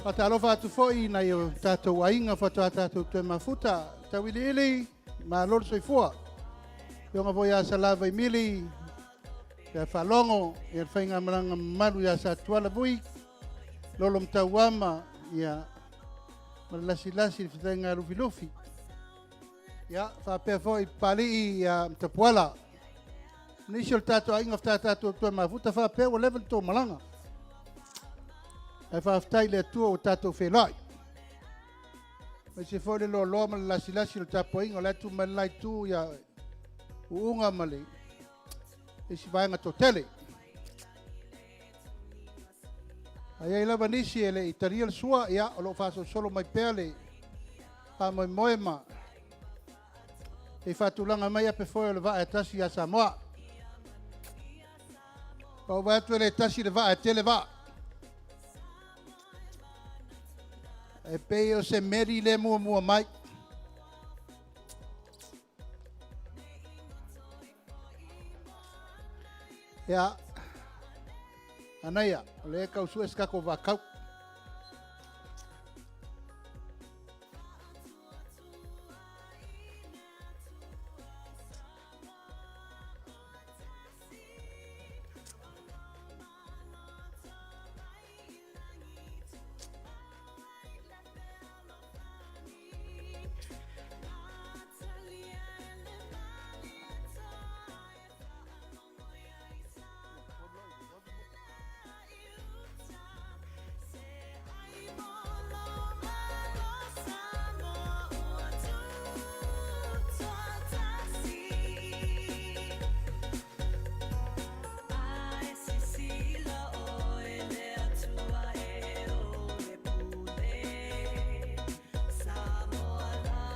Faatalofa atu foi i nai o tatou aiga faatoa tatou toe mafuta. Tauiliili, malo le soifua. Afioga foi ia Salavaimili, ia Faalogo, ia le faigamalaga mamalu ia Satuala Vui, Lolo Matauama, ia ma le Lasilasi, le fetalaiga ia Lufilufi. Ia, faapea foi Papalii ia Tapuala. Nisi o le tatou aiga faatoa tatou toe mafuta faapea ua leva ona outou malaga. Ae faafetai i le Atua ua tatou feiloai. Aemaise foi le loaloa ma le lasilasi o le tapuaiga o la e tu mai le la itu ia U'uga ma le isi vaega toatele. A i ai lava nisi e le i talia le sua, ia, o lo o faasolosolo mai pea le faamoemoe ma se i faatulaga mai ape foe o le vaa e tasi ia Samoa. Ua ou vaai atu e le tasi le vaa, e tele vaa. E pei o se meli lea e muamua mai. Ia, Anaia, o lea e tau sue se tatou vatau.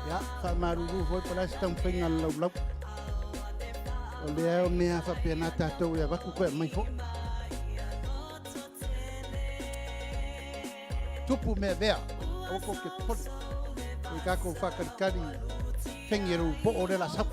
Ia, faamalulu foi po o le a se taumafaiga a le laulau. O lea o mea faapena tatou e avatu toe aumai foi. Tupu mea vea, aua tou te popole. Se i tatou faatalitali fegi e le poo o lea o le a sau.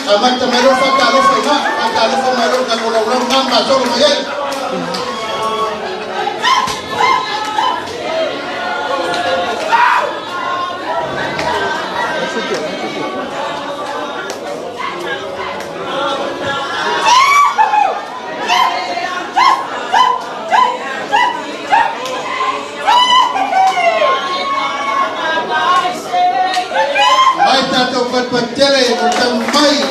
Amata mai loa le faatalofa i ina, faatalofa mai loa i le tatou laulau lena na faasolo mai ai. Mai tatou fatupatutele mo le taunuu mai o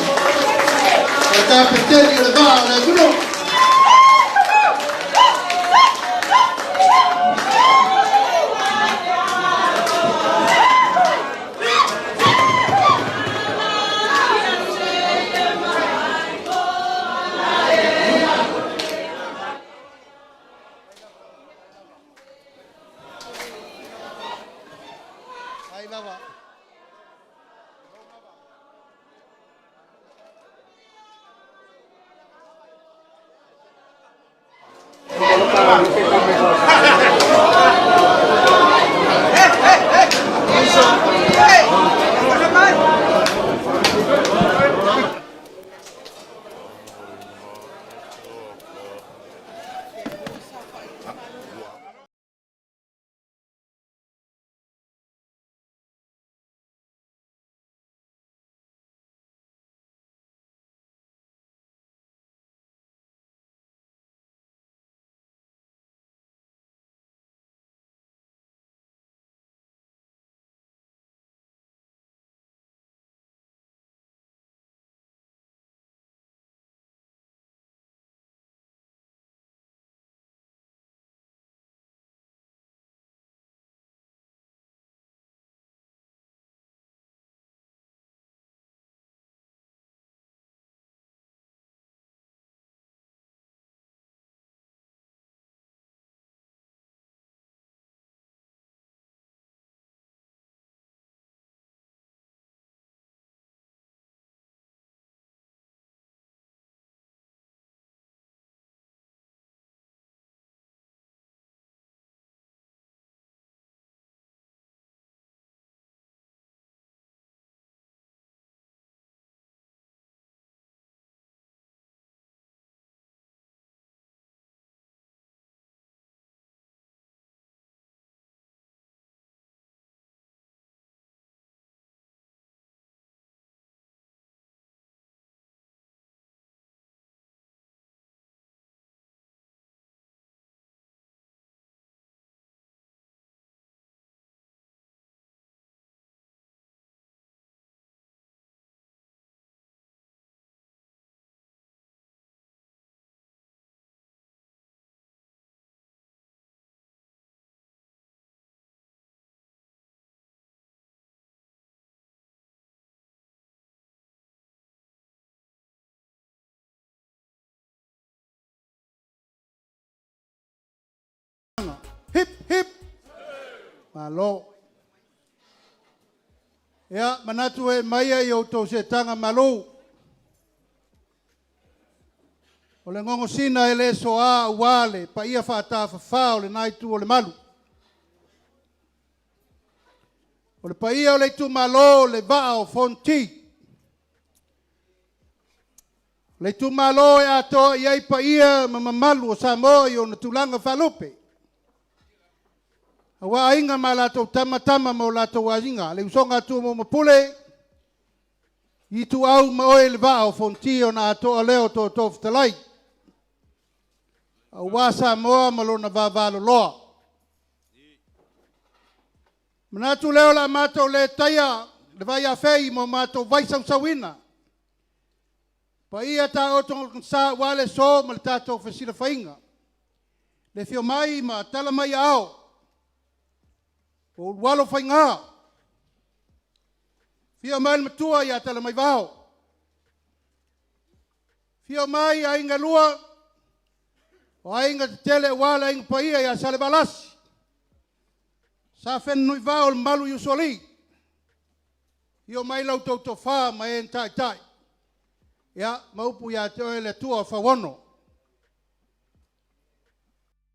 le kapeteni o le vaa o le atunuu. Ai lava. Hip hip. Malo. Ia, manatu e maia i outou seetaga malou. O le gogosina e le soā auā le paia faatafafā o lena itu o le malu. O le paia o le itumalo o le Vaa o Fonoti. O le itumalo e atoa i ai paia ma mamalu o Samoa i ona tulaga faalupe. Aua Aiga ma latou Tama, Tama ma o latou Aiga, le usoga a Tumua ma Pule, Ituau ma oe le Vaa o Fonoti ona atoa lea o tootoo fetalai. Aua Samoa ma lona vavaloloa. Manatu lea o le a matou le taia le vaiafei ma o matou vaisausauina. Paia taoto sa aua le aso ma le tatou fesilafaiga. Le afio mai ma tala mai aao o ulualo faiga. Afio mai le matua ia Talamaivao. Afio mai aiga e lua, o aiga tetele aua le aiga paia ia Salevalasi. Sa Fenunuivao o le mamalu i Usoalii. Afio mai la outou tofa ma e na taitai. Ia, ma upu ia te oe le Atua o Fauono.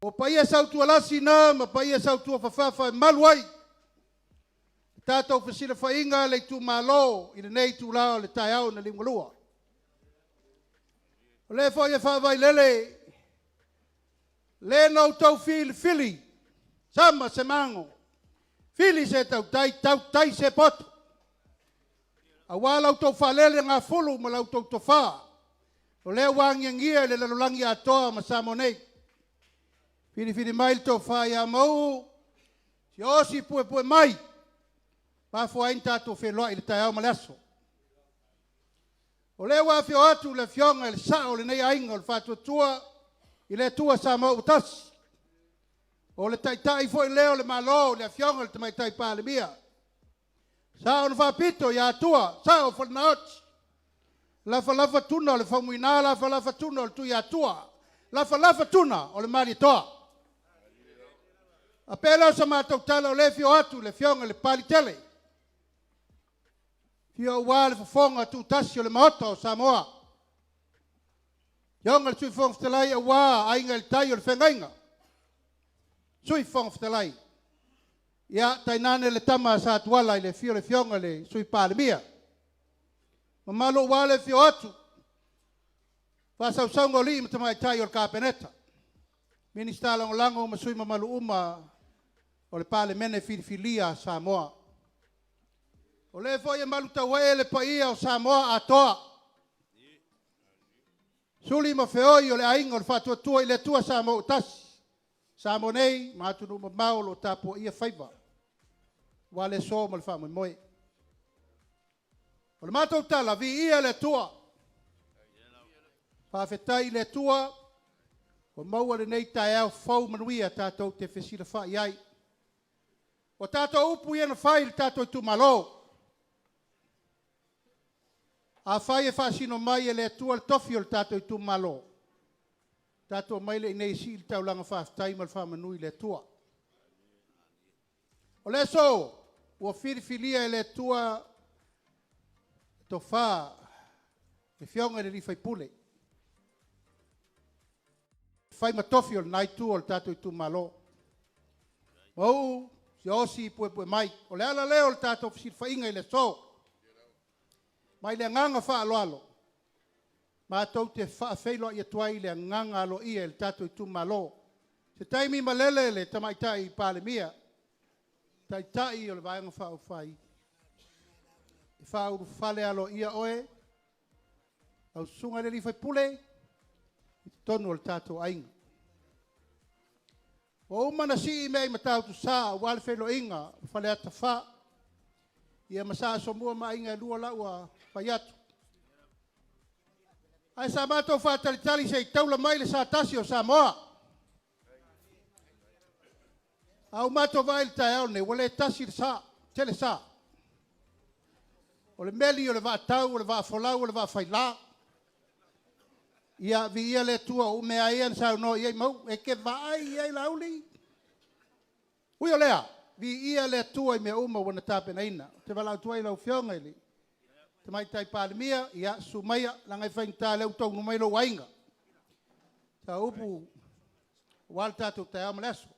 O paia sautualasi na ma paia sautuafafafa e malu ai le tatou fesilafaiga a le itumalo i lenei itula o le taeao na liugalua. O lea foi e faavailele le na outou filifili sama se mago, fili se tautai, tautai se poto, aua la outou faalele gafulu ma la outou tofā, o lea ua agiagia i le lalolagi atoa ma Samoa nei. Filifili mai le tofa ia Mauu, siaosi puepue mai, mafua ai ona tatou feiloai i le taeao ma le aso. O lea ua afio atu le Afioga i le Sao o lenei Aiga o le Faatuatua i le Atua Samoa ua Tasi, o le Taitai foi lea o le Malo, le Afioga i le Tamaitai Palemia, Sao na Faapito ia Atua, Sao o Falenaoti, lafalafa tuna o le Faumuina, lafalafa tuna o le Tuiatua, lafalafa tuna o le Malietoa. A pea lea o sa matou tala, o lea e afio atu le Afioga i le Papalitele, afio aua le fofoga tutasi o le Maota o Samoa. Afioga i le Sui Fofoga Fetalai aua Aiga i le Tai o le Feagaiga, Sui Fofoga Fetalai, ia tainane le tama a Satuala i le afio o le Afioga i le Sui Palemia. Mamalu aua le afio atu faasausauga o alii ma tamaitai o le Kapeneta, Minisita Lagolago ma sui usufono mamalu uma o le Palemene filifilia a Samoa. O lea foi e malutauee le paia o Samoa atoa, suli ma feoi o le aiga o le Faatuatua i le Atua Samoa ua tasi, Samoa nei ma atunuu mamao o lo o tapuaia faiva aua le aso ma le faamoemoe. O le matou tala, viia le Atua, faafetai i le Atua ua maua lenei taeao fou manuia tatou te fesilafai ai. O tatou upu ia na fai i le tatou itumalo, afai e faasino mai e le Atua le tofi o le tatou itumalo, tatou omai lea i inei e sii le taulaga faafetai ma le faamanu i le Atua. O le aso, ua filifilia e le Atua le tofa, le Afioga i le sui usufono, e fai ma tofi o lena itu o le tatou itumalo. Mauu, Siaosi, puepue mai. O le ala lea o le tatou fesilafaiga i le aso. Mai le agaga faaaloalo, matou te faafeiloai atu ai i le agaga aloaia i le tatou itumalo. Se taimi malele le Tamaitai Palemia, Taitai o le Vaega Faaupufai, e faaulufale aloaia oe, lau susuga i le sui usufono, i totonu o le tatou aiga. Ua uma ona sii mea i Matautusa aua le feiloaiga o Faleata 4, ia ma Sa Asomua ma aiga e lua la ua fai atu. Ae sa matou faatalitali se i taula mai le sa tasi o Samoa. A ua matou vaai i le taeao lenei, ua le tasi le sa, tele sa. O le meli, o le vaa tau, o le vaa folau, o le vaa faila. Ia, viia le Atua, o mea lava ia na saunoa i ai Mauu, e te vaai i ai Laauli? Ui o lea, viia le Atua i mea uma ua na tapenaina. Ou te valaau atu ai i lau Afioga i le Tamaitai Palemia, ia, susu maia, leaga e faigata o lea ua taunuu mai lou aiga. Sau upu aua le tatou taeao ma le aso.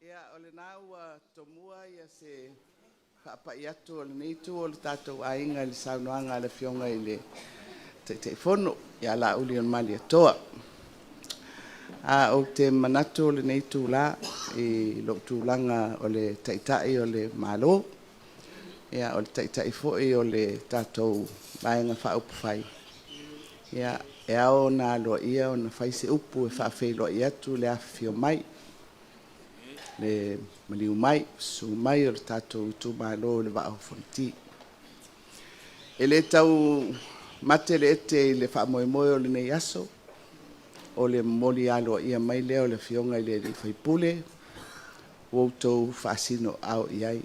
Ia, o lena ua tomua se faapai atu a lenei itu o le tatou aiga i le saunoaga a le Afioga i le Taitaifono ia Laaulialemalietoa. Ou te manatu o lenei itula i lou tulaga o le Taitai o le Malo, o le Taitai foi o le tatou Vaega Faaupufai, e ao ona aloaia ona fai se upu e faafeiloai atu le afifio mai, le maliu mai, susu mai o le tatou itumalo i le Vaa o Fonoti. E le tau mate le ete i le faamoemoe o lenei aso, o le momoli aloaia mai lea o le Afioga i le sui usufono ua outou faasinoau i ai,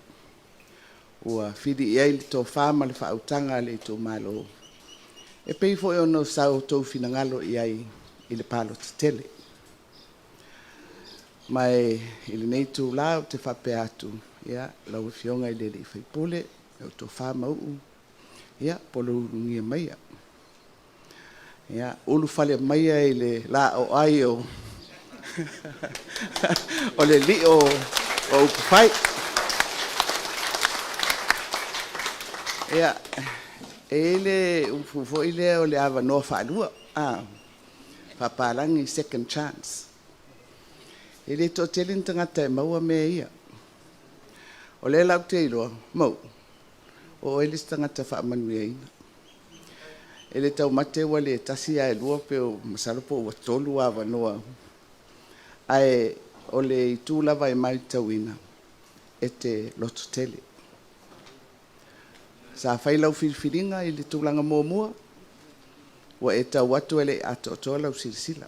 ua fili i ai le tofa ma le faautaga a le itumalo, e pei foi ona sa outou finagalo i ai i le palota tele. Ma i lenei itula ou te faapea atu, ia, lau Afioga i le sui usufono, lau tofa Mauu, ia poloulugia maia, ia ulufale maia i le laoai o O le alii o upufai. Ia, e i ai le upu foi lea o le avanoa faalua, faapalagi second chance. E le toatele ni tagata e maua mea ia. O lea la ou te iloa, Mauu, o oe le isi tagata faamanuiaina. E le taumate ua le tasi ae lua pe masalo po ua tolu avanoa. Ae o le itu lava e matauina, e te lototele. Sa fai lau filifiliga i le tulaga muamua, ua e tau atu e le i atoatoa lau silasila.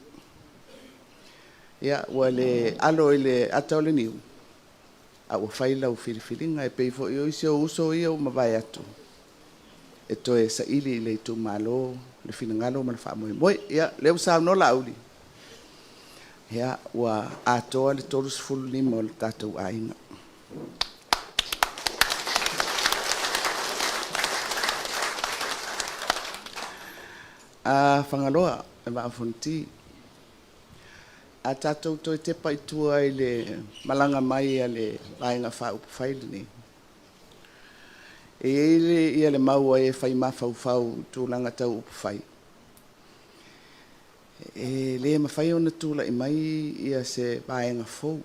Ia, ua le alo i le ata o le niu, a ua fai lau filifiliga e pei foi o isi ou uso ia ua mavae atu, e toe saili i le itumalo le finagalo ma le faamoemoe. Ia, o lea ua saunoa Laauli, ia, ua atoa le 35 o le tatou aiga. A Fagaloa ma le Vaa o Fonoti, a tatou toe tepa i tua i le malaga mai a le Vaega Faaupufai lenei, e i ai le mau a e fai mafaufau i tulaga tau upufai, e le mafai ona tulai mai se vaega fou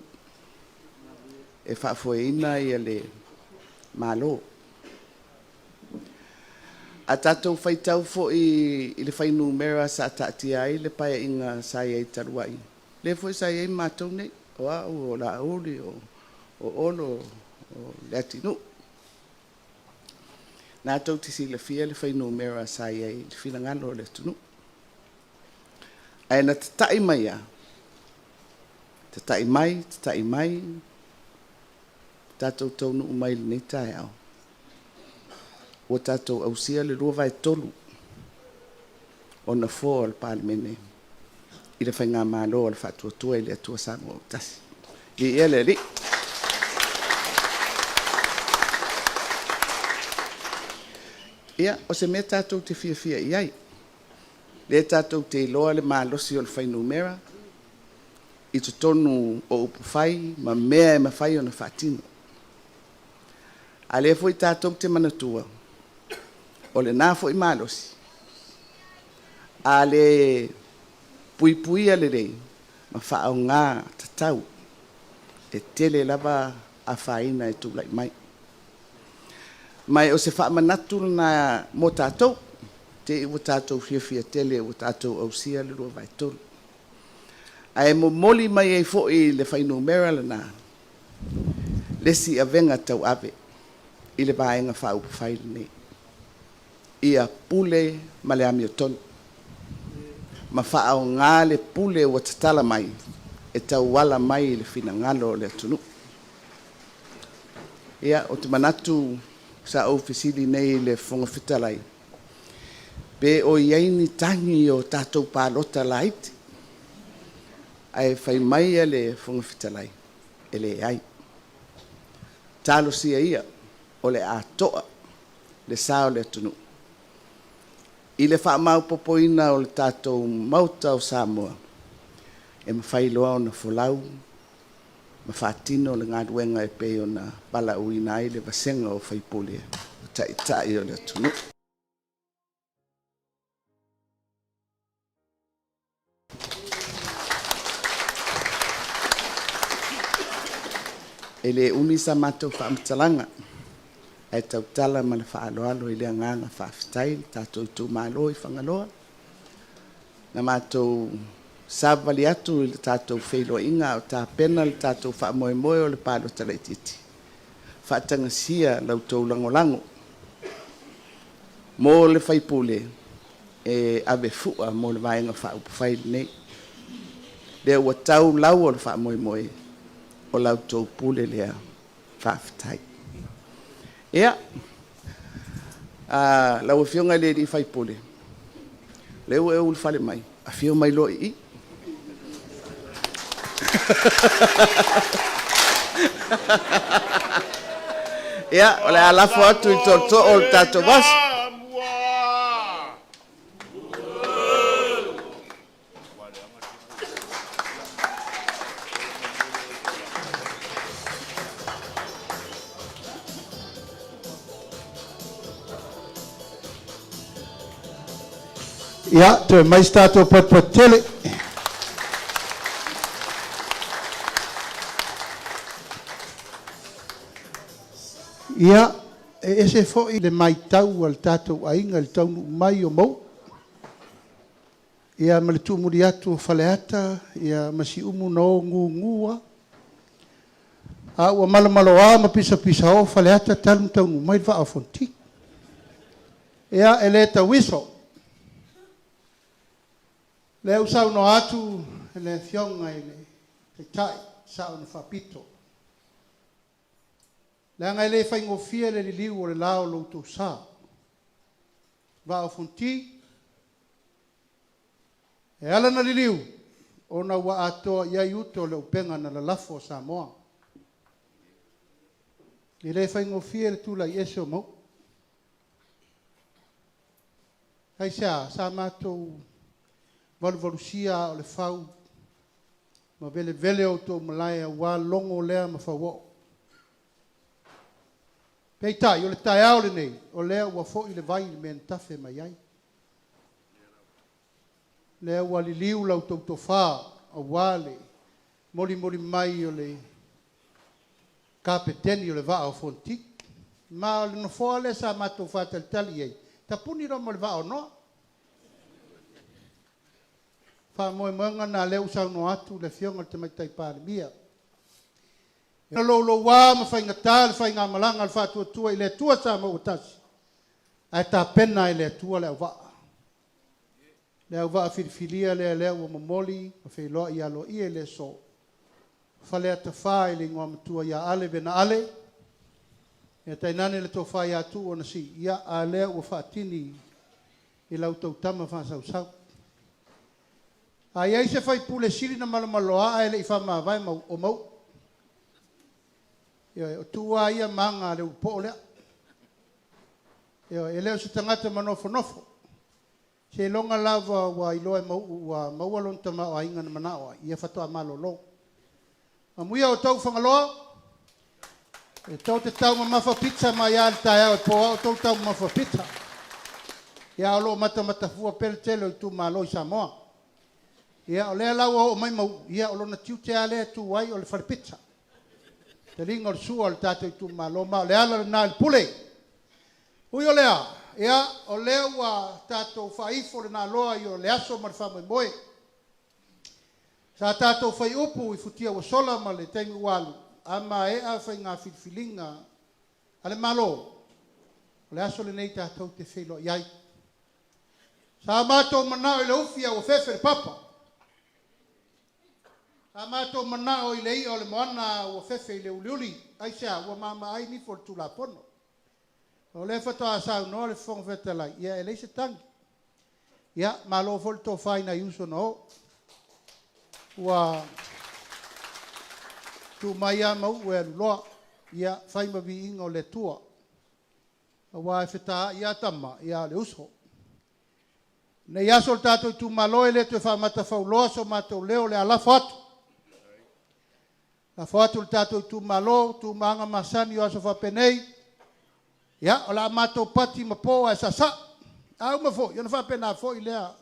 e faafoeina le Malo. A tatou faitau foi i le fuainumera sa taatia ai le Paeaiga sa i ai talu ai, lea foi sa i ai matou nei, o au, o Laauli, o Olo, o Leatinuu. O lena tou te silafia le fuainumera sa i ai i le finagalo o le atunuu. Ae na tatai mai lava, tatai mai, tatai mai, tatou taunuu mai i lenei taeao, ua tatou ausia le 2/3 o Nofoa o le Palemene i le Faigamalo a le Faatuatua i le Atua Samoa ua Tasi. Viia le Alii. Ia, o se mea tatou te fiafia i ai, lea tatou te iloa le malosi o le fuainumera i totonu o upufai ma mea e mafai ona faatino. A o lea foi tatou te manatua, o lena foi malosi, a le puipuia lelei ma faaaoga tatau, e tele lava afaina e tulai mai. Ma o se faamanatu lena mo tatou, te i ua tatou fiafia tele ua tatou ausia le 2/3. Ae momoli mai ai foi le fuainumera lena le isi avega tauave i le Vaega Faaupufai lenei, ia pule ma le amiotonu ma faaaoga le pule ua tatala mai e tauala mai i le finagalo o le atunuu. Ia, ou te manatu sa ou fesili nei i le Fofoga Fetalai, pe o i ai ni tagi o tatou palota laiti, ae fai mai le Fofoga Fetalai, e leai. Talosia ia o le a toa le sa o le atunuu i le faamaopoopoina o le tatou Maota o Samoa, e mafai loa ona folau ma faatino le galuega e pei ona valaauina ai le vasega o sui usufono o Taitai o le atunuu. E le umi sa matou faamatalaga, ae tautala ma le faaaloalo i le agaga faafetai i le tatou itumalo i Fagaloa. Na matou savavali atu i le tatou feiloaiga a o tapena le tatou faamoemoe o le palota laitiiti, faatagisia la outou lagolago mo le sui usufono e ave fua mo le Vaega Faaupufai lenei. Lea ua tau lau o le faamoemoe, o la outou pule lea. Faafetai. Ia, lau Afioga i le sui usufono, o lea ua e ulufale mai, afio mai loa i i. Ia, o le a lafo atu i tootoo o le tatou aso. Ia, toe mai se tatou patupatu tele. Ia, e ese foi le matau a le tatou aiga i le taunuu mai o Mauu, ia ma le tuumuli atu o Faleata, ia ma Siumu na o gugu lava. A ua malomaloa ma pisapisao Faleata talu ona taunuu mai le Vaa o Fonoti. Ia, e le tauiso. Lea ua saunoa atu le Afioga i le Taitai, Sao na Faapito, leaga e le faigofie le liliu o le la o lo outou sa. Vaa o Fonoti, e ala ona liliu, ona ua atoa i ai uta o le upega na lalafo a Samoa. E le faigofie le tulai ese o Mauu. Aisea? Sa matou valuvalusia aa o le fau ma velevele o outou malae aua logo lea ma fauoo. Peitai, o le taeao lenei, o lea ua foi le vai i le mea na tafe mai ai. Lea ua liliu la outou tofa aua le molimoli mai o le Kapeteni o le Vaa o Fonoti. Ma o le nofoa lea sa matou faatalitali i ai, tapuni loa ma le vaa o Noa. Faamoemoega lena lea ua saunoa atu le Afioga i le Tamaitai Palemia. E louloua ma faigata le faigamalaga a le Faatuatua i le Atua Samoa ua Tasi, ae tapena e le Atua le auvaa. Le auvaa filifilia lea lea ua momoli ma feiloai aloaia i le aso. Faleata 4 i le igoa matua ia Ale Vena Ale, ia tainane le tofa ia Tuuu Anasii, ia a lea ua faatini i la outou tama faasausau. A i ai se faipule sili na malomaloa ae le i faamavae mau, o Mauu. Ioe, o Tuuu lava ia ma aga a le ulupoo lea. Ioe, e le o se tagata manofonofo. Seiloga lava ua iloa e Mauu ua maua lona tamaoaiga na manao ai, ia faatoa malolo. Amuia outou Fagaloa, e tou te taumamafa pizza mai lava i le taeao e po a outou taumamafa pizza. Ia, o lo o matamatafua pea le tele o itumalo i Samoa. Ia, o lea la ua oo mai Mauu, ia o lona tiute lava lea e tu ai o le fale pizza. Taliga o le sua o le tatou itumalo, ma o le ala lena i le pule. Ui o lea, ia, o lea ua tatou faaifo le naloa i o le aso ma le faamoemoe. Sa tatou fai upu i futia ua sola ma le taimi ua alu, a maea faiga filifiliga a le Malo, o le aso lenei tatou te feiloai ai. Sa matou manao i le ufi a ua fefe le papa. Sa matou manao i le i'a o le moana a ua fefe i le uliuli. Aisea? Ua mamaa ai nifo o le Tulafono. O lea faatoa saunoa le Fofoga Fetalai, ia e leai se tagi. Ia, malo foi le tofa i nai uso na o. Ua tuu mai lava Mauu e alu loa, ia fai ma viiga o le Atua. Aua e fetaai lava tama, ia a o le uso. Nei aso o le tatou itumalo e le toe faamatafauloa so matou leo o le a lafo atu. Lafo atu le tatou itumalo, tu ma aga masani o aso faapenei. Ia, o le a matou pati ma po ae saasaa. A uma foi, ona faapena foi lea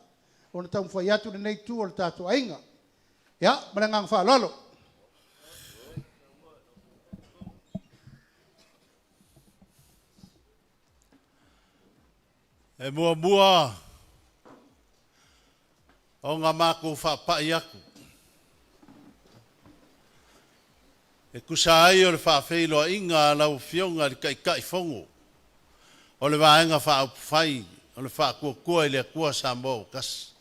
ona taumafai atu lenei itu o le tatou aiga. Ia, ma le agaga faaaloalo. E muamua ona matou faapai atu e tusa ai o le faafeiloaiga a lau Afioga i le Taitaifono o le Vaega Faaupufai o le Faatuatua i le Atua Samoa ua Tasi.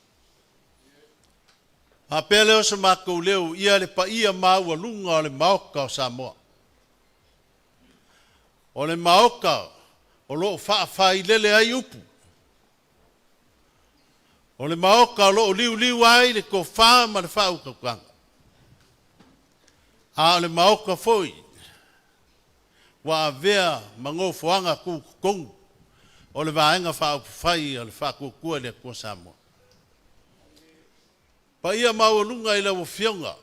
Faapea lea o se matou leo ia le paia maualuga o le Maota o Samoa. O le Maota o lo o faafailele ai upu. O le Maota o lo o liuliu ai le tofa ma le faautautaga. A o le Maota foi ua avea ma nofoaga tutotonu o le Vaega Faaupufai o le Faatuatua i le Atua Samoa. Paia maualuga i lau Afioga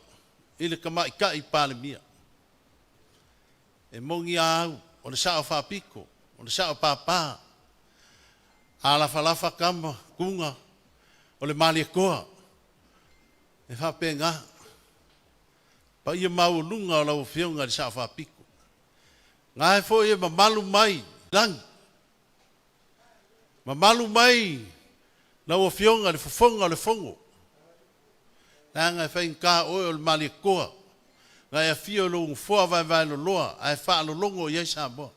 i le Tamaitai Palemia. E moni a au, o le Sao Faapito, o le Sao Papa, a lafalafa tama, tuna. O le Malietoa, e faapena. Paia maualuga o lau Afioga i le Sao Faapito. Gae foi e mamalu mai lagi. Mamalu mai lau Afioga i le Fofoga o le Fono. Leaga e faigata oe o le Malietoa, na e afio i lou nofoa vaevaeloloa ae faalologo i ai Samoa.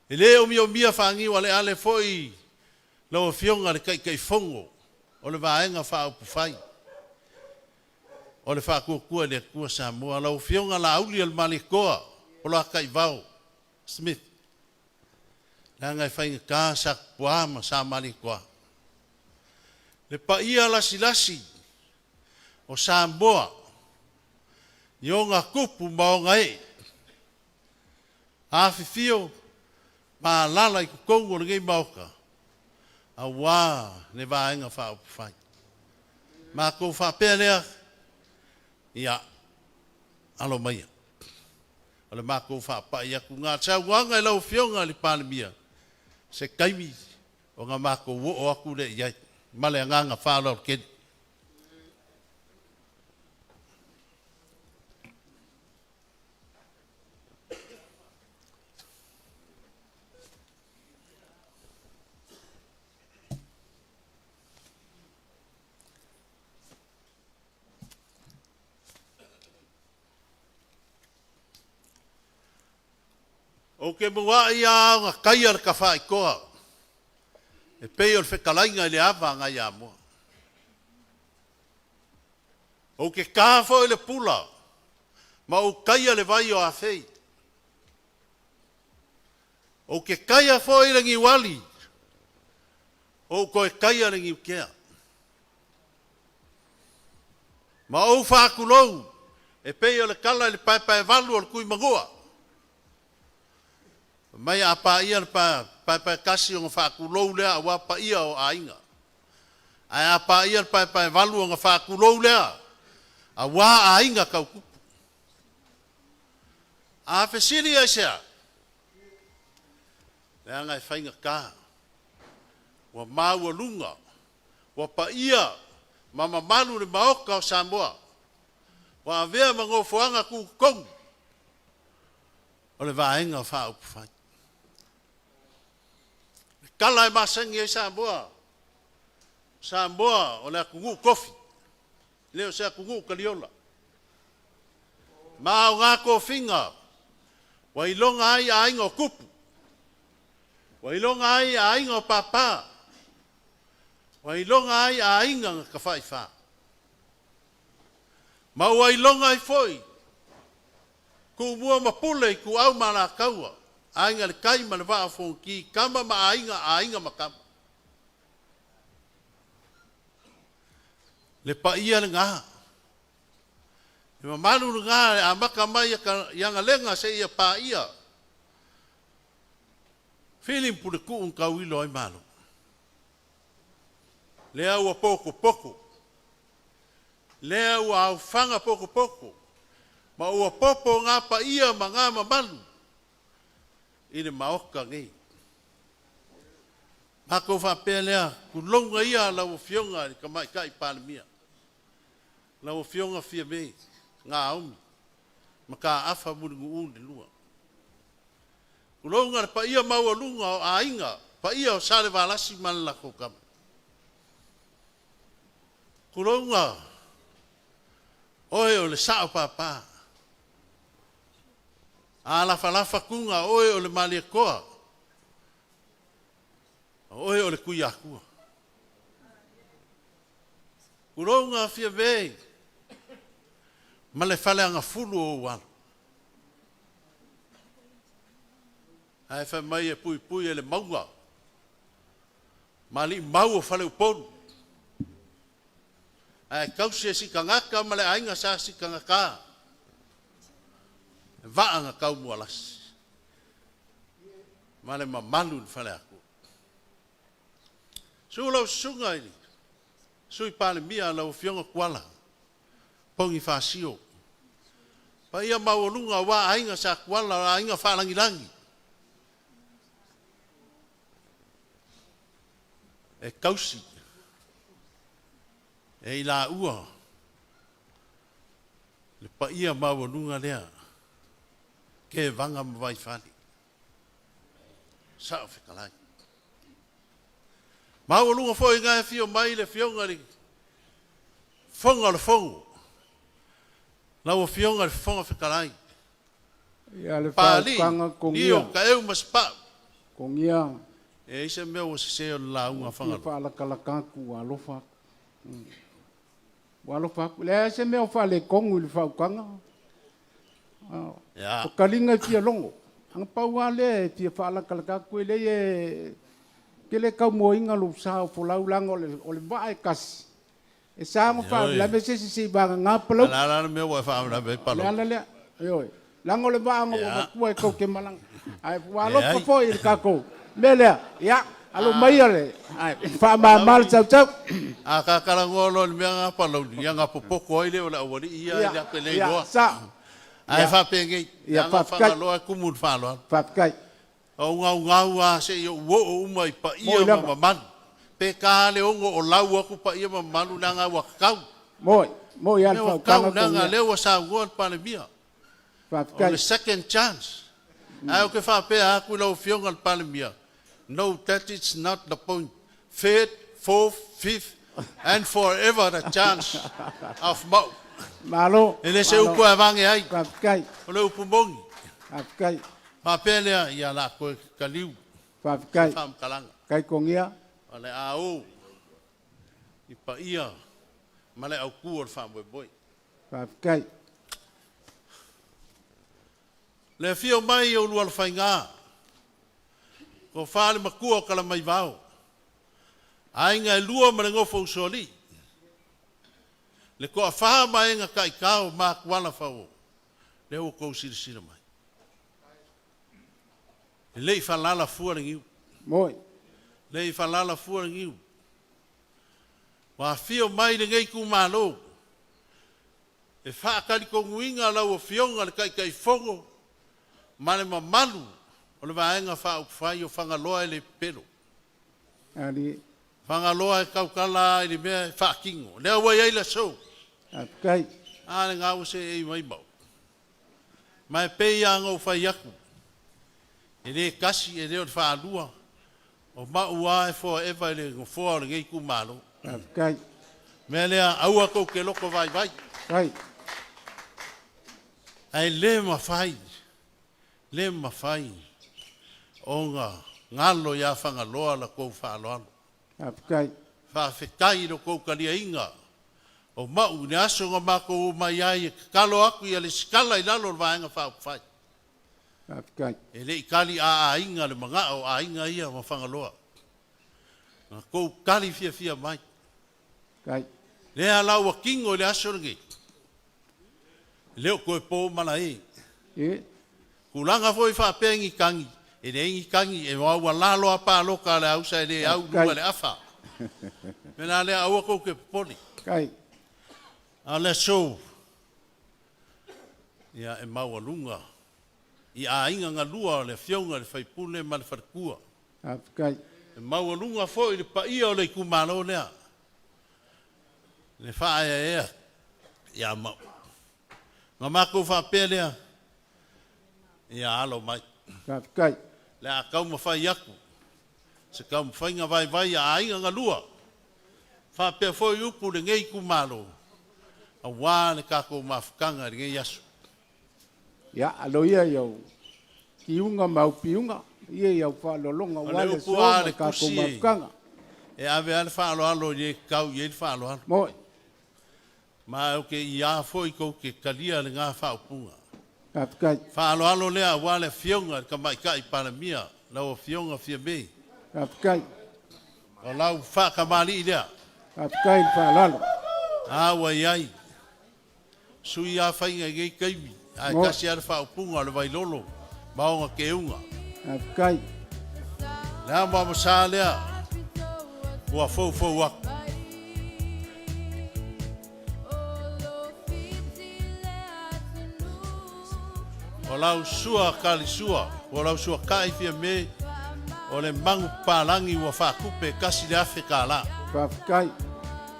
E le omiomia faaniualeale foi lau Afioga i le Taitaifono o le Vaega Faaupufai o le Faatuatua i le Atua Samoa, lau Afioga Laaulialemalietoa Polataivao Smith, leaga e faigata Satupua ma Sa Malietoa. Le paia lasilasi o Samoa i ona tupu ma ona ee, afifio ma alaala i totonu o lenei Maota aua le Vaega Faaupufai. Matou faapea lea, ia, alo maia. O le matou faapai atu lena. O le saunoaga i lau Afioga i le Palemia, se taimi ona matou oo atu lea i ai. Ma le agaga faaaloalo tele. Ou te muai lava ona taia le tafaaitoa e pei o le fetalaiga i le ava a nai Amoa. Ou te ta foi le pula ma ou taia le vai o Afei. Ou te taia foi le niuali, ou toe taia le niutea. Ma ou faatulou e pei o le tala i le paepaevalu o le Tuimanua. Fai mai a paia le paepaetasi ona faatulou lea aua paia o aiga. Ae a paia le paepaevalu ona faatulou lea aua aiga tau tupu. A fesili aisea? Leaga e faigata, ua maualuga, ua paia ma mamalu le Maota o Samoa, ua avea ma nofoaga tutotonu o le Vaega Faaupufai. Le tala e masani ai Samoa, o Samoa o le atunuu tofi, e le o se atunuu taliola. Ma o na tofiga ua iloga ai aiga o tupu, ua iloga ai aiga o papa, ua iloga ai aiga na tafaifa. Ma ua iloga ai foi Tumua ma Pule, Ituau ma Alataua, Aiga i le Tai ma le Vaa o Fonoti, Tama ma Aiga, Aiga ma Tama. Le paia lena, le mamalu lena e amata mai i Agalega seia paia Fili ma Puletuu na tauilo ai Malo. Lea ua potopoto, lea ua aofaga potopoto, ma ua popo na paia ma na mamalu i le Maota nei. Matou faapea lea, tulouna ia lau Afioga i le Tamaitai Palemia, lau Afioga Fiame Naomi Mataafa Mulinuu le lua. Tulouna le paia maualuga o aiga, paia o Salevalasi ma le latou tama. Tulouna oe o le sao papa. A lafalafa tuga oe o le Malietoa, o oe o le Tuiatua. Tulouna Fiame ma le faleagafulu o ou alo. Ae fai mai e puipui e le mauga ma alii mau o Faleupolu. Ae tausi e si tagata ma le aiga sa si tagata le vaa na taumualasi ma le mamalu i le faleatua. Susu lau susuga i le Sui Palemia lau Afioga Tuala Ponifasio, paia maualuga aua aiga sa Tuala, o aiga faalagilagi e tausi. E i laua le paia maualuga lea, Kevaga ma Vaifale. Sao fetalai. Maualuga foi na e afio mai le Afioga i le Fofoga o le Fono, lau Afioga i le Fofoga Fetalai, Ia le Papalii, faautaga Lio, kogia, Taeu ma Sapau. Kogia E ai se mea ua sese o le lauga a fia Fagaloa. faalakalaka atu ua alofa atu. Ua alofa atu. Leai se mea o faaletonu i le faautaga. Ia. O taliga e fia logo. Aga pau lava lea e fia faalakalaka atu e lei e te le taumoaina lou sa o folau leaga o le o le vaa e tasi e sa ona Ioe. faalavelave se isi seia vagana A Palauli. le a la le mea ua e faalavelave ai O le Palauli? ala lea. Ioe. Leaga o le vaa na ua Ia. avatua e tou te malaga. Ae ua alofa Leai. foi i le tatou mea lea. Ia, alo maia le ae faamama le Palauli, tautau. a ta talanoa loa i le mea lena Palauli, ia ona popoto ai lea o le aualii ia Ia, e te le ia, iloa. sao. Ae Ia, faapenei, ia leaga o faafetai. Fagaloa e tumu i le faaaloalo. Faafetai. O ugaugau lava seia ou oo uma i Moi paia ma lava. mamalu. Pe ta le ono o lau atu paia ma mamalu leaga ua tatau. Moi, moi lava le Mea ua tatau faautaga leaga togia. lea ua saunoa le Palemia. O Faafetai. le second chance. Ae ou te faapea atu i lau Afioga i le Palemia, no, that is not the point. Third, fourth, fifth, and forever the chance of Mau. Malo, E le se malo. upu e avage ai, Faafetai. o le upu moni. Faafetai. Faapea lea, ia la koe kaliu se Faafetai. faamatalaga. Kai kogia. O le a o i paia ma le aukú o le faamoemoe. Faafetai. Le afio mai o Lualafaigā, tofa le matua o Kalamaivao, aiga e lua ma le nofo usoalii, le toafā ma ega taitao ma atuala fauo, lea ua outou silasila mai. E le i falala fua le niu. Moi. Le i falala fua le niu. Ua afio mai lenei itumalo e faatalitonuina lau Afioga i le Taitaifono ma le mamalu o le Vaega Faaupufai o Fagaloa e le pepelo. Ali. Fagaloa e tautala lava i le mea e faatino. Lea ua i ai le aso. Faafetai. A lena ua seei mai Mauu. Ma e pei lava ona ou fai atu, e le tasi e le o le faalua, o Mauu lava e forever i le nofoa o lenei itumalo. O Faafetai. le mea lea, aua tou te loto vaivai, Kai. ae le mafai, le mafai ona galo ia Fagaloa la tou faaaloalo. Faafetai. Faafetai i lo tou taliaina o Mauu i le aso na matou omai ai e tatalo atu ia lesitala i lalo o le Vaega Faaupufai. Faafetai. E le i tali a aiga le manao o aiga ia ma Fagaloa. Na tou tali fiafia mai. Kai. Lea la ua tino i le aso lenei. E le o toe po malae. E. Tulaga foi faapea ni tagi, e leai ni tagi, e maualalo lava palota a le ausa e le au i luga i le afa. O le mea la lea, aua tou te popole. Kai. A o le aso, ia e maualuga i aiga galua o le Afioga i le sui usufono ma le faletua. Faafetai. E maualuga foi le paia o le itumalo lea, le faaeaea ia Mauu. Ona matou faapea lea, ia alo mai. Faafetai. Le a taumafai atu se taumafaiga vaivai a aiga galua, faapea foi upu i lenei itumalo, aua le tatou mafutaga i lenei aso. Ia, alo ia i au kiuga ma au piuga, ia i au faaaloaloga O aua le le upu aso a ma le le tatou tusi mafutaga. e ave lava le faaaloalo i le tatau i ai le faaaloalo. Moi. Ma ou te iā foi tou te talia lena faaupuga. Faafetai. Faaaloalo lea aua le Afioga i le Tamaitai Palemia, lau Afioga Fiame. Faafetai. O lau faatamalii lea. Faafetai le faaaloalo. A ua i ai sui lava faiga i nei taimi, ae Moi. tasi lava le faaupuga o le Vailolo ma ona keuga. Faafetai. Le amoamosa lea ua foufou atu. O lau sua kalisua, o lau sua kai Fiame, o le magu papalagi ua faatupe e $1,000. Faafetai.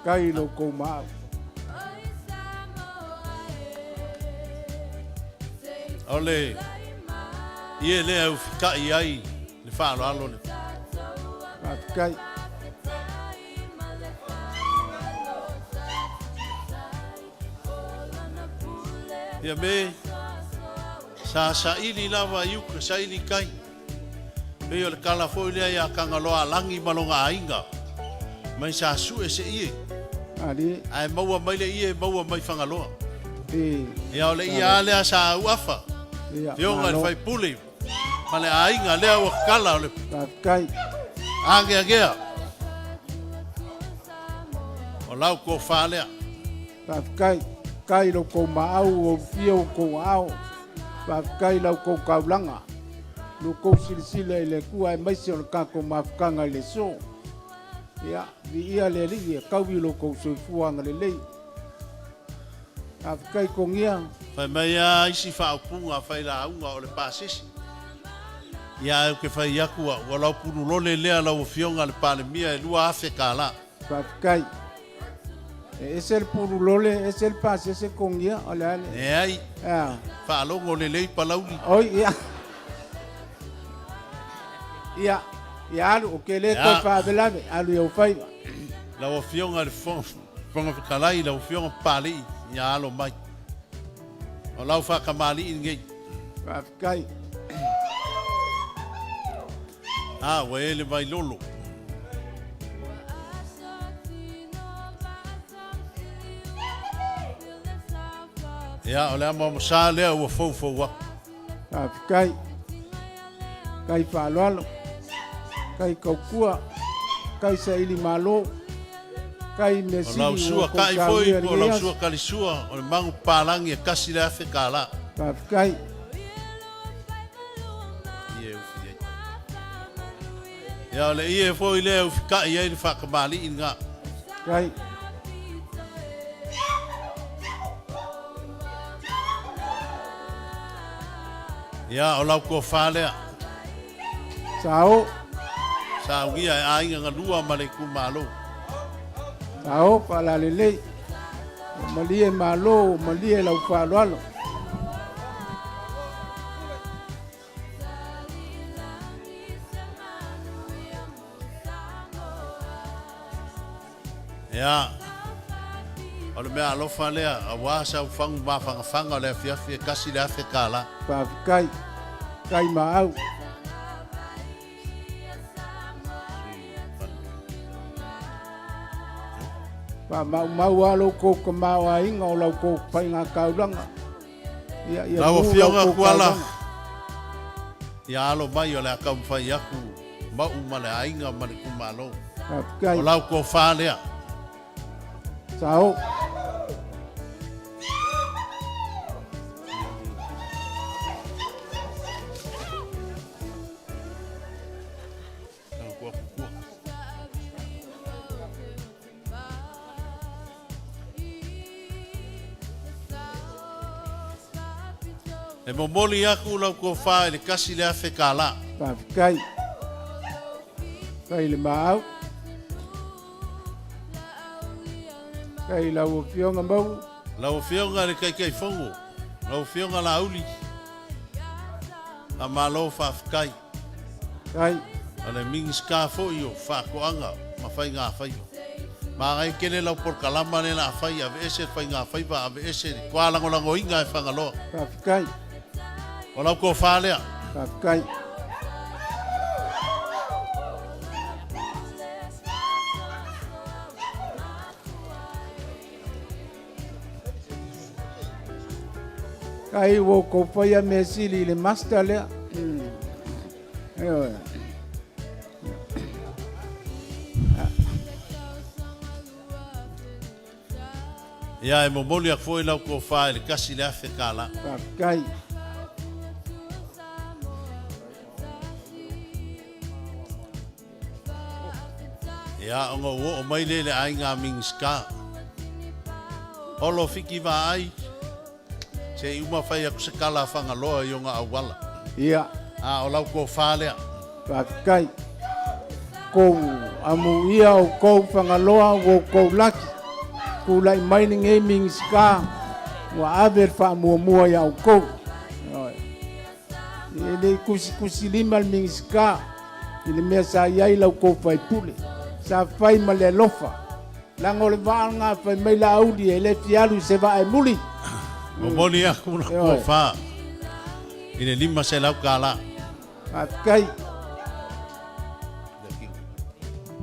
Kai lo kou maau. O le ie lea e ufika'i ai le faaaloalo le. Faafetai. Ia me sa saili lava i uka, saili i tai. Pei o le tala foi lea ia Tagaloaalagi ma lona aiga, mai sa sue se ie. Ae maua mai le ie, maua mai Fagaloa. Ia o le ie lava lea sa auafa, Afioga i le Faipule ma le aiga lea ua tatala o le ageagea. O lau tofa lea. Faafetai. Faafetai i lo outou maau ua ulufia o outou aao. Faafetai i la outou taulaga, lo outou silasila i le Atua aemaise o le tatou mafutaga i le aso. Ia, viia le Alii e taui lo outou soifua agalelei. Faafetai Togia. Fai mai a isi faaupuga failauga o le pasese. Ia ae ou te fai atu au, o lau pululole lea lau Afioga le Palemia e 2000 tala. Faafetai. E ese le pulu lole, ese le pasese Togia, o le a le... Leai. A. Faalogo lelei Palauli. Oi, ia. Ia, ia alu, o ke le toe faavelave, alu i ou faiva. Lau Afioga i le Fofoga Fetalai, lau Afioga Papalii, ia alo mai. O lau faatamalii lenei. Faafetai. A, ua e le Vailolo. Ia, o le amoamosa lea ua foufou atu. Faafetai. Kai faaaloalo, kai kaukua, kai saili malo, kai mea O lau sili ua sua kou kai foi saunia po o lenei lau aso. sua kalisua, o le magu papalagi e kasi le afe kālā. Faafetai. Ie ufi ai. Ia, o le ie foi lea e ufika'i ai le faatamalii lena. Kai. Ia, o lau tofa lea. Sao. Saunia e aiga galua ma le itumalo. Sao, faalalelei. Ua malie malo, ua malie lau faaaloalo. Ia, o le mea alofa lea, aua sau fagu mafangafaga o le afiafi e kasi le afe kālā. Faafetai, kai maau. Faamaumau lava lo outou tamaoaiga o la outou faigataulaga. Ia, ia Lau mu la Afioga outou Kuala, taulaga. ia alo mai o le a taumafai atu ma'u ma le aiga ma le itumalo. Faafetai. O lau tofa lea. Sao. E momoli aku lau tofa i le kasi le afe kālā. Faafetai. Faafetai i le maau. Faafetai i lau Afioga Mauu. Lau Afioga i le Taitaifono, lau Afioga Laauli, faamalo faafetai. Faafetai. O le Minisita foi o Faatoaga ma Faiga Faiva. Magai tele lau polokalama lea la fai, aveese le faiga faiva, aveese le toa lagolagoina e Fagaloa. Faafetai. O lau tofa lea. Faafetai. Kai ua outou faia mea sili i le master lea. Ioe. Ia, e momoli atu foi lau tofa i le kasi le afe kālā. Faafetai. Ia, ona ou oo mai lea i le aiga Minisita. Olo Fiki Vaai, se i uma fai atu se tala a Fagaloa i ona auala. Ia. A o lau tofa lea. Faafetai. Kou amuia outou Fagaloa ua outou laki. Tulai mai lenei Minisita ua ave le faamuamua ia outou. Ioe. E le i tusitusilima le Minisita i le mea sa i ai la outou faipule. Sa fai ma le alofa. Leaga o le vaa lena fai mai Laauli e le fia alu i se vaa e muli. Momoli aku la tofa i le $500. Faafetai.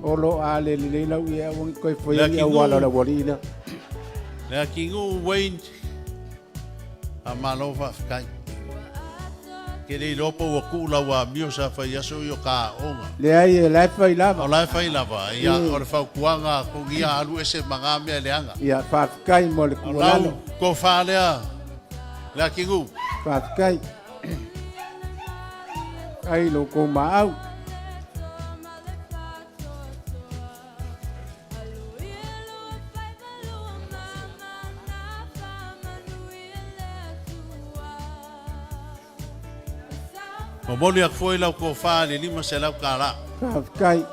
O lo a le lelei lau ia aua ne i toe faia ni auala o le aualii lea. Le Akinuu Wayne, faamalo faafetai. Ke le iloa po ua tuu lau amio sa fai aso i o ka aoga. Leai, e la e fai lava. O la e fai lava. Ia, o le fautuaga a Togia alu ese ma ngā mea leaga. Ia, faafetai mo le tuualalo. O lau tofa lea, le Akinuu. Faafetai. Ai lo kou maau. Momoli aku foi lau tofa i le $500. Faafetai.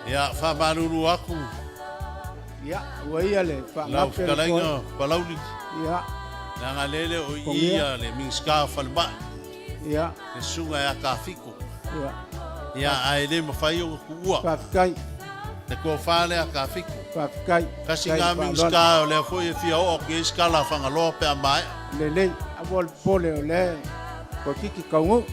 Ia, faamalulu aku. Ia, ua ia le faagape. Lau fetalaiga Palauli. Ia. Leaga lele o i ia le Minisita o Falemai. Ia. Le susuga ia Kafiko. Ia. Ia, ae le mafai ona tuua. Faafetai. Le tofa lea Kafiko. Faafetai. Tasi na Minisita o lea foi e fia oo atu i ai se tala a Fagaloa pe a maea. Lelei, aua le popole o lea toeitiiti taunuu.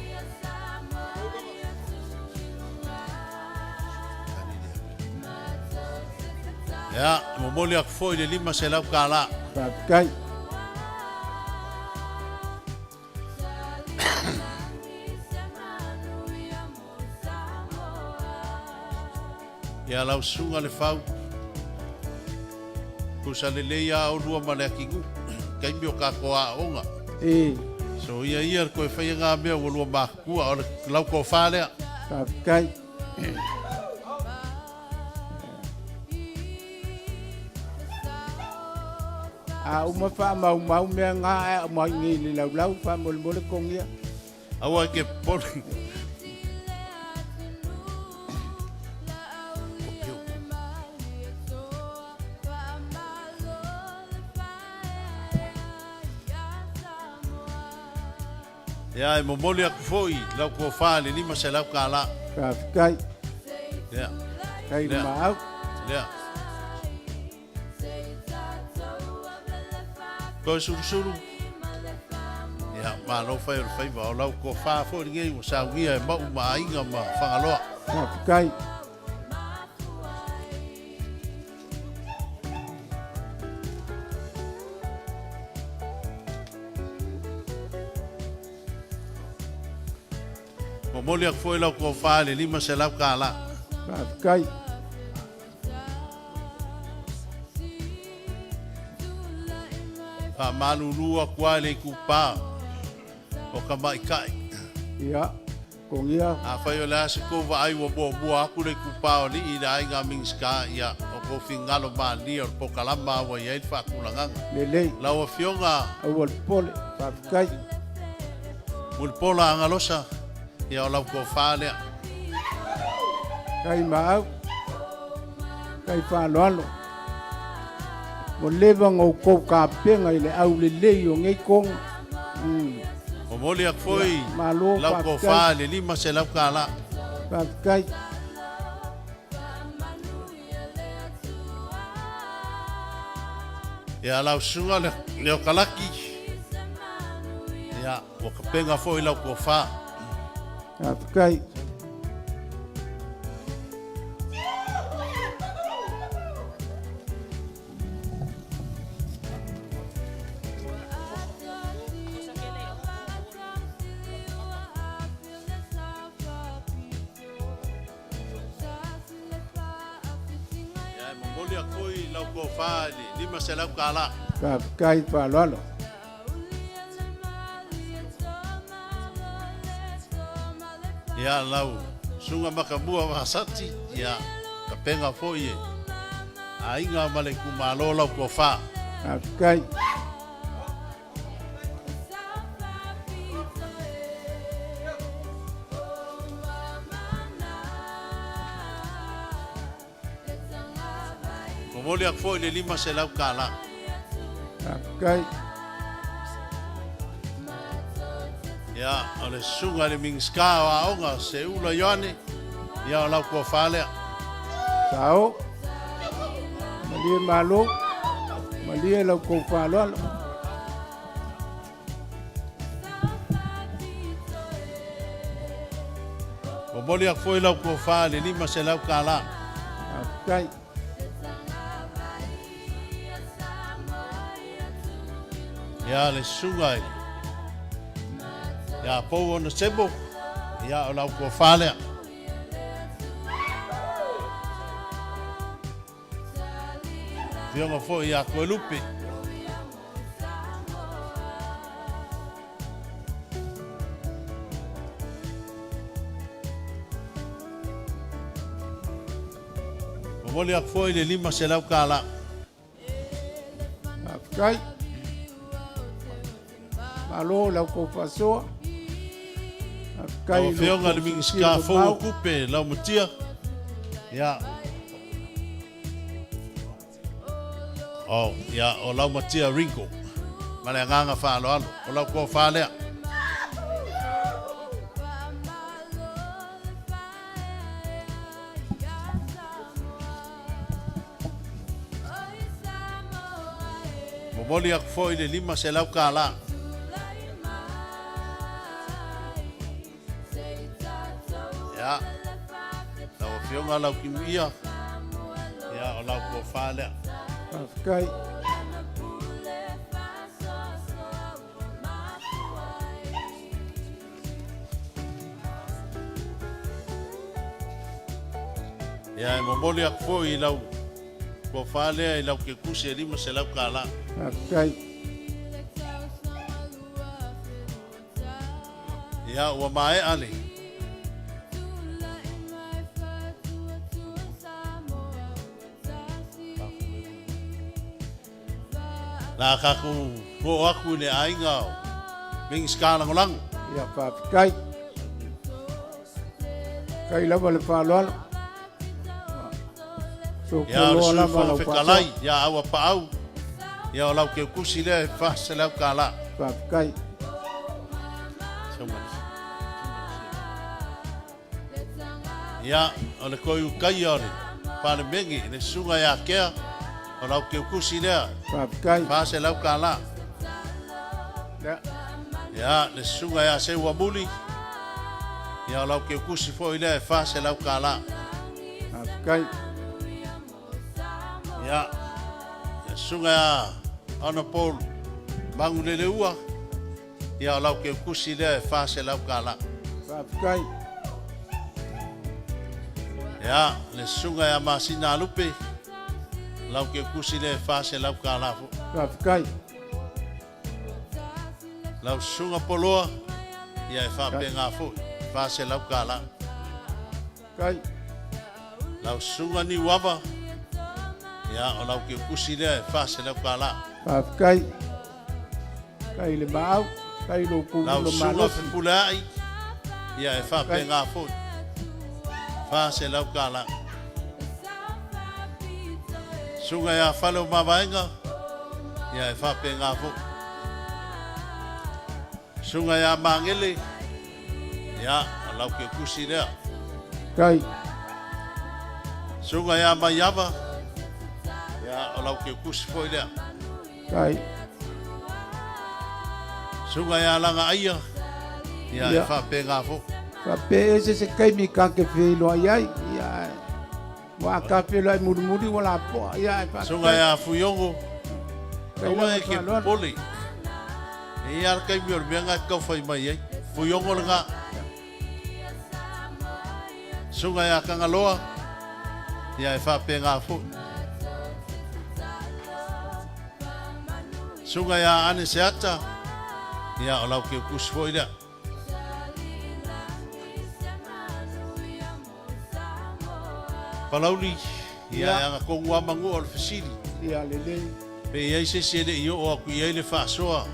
Ia, e momoli atu foi le $500. Faafetai. Ia lau susuga Lefau, tusa lelei a olua ma le akinuu, taimi o tatou aoga. E. So ia ia le toe faia ngā mea ua lua matutua o le lau tofa lea. Faafetai. A uma faamaumau mea nga ae aumai nei i le laulau faamolemole togia. Aua e te popole. Ia, e momoli atu foi lau tofa i le $500. Faafetai. Lea. Kai le maau. Lea. Toe sulusulu. Ia, malo fai o le faiva. O lau tofa foi lenei ua saunia e Mauu ma Aiga ma Fagaloa. Faafetai. Momoli atu foi lau tofa i le $500. Faafetai. Faamalulu atu lava i le itupa o tamaitai. Ia, togia. Afai o le a se tou vaai ua muamua atu le itupa o alii i le aiga Minisita, ia, o tou finagalo malie o le polokalama ua i ai le faatulagaga. Lelei. Lau Afioga. Aua le popole. Faafetai. Mulipola Agalosa, ia o lau tofa lea. Kai maau. Kai faaaloalo. Ua leva ona outou tapena i le aulelei o nei toga. Mm. Momoli atu foi Ia, malo, lau faafetai. tofa i le $500. Faafetai. Ia lau susuga le Leokalaki, ia ua tapena foi lau tofa. Faafetai. Ia e momoli atu foi lau tofa i le $500. Faafetai faaaloalo. Ia lau susuga Matamua Vasati, ia tapena foi e aiga ma le itumalo lau tofa. Faafetai. Momoli atu foi le $500 tala. Faafetai. Ia, o le susuga i le Minisita o Aoga, Seuula Ioane, ia o lau tofa lea. Sao. Malie malo. Malie lau kou faaaloalo. Momoli atu foi lau tofa i le $500 tala. Faafetai. Ia, le susuga i ia Pou ona Semo, ia o lau tofa lea. Afioga foi ia Toelupe. Momoli atu foi le $500 tala. Faafetai. Malo lau kou faasoa. Faafetai. Lau Afioga i le Minisita fou o Tupe, Laumatia. Ia. Oh, ia, o Laumatia Ringo. Ma le agaga faaaloalo. O lau tofa lea. Momoli atu foi le $500 tala. Ia, lau Afioga Lautimuia, ia, o lau tofa lea. Faafetai. Ia, e momoli atu foi i lau tofa lea i lau kekusi e $500 tala. Faafetai. Ia, ua maea le La tatou oo atu i le aiga o Minisita Lagolago. Ia, faafetai. Faafetai lava le faaaloalo. Ia, o le Sui Fofoga Fetalai, ia Auapaau, ia o lau keukusi lea e $400 tala. Faafetai. Ia, o le toi ukaia o le Palemene, le susuga ia Kea, o lau keukusi lea. Faafetai. $400 tala. Ia, le susuga ia Seuamuli, ia o lau keukusi foi lea e $400 tala. Faafetai. Ia, le susuga ia Honorable Maguleleua, ia o lau keukusi lea e $400 tala. Faafetai. Ia, le susuga ia Masina Alupe, lau keukusi lea e $400 tala foi. Faafetai. Lau susuga Poloa, ia e faapena foi, $400 tala. Kai. Lau susuga Niuava, ia o lau keukusi lea e $400 tala. Faafetai. Kai le maau, kai lo kou Lau lo susuga malosi. Fepuleai, ia e faapena foi, $400 tala. Susuga ia Fale o Mavaega, ia e faapena foi. Susuga ia Magele, ia o lau keukusi lea. Kai. Susuga ia Maiava, ia o lau keukusi foi lea. Kai. Susuga ia Lagaaia, ia e faapena foi. Faapea ese se taimi ka ke feiloai ai. Ia, ua ka feiloai mulimuli ua lapoa. Ia, e faafetai. Susuga ia Fuiogo, Kai aua lava e ke faaaloalo. popole. E i ai le taimi o le mea lena e tau fai mai ai. Fuiogo lena. Susuga ia Tagaloa, ia e faapena foi. Susuga ia Ane Seata, ia o lau keukusi foi lea. Palauli, ia e agatonu lava manua o le fesili. Ia, lelei. Pe i ai se isi e le i oo atu i ai le faasoa a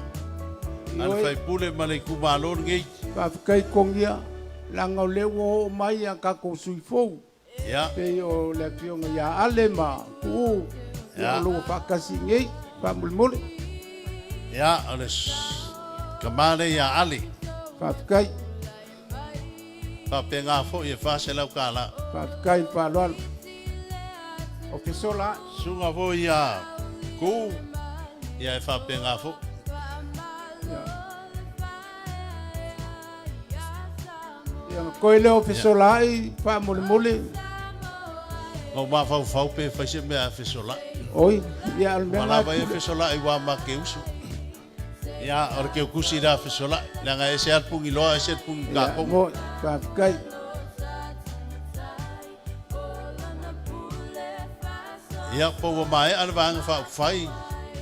le Ioe. faipule ma le itumalo lenei. Faafetai Kogia, leaga o lea ua oo mai a tatou sui fou. Ia. Pei o le afioga ia Ale ma Tuuu. Ia, o lou faatasi i inei, faamolemole. Ia, o le tama lea ia Ale. Faafetai. Faapena foi e $400. Faafetai le faaaloalo. O fesola ai. Susuga foi ia Ku, ia e faapena foi. Ia, ona toe lea o fesolaai faamolemole. Na ou mafaufau pe fai se mea e fesolaai. Oi, ia o le mea Ua lava ia fesolaai ua ma ke uso. Ia, o le keukusi la fesolaai. Leaga e ese lava le pugiloa, ese le pugi kakogo. Ia, moi, faafetai. Ia, po ua maea le Vaega Faaupufai,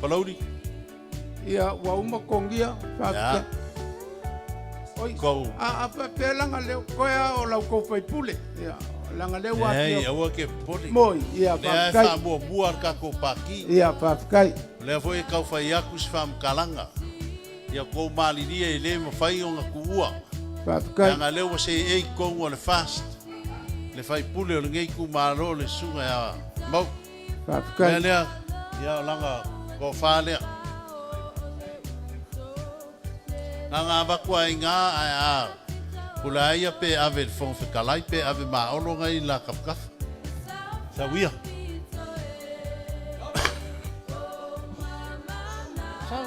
Palauli. Ia, ua uma togia, faafetai. Oi, a, a faapea leaga lea, koe a o lau tou faipule. Ia, leaga lea ua Leai, aua ke popole. Moi, ia, Lea e faafetai. faamuamua le tatou Pati. Ia, faafetai. O lea foi e tau fai atu se faamatalaga. Ia tou malilie e le mafai ona tuua. Faafetai. Leaga lea ua seei i totonu o le FAST, le faipule o lenei itumalo, le susuga ia Mau. Faafetai. Mea lea, ia o lana tofa lea. Na ona avatu lava i ina ae a pule ia pe ave i le Fofoga Fetalai pe ave ma Olo nai la tafatafa. Sau ia. Sau.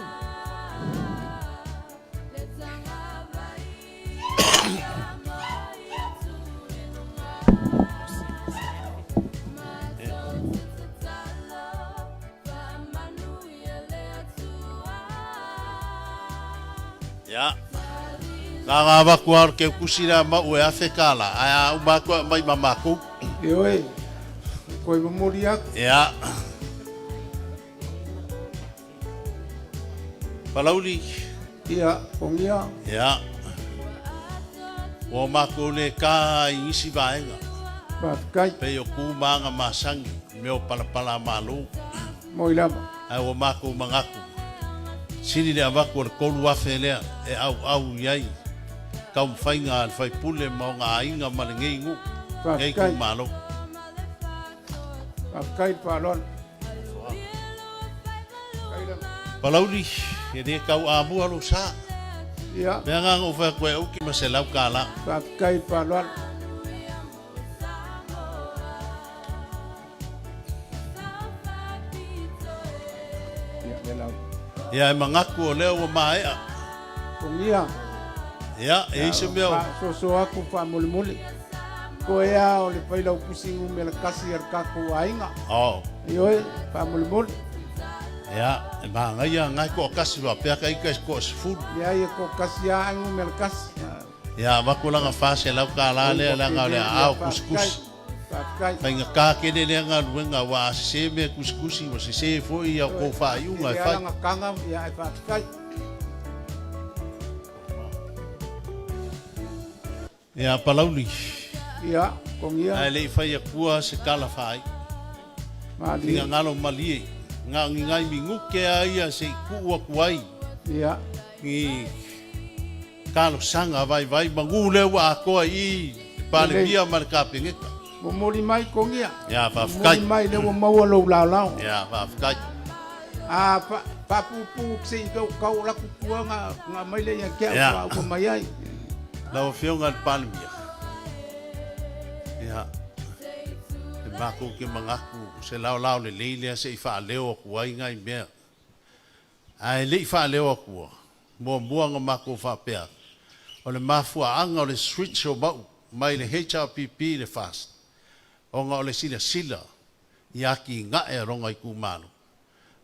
Ia. Na ona avatu lava o le keukusi lea mau e $1,000, ae a uma atu e aumai ma matou. Ioe, toe momoli atu. Ia. Palauli. Ia, Pogia. Ia. Ua matou le ka i nisi vaega. Faafetai. Pei o ku ma aga masani, mea o palapala a Malo. Moi lava. Ae ua matou manatu, sili le avatu o le 3,000 lea e auau i ai taumafaiga a le faipule ma ona aiga ma lenei nuu, lenei itumalo. Faafetai le faaaloalo. Palauli, e le tau amua lou sa. Ia. Mea na na ou fai atu ai, uki ma $100. Faafetai le faaaloalo. Ia, le lau. Ia, e manatu o lea ua maea. Pogia. Ia, e i se mea o... Faasoasoa atu faamolemole. Koe a o le failautusi numera 1 a le tatou aiga. Oh. Ioe, faamolemole. Ia, e manaia ngai toatasi faapea ka ita e toasefulu. Leai e toatasi lava ae numera 1. Ia, avatu lana $400 lea leaga o le aao kusikusi. Faafetai. Faigata tele lea galuega aua a sese mea kusikusi ua sese foi a outou faaiuga e fai. E lana taga, ia ae faafetai. Ia, Palauli. Ia, Pogia. Ae le i fai atua se tala faaiu. Malie. Finagalo malie. Na o ni nai minute a ia se i tuu atu ai. Ia. Ni talosaga vaivai manu lea ua atoa i i le Palemia ma le Kapeneta. Momoli mai Pogia. Ia, faafetai. Momoli mai lea ua maua lou laolao. Ia, faafetai. A faapuupuu se i tau kau la kutua nga nga mai le ia te au Ia. fa mai ai. Lau Afioga i le Palemia, ia, e matou te manatu se laolao lelei lea se i faaleo atu ai nai mea. Ae le i faaleo atua, muamua ona matou faapea atu, o le mafuaaga o le switch o Mauu mai le HRPP i le FAST, ona o le silasila i atinae a lona itumalo.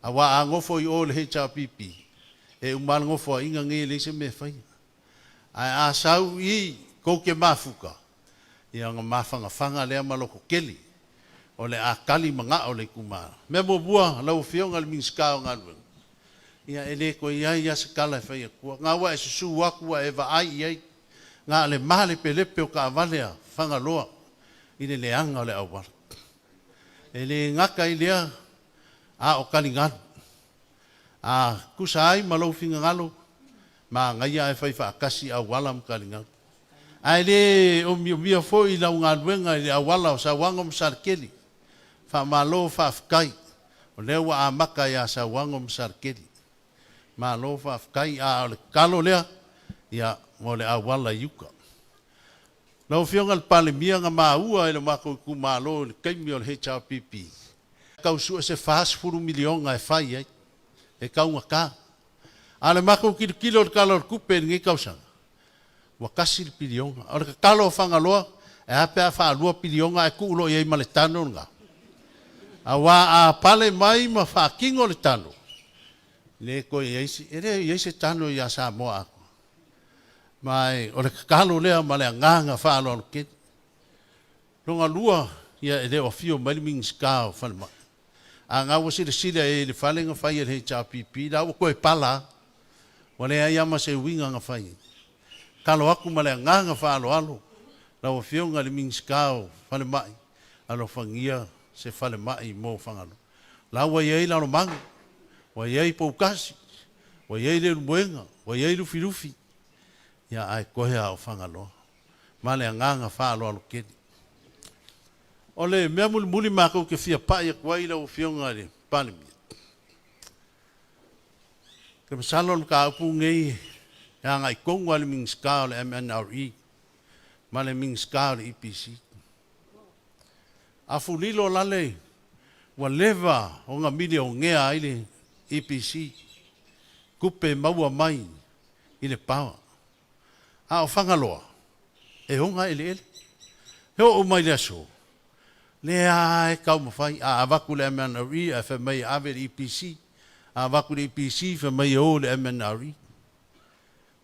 Aua a nofo i o i le HRPP, e uma lava le nofoaiga nei e leai se mea e faia. Ae a sau i tou te mafuta, ia ona mafanafana lea ma lototele o le a tali manao o le itumalo. Mea muamua, lau Afioga i le Minisita o Galuega, ia e le toe i ai lava se tala e fai atua. Na ua e susu atu ua e vaai i ai, na o le malepelepe o taavale a Fagaloa i le leaga o le auala. E le gata i lea, a o taligalu. A tusa ai ma lou finagalo, manaia ae fai faatasi auala ma taligalu. Ae le omiomia foi lau galuega i le auala o Sauano ma Salekele. Faamalo faafetai. O lea ua amata ia Sauano ma Salekeli. Malo faafetai, a o le tatalo lea, ia, mo le auala i uta. Lau Afioga i le Palemia, na maua e le matou itumalo i le taimi o le HRPP, tau sue se $40 miliona e fai ai, e taugata. A o le matou tilotilo i le Tala o le Tupe i lenei tausaga, ua tasi le piliona. O le tatalo a Fagaloa, e a pe a faalua piliona ae tuu loa i ai ma le tano lena. Aua a pale mai ma faatino le tano, le toe i ai se, e le i ai se tano ia Samoa atoa. Ma e, o le tatalo lea ma le agaga faaaloalo tele. Lona lua, ia e le o afio mai le Minisita o Falemai. A na ua silasila i ai i le fale na fai e le HRPP, la ua toe pala lava. Ua leai lava ma se uiga na fai ai. Tatalo atu ma le agaga faaaloalo lau Afioga i le Minisita o Falemai, alofagia se falemai mo Fagaloa. La ua i ai Lalomanu, ua i ai Poutasi, ua i ai Leulumoega, ua i ai Lufilufi, ia ae toe lava o Fagaloa. Ma le agaga faaaloalo tele. O le mea mulimuli matou te fia pai atu ai lau Afioga i le Palemia, te masalo o le mataupu lenei e agai tonu lava i le Minisita o le MNRE ma le Minisita o le EPC. Afulilo lale ua leva ona milionea ai le EPC, tupe maua mai i le power. A o Fagaloa, e oga eleele. E oo mai le aso, lea e taumafai, a avatu le MNRE ae fai mai e ave le EPC, a avatu le EPC fai mai e o le MNRE.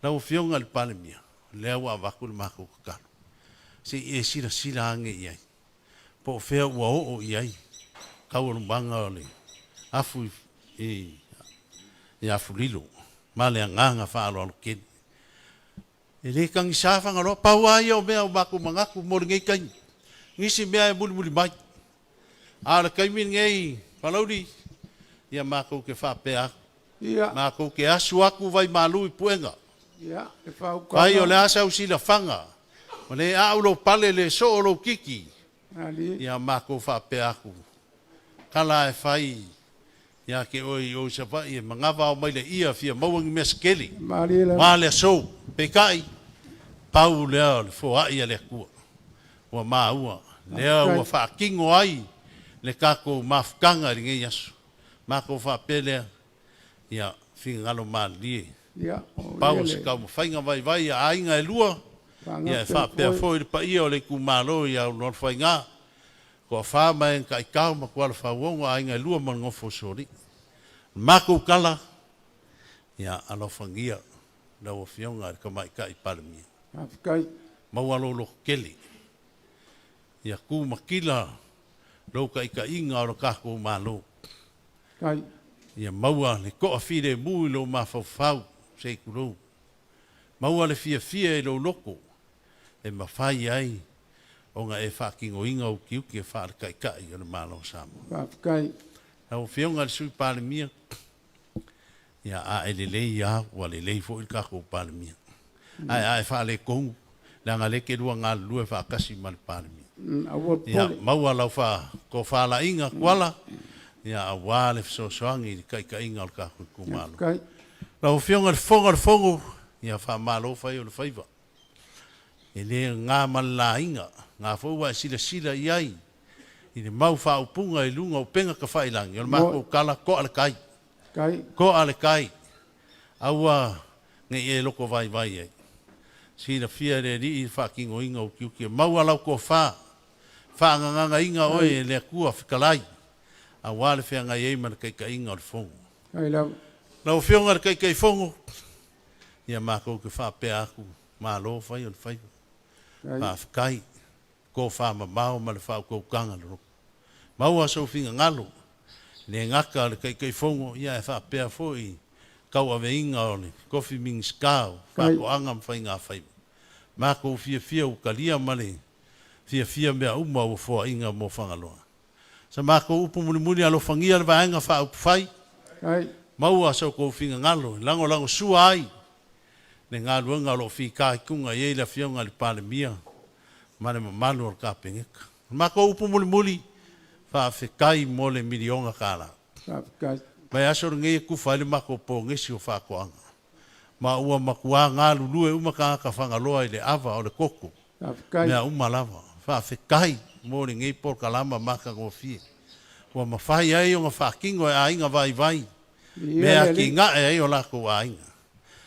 Lau Afioga i le Palemia, lea ua avatu le matou tatalo, se i e silasila ane i ai, po o fea ua oo i ai taualumaga o le afu i Afulilo ma le agaga faaaloalo tele. E le tagisa Fagaloa, pau lava ia o mea o matou manatu mo lenei taimi. Nisi mea e mulimuli mai. A o le taimi lenei, Palauli, ia matou te faapea atu. Ia. Matou te asu atu vaimalu i puega. Ia, e faautaga. Fai o le a sau silafaga, ua le au lou pale le soo lou tiki. Malie. Ia matou faapea atu, kala e fai ia te oe i o i Savaii e manava ao mai le ia fia maua ni mea se tele. Malie lava. Ua le aso, peitai, pau lea o le foai a le Atua. Ua maua, lea ua faatino ai le tatou mafutaga i lenei aso. Matou faapea lea, ia finagalo malilie. Ia, o Pau ia o se le taumafaiga vaivai a aiga e lua, ia e faagata faapea foi. foi le paia o le itumalo i Aulualufaiga, Toafa ma e Taitao ma Tualafauogo, aiga e lua ma le nofo Solii. Matou tala, ia alofagia lau Afioga i le Tamaitai Palemia. Faafetai. Maua lou loto tele. Ia tu matila lou taitaiga o le tatou Malo. Faafetai. Ia maua le toafilemu i lou mafaufau, se i tulou. Maua le fiafia i lou loto e mafai ai ona e faatinoina utiuti e faaletaitai o le Malo o Samoa. Faafetai. Lau Afioga i le Sui Palemia, ia a e lelei lava, ua lelei foi le tatou Palemia. Ae a e faaletonu, leaga lea e te lua galulue faatasi ma le Palemia. Aua Ia popole. maua lau tofalaiga Kuala, ia aua le fesoasoani i le taitaiga o le tatou itumalo. Faafetai. Lau Afioga i le Fofoga o le Fono, ia faamalo fai o le faiva. E le ga ma le laina, ga foi ua e silasila i ai i le mau faaupuga i luga o upega tafailagi, o le matou tala, toa le tai. Tai. Toa le tai, aua ne i e loko vaivai ai. Silafia e le Alii le faatinoina o utiuti e maua lau tofa, faagagagaina oe e le Atua fetalai, aua le feagai ai ma le taitaiga o le Fono. Tai lava. Lau Afioga i le Taitaifono, ia matou te faapea atu, malo fai o le faiva. Tai. Faafetai, tofa mamao ma le faautautaga loloto. Maua sou finagalo, le gata o le Taitaifono, ia e faapea foi tauaveina o le tofi Minisita o Tai. Faatoaga ma Faiga Faiva. Matou fiafia ua talia ma le fiafia mea uma ua foaiina mo Fagaloa. Sa matou upu mulimuli alofagia le vaega faaupufai, Tai. maua so outou finagalo, lagolagosua ai le galuega o lo o fitaituga i ai le Afioga i le Palemia ma le mamalu o le Kapeneta. O le matou upu mulimuli, faafetai mo le miliona tala. Faafetai. Mai aso lenei e kufa ai le matou pogesi o faatoaga. Ma ua matua galulue uma tagata Fagaloa i le ava o le koko, Faafetai. mea uma lava. Faafetai mo lenei polokalama matagofie ua mafai ai ona faatino e aiga vaivai Viia mea le Alii. atinae ai o latou aiga.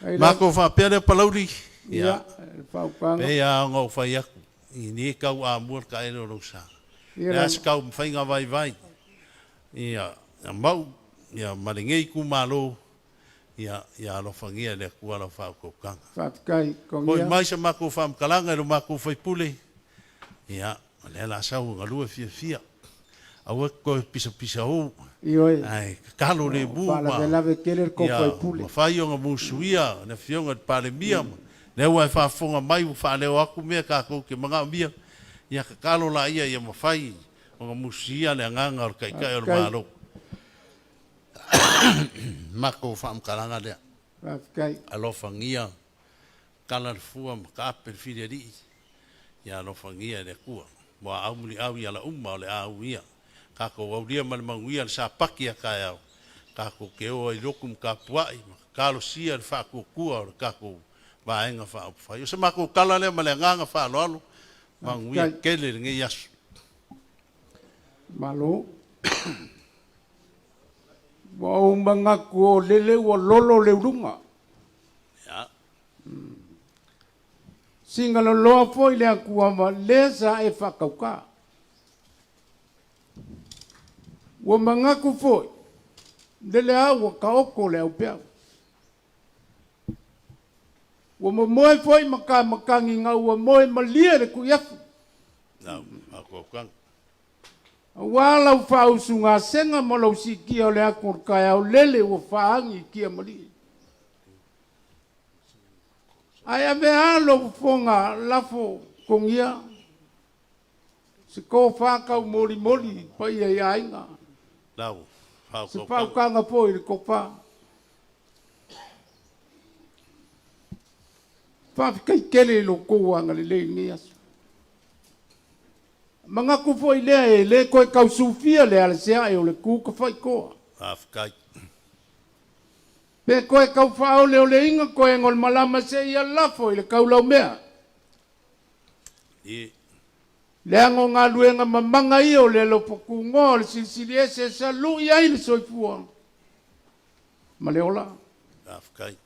Ai la- Matou faapea lea Palauli, Ia, ia, le fautuaga. pei lava ona ou fai atu, i ni tau amua le taele o lou sa. Ia Le a la- se taumafaiga vaivai, ia, ia mau, ia, ma lenei itumalo, ia, ia alofagia e le Atua lau faautautaga. Faafetai, Foi Kogia. mai sa matou faamatalaga i lo matou faipule, ia, o lea o le a sau e galue fiafia. Aua e te toe pisapisau, Ioe. ae tatalo lemu ma, Faalavelave tele le tou ia, faipule. mafai ona musuia le Afioga i le Palemia, ma lea ua e faafofoga mai ua faaleo atu mea tatou te manaomia, ia tatalo laia ia mafai ona musuia le agaga o le Taitai o le Faafetai. Malo. Matou faamatalaga lea. Faafetai. Alofagia kala le fua ma taape le filialii, ia alofagia e le Atua. Ua au muliau i ala uma o le a uia. Tatou aulia ma le manuia le sapaki a taeao. Tatou te o ai lotu ma tapuai ma talosia le faatuatua o le tatou Vaega Faaupufai. O se matou tala lea ma le agaga faaaloalo, manuia Faafetai. tele lenei aso. Malo. Ua ou manatu o lele ua lolo le uluga. Ia. Sigaloloa foi le Atua ma le sa e faatauta. Ua manatu foi, lele a ua taoto le aupeau. Ua momoe foi makamakagi ga ua moe malie le tuiafu. Lau faautautaga. Aua lau faausugasega ma lou siitia o le atu o le taeao lele ua faaagi i tiamalie. Ae avea lou fofoga lafo togia se tofa taumolimoli i paia i aiga. Lau Se faautautaga. faautaga foi i le tofa. Faafetai tele i lo outou agalelei i lenei aso. Manatu foi lea e le toe tausufia le alaseae o le tu tafaitoa. Faafetai. Pe toe tau faaoleoleina toega o le malama seia lafo i le taulaumea. I. Leaga o galuega mamaga ia o le alofa tunoa o le Silisili Ese e salu'i ai le soifua ma le ola. Faafetai.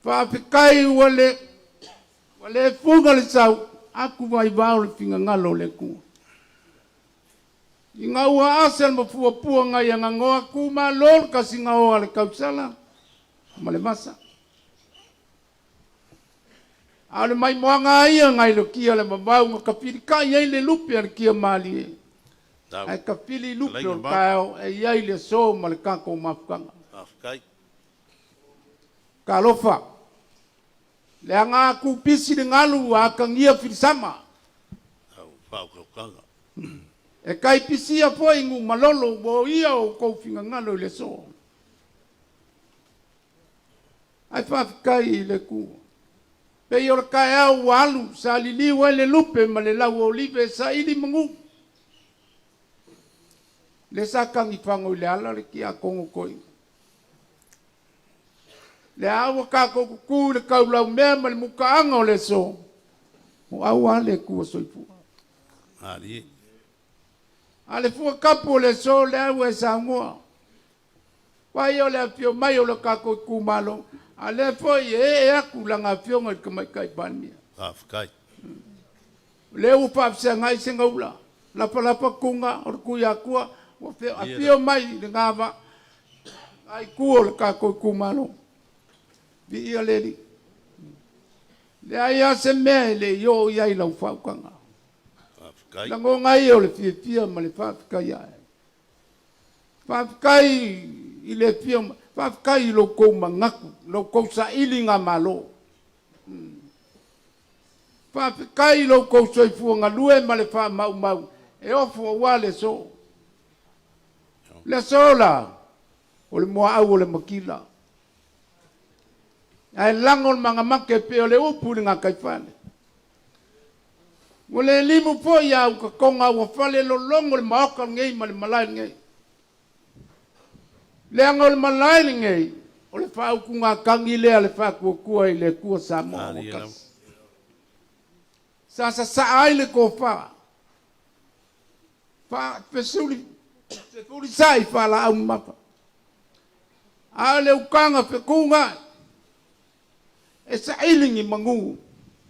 Faafetai ua le ua le fuga le sau aku vaivao le finagalo o le Atua. Ina ua asa le mafuapua nai agagoa ku malo le kasigaoa a le tausala ma le vasa. A o le maimoaga a ia nai lo kia le vavau na kafilikai ai le lupe a le kia malie. Lau. Ae kafili lupe Fetalaiga o le Mau. taeao e i ai le aso ma le tatou mafutaga. Faafetai. Talofa, leaga a kupisi le galu ua atagia filisama. Lau faautautaga. E tai pisia foi Nuumalolo ua oia o outou finagalo i le aso. Ae faafetai i le Atua. Pei o le taeao ua alu, sa liliu ai le lupe ma le lau olive e saili manu. Lea sa tagifago i le ala le tiakono toeaina. Lea ua tatou tutu i le taulaumea ma le mutaaga o le aso, o au a le Atua soifua. Malie. A le fua kapu o le aso, lea ua e saunoa. Pai o le afio mai o le tatou itumalo, a lea foi e ee atu lana afioga i le Tamaitai Palemia. Faafetai. O lea ua faafesagai se gaula, lapalapa tuga o le Tuiatua ua afio mai i le gava ai tu o le tatou itumalo. Viia le Alii. Leai lava se mea e le i oo i ai lau faautaga. Faafetai. Lagona ia o le fiafia ma le faafetai ae. Faafetai i le afio mai. Faafetai i lo outou manatu, lo outou sailigamalo. Faafetai i lo outou soifua galue ma le faamaumau e ofo aua le aso. Le aso la, o le muaau o le makila. Ae lago le magamake pei o le upu i le gataifale. Ua le limu foi a ukatoga ua fale lologo le maoka lenei ma le malae lenei. Leaga o le malae lenei, o le faautugatagi lea a le Faatuatua i le Atua Samoa ua tasi. Sa sasaa ai le tofa, faafesuli, fefulisai faalaau mamafa. A o le utaga fetuunai, e saili ni manu,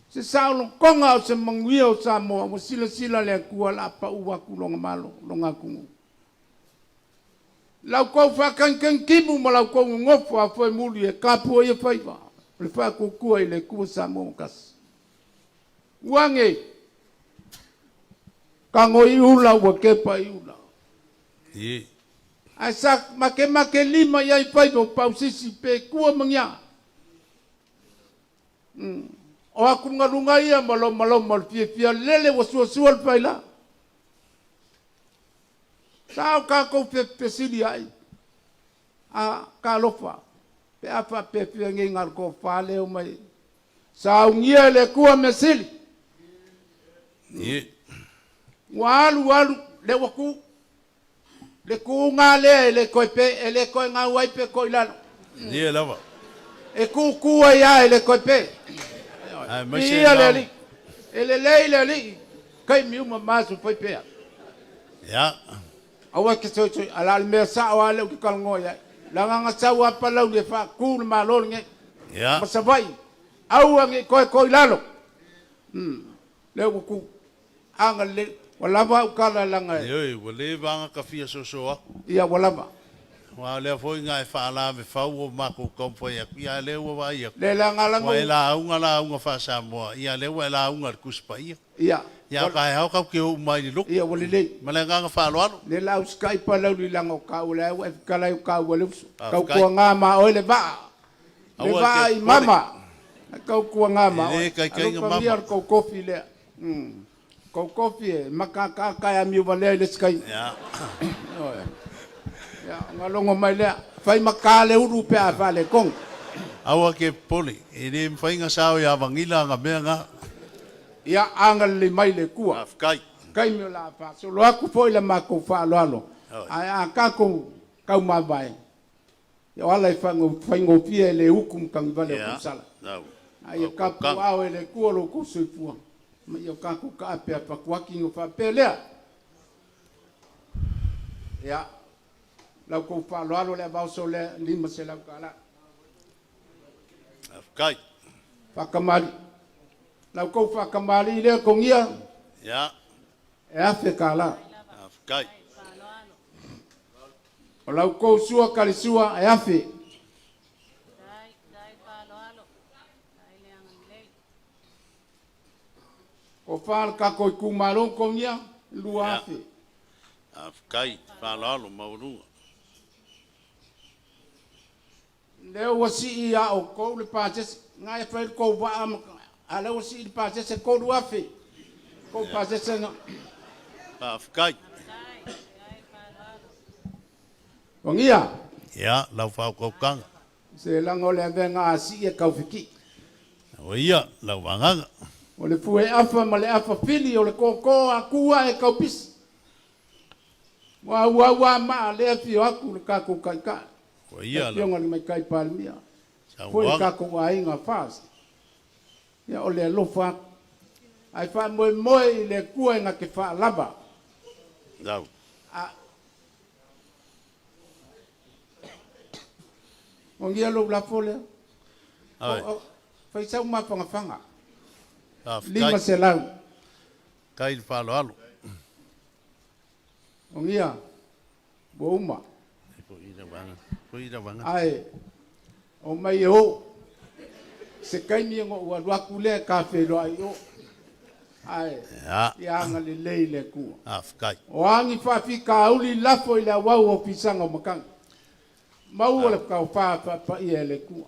se saolotoga o se manuia o Samoa, ua silasila le Atua o le a pau atu lona Malo, lona atunuu. La outou faatagitagitimu ma la outou nonofo afoemuli e tapuaia faiva o le Faatuatua i le Atua Samoa ua tasi. Ua age, tago i ula ua tepa i ula. Ae sa makemake lima i ai faiva o Pausisi pe tua ma ni a. O atugaluga ia ma lomaloma o le fiafia lele ua suasua le faila. Sa o tatou fesili ai, a, talofa, pe a faapefea nei na o le tofa lea omai saunia e le Atua mea sili. Ua alu alu, lea ua tu. Le tuuga lea e le toe pe, e le toe gau ai pe toe i lalo. Ie lava. E tutu ai lava e le toe pe. Aemaise Viia le Alii. E lelei le Alii, taimi uma ma aso fai pea. Ia. Aua e te soisoi, a la o le mea sao lava lea ou te talanoa i ai. Leaga na sau lava Palauli e faatu le Malo lenei. Ia. Ma Savaii, aua ne i toe to i lalo. Lea ua tu. Agalelei. Ua lava au tala leaga e. Ioe, ua leva lava ta fia soso aku. Ia, ua lava. Aua o lea foi na e faalavefau ua matou taumafai atu, ia a lea ua vaai atu, Le leaga lava ua e lauga lauga faa-Samoa, ia a lea ua e lauga i le Tusi Paia. Ia. Ia a o taeao tatou te o uma ai i le lotu. Ia, ua lelei. Ma le agaga faaaloalo. Le la usitai Palauli leaga o taua lea ua e fetalai o taua le uso. Faafetai. Tautuana ma oe le vaa. Le Aua e vaa te i popole. mama. Tautuana ma E oe. le taitaiga Alofagia mama. le tou tofi lea. Kou kofi e makakaka e amio valea i le isi taimi. Ia. Ioe. Ia, ona logo mai lea, fai ma ka le ulu pe a faaletonu. Aua ke popole, e le mafai ona sao ia Vagila aga mea na. Ia, agalelei mai le Atua. Faafetai. Taimi o le a faasolo atu foi le matou faaaloalo, ae a tatou taumavae, ia o ala e faigofie e le utu matagivale o tausala. A ia tapuaao e le Atua lo outou soifua, ma ia o tatou taape a fatuaki ona faapea lea. Ia, la outou faaaloalo le avaoso lea $500. Faafetai. Faakamalii. La outou faakamalii lea togia. Ia. E $1,000. Faafetai. O la outou sua kalisua e 1,000. Ko fa le tatou itumalo togia 2,000. Faafetai, faaaloalo maualuga. Lea ua sii ia outou le pasese, na e fai le tou vaa, a lea ua sii le pasese 3,000. Kou pasese na. Faafetai. Wagia. Ia, lau faautautaga. Se laga o le avega a sii e taufiki. O ia, lau vagaga. O le fue afa ma le afa fili o le kōkō a kua e kaupisi. Ua auau a maa lea afio atu le tatou taitai. O ia, Le lau afioga i le Tamaitai Palemia. Foi le saunoaga. tatou aiga FAST. Ia o le alofa atu. Ae faamoemoe i le Atua e na te faalava. Lau. A Ogia lou lafo lea. Ai. Fai sau mafagafaga. Faafetai. 500. Kai le faaaloalo. Ogia, ua uma. Foi la vagaga. Ae, o mai e o. Se taimi ona ou alu atu lea e tafeiloai i o. Ae, Ia. ia agalelei le Atua. Faafetai. O a ni faafitauli lafo i le auau o fisaga o matagi. Maua le taufa faapaia e le Atua.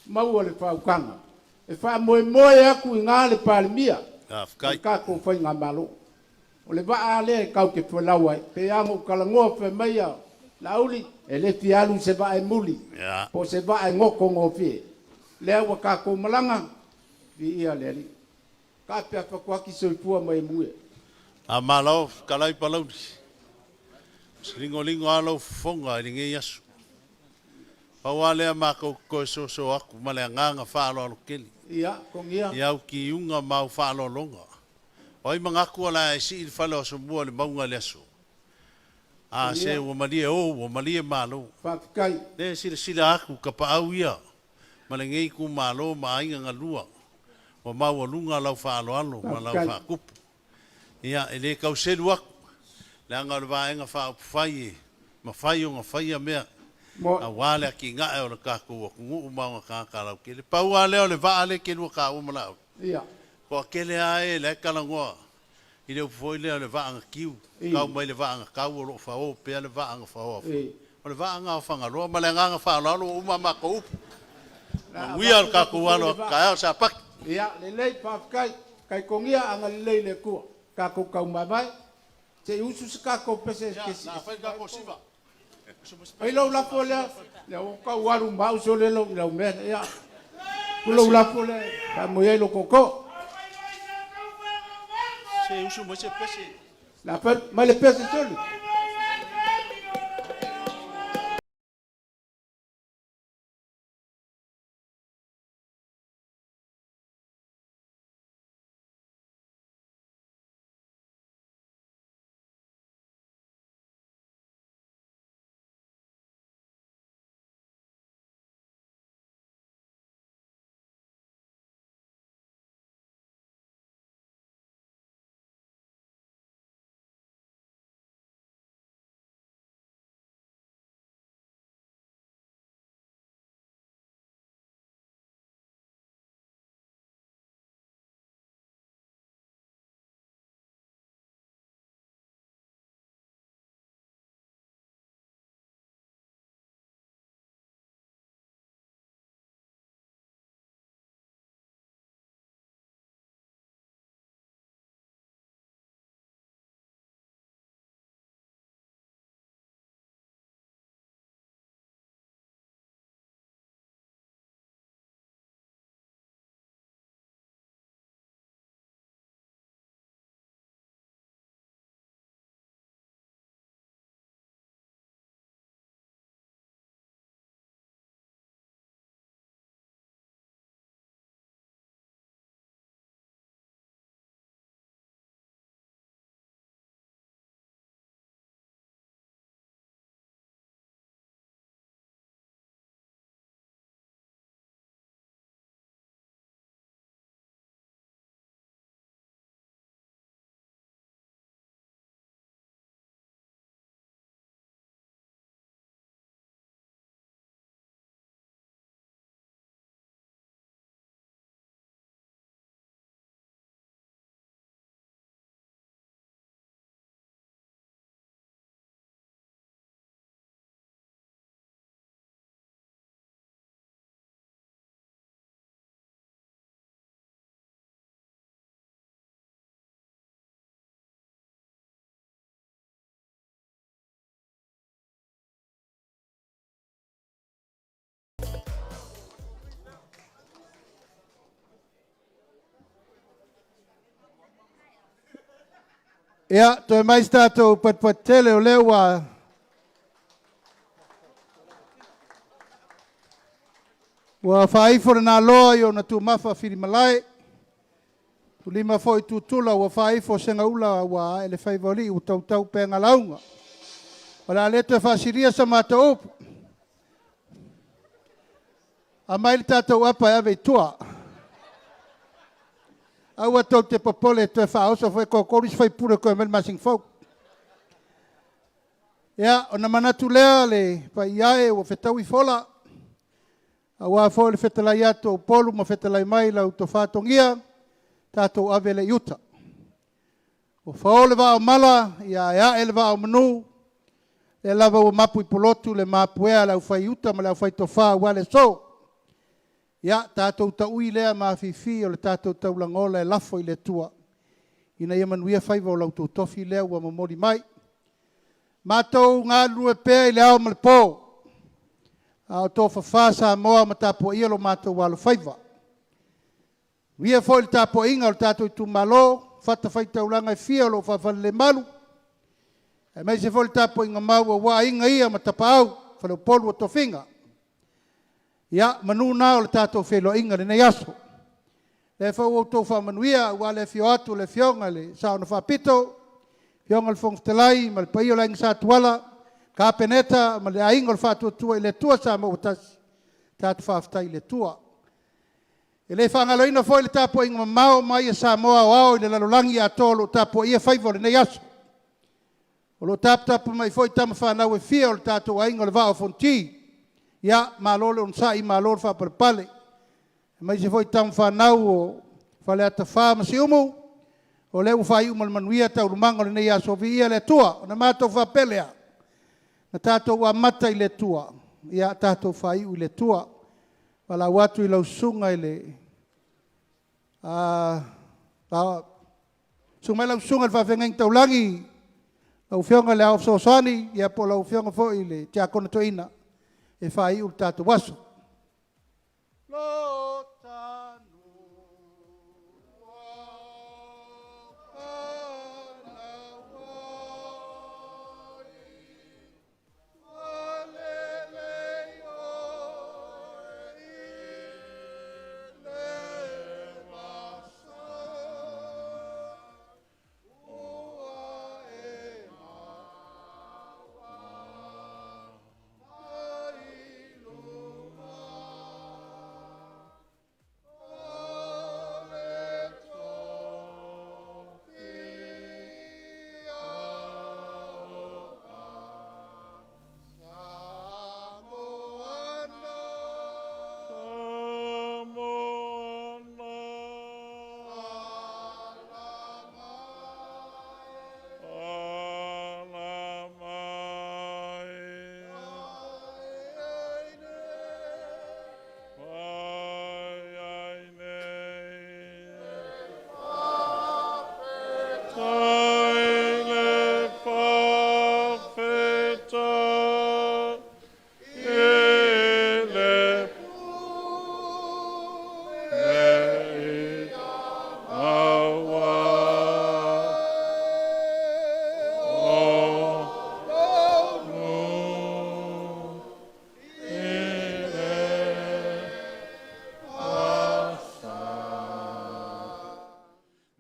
Maua le faautaga. E faamoemoe atu i ina le Palemia o le Faafetai. tatou faigamalo. O le vaa lea e kau te folau ai. Pe a ona ou talanoa fai mai a Laauli, e le fia alu i se vaa e muli, Ia. po o se vaa e goto gofie. Lea ua tatou malaga, viia le Alii. Taape a fatuaki soifua ma ia manuia. Faamalo fetalai Palauli. Se ligoligo lava lau fofoga i lenei aso. Pau lava lea makou te toe soso atu ma le agaga faaaloalo tele. Ia, togia. I au tiuga ma au faaaloaloga. O ai manatu o le a e sii le fale o Asomua i le mauga i le aso? A, se ua malie o, ua malie malo. Faafetai. Lea e silasila atu tapaau ia ma lenei itumalo ma aiga galua ua maualuga lau faaaloalo ma lau faatupu. Ia, e le tau selu atu, leaga o le Vaega Faaupufai e mafai ona faia mea aua le atinae o le tatou atunuu ma ona tagata lautele. Pau lava lea o le vaa lea e te lua taua ma Laauli. Toatele lava e la e talanoa i le upu foi lea o le vaa na tiu, tau mai le vaa na tau o lo o fao pea le vaa na faoa foi. O le vaa na o Fagaloa. Ma le agaga faaaloalo ua uma a matou upu. Manuia lo tatou alo atu taeao Sapatu. Ia, lelei, faafetai. Taitogia agalelei le Atua. Tatou taumavae. Se i usu se tatou pese e Ia, na fai le tatou siva. Ai lou lafo lea, lea ua tau alu ma au sole lau lau mea lea. Ia. Ku lou lafo lea, faamoe ai lou tootoo. Se usu mai se pese. La fai mai le pese sole. Ia, toe mai se tatou patupatu tele o lea ua ua faaifo le naloa i ona tumafa filimalae, tulima foi tutula ua faaifo segaula ua ae le faiva o alii ua tautau pea lauga. O le a le toe faasilia sa matou upu. Aumai le tatou apa e ave i tua. Aua tou te popole toe faaoso foi toatolu isi faipule toe mai le masina fou. Ia, ona manatu lea le paia e ua fetaui fola, aua foi le fetalai atu o Upolu ma fetalai mai lau tofa Togia, tatou ave lea i uta. Ua fao le vaa o mala, ia ae ae le vaa o manu, lea lava ua mapu i Pulotu le mapuea a le aufai uta ma le aufai tofa aua le aso. Ia, tatou taui lea mafifi o le tatou taulaga ola e lafo i le Atua, ina ia manuia faiva o la outou tofi lea ua momoli mai. Matou galulue pea i le ao ma le po, a o tofafa Samoa ma tapuaia lo matou alofaiva. Manuia foi le tapuaiga o le tatou itumalo, fatafaitaulaga e fia o lo o faafalelemalu, aemaise foi le tapuaiga mau aua aiga ia ma tapaau, faleupolu o tofiga. Ia, manu na o le tatou feiloaiga i lenei aso. Lea foi ua outou faamanuia aua le afio atu o le Afioga i le Saono Faapito, Afioga i le Fofoga Fetalai ma le paia o le Aiga Satuala, Kapeneta ma le Aiga o le Faatuatua i le Atua Samoa ua tasi, tatou faafetai i le Atua. E le faagaloina foi le tapuaiga mamao mai a Samoa aoao i le lalolagi atoa o lo o tapuaia faiva o lenei aso. O lo o taputapu mai foi tama fanau e fia o le tatou aiga o le Vaa o Fonoti. Ia, malo le onosai, malo le faapalepale. Aemaise foi tama fanau o Faleata 4 ma Siumu, o lea ua faaiu ma le manuia taualumaga o lenei aso, viia le Atua. Ona matou faapea lea, na tatou amata i le Atua, ia tatou faaiu i le Atua. Valaau atu i lau susuga i le susu mai lau susuga i le faafeagaiga taulagi, lau Afioga i le Ao Fesoasoani, ia po o lau Afioga foi i le Tiakono Toeaina e faaiu le tatou aso.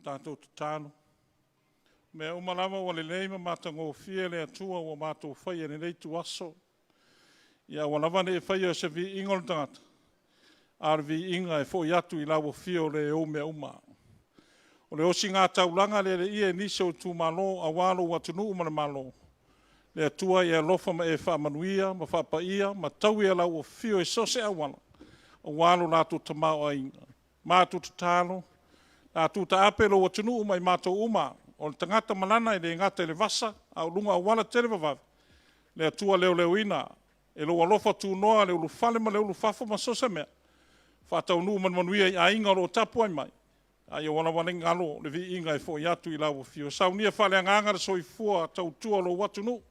Tatou tatalo. Mea uma lava ua lelei ma matagofie le Atua ua matou faia i lenei ituaso, ia aua lava ne i faia o se viiga o le tagata, a o le viiga e foi atu i lau afio le e ou mea uma. O le osigataulaga le alii e nisi o itumalo aua lou atunuu ma le Malo, le Atua ia e alofa ma e faamanuia ma faapaia ma taui e lau afio i so o se auala, aua lo latou tamaoaiga. Matou tatalo, a tuutaape lou atunuu ma i matou uma, o le tagata ma lana e le gata i le vasa, a o luga o auala televavave, le Atua leoleoina e lou alofa tunoa le ulufale ma le ulufafo ma so o se mea, faataunuu ma le manuia i aiga o lo o tapuai mai, ae aua lava ne i galo le viiga e foi atu i lau afio. Saunia faaleagaga le soifua tautua o lou atunuu,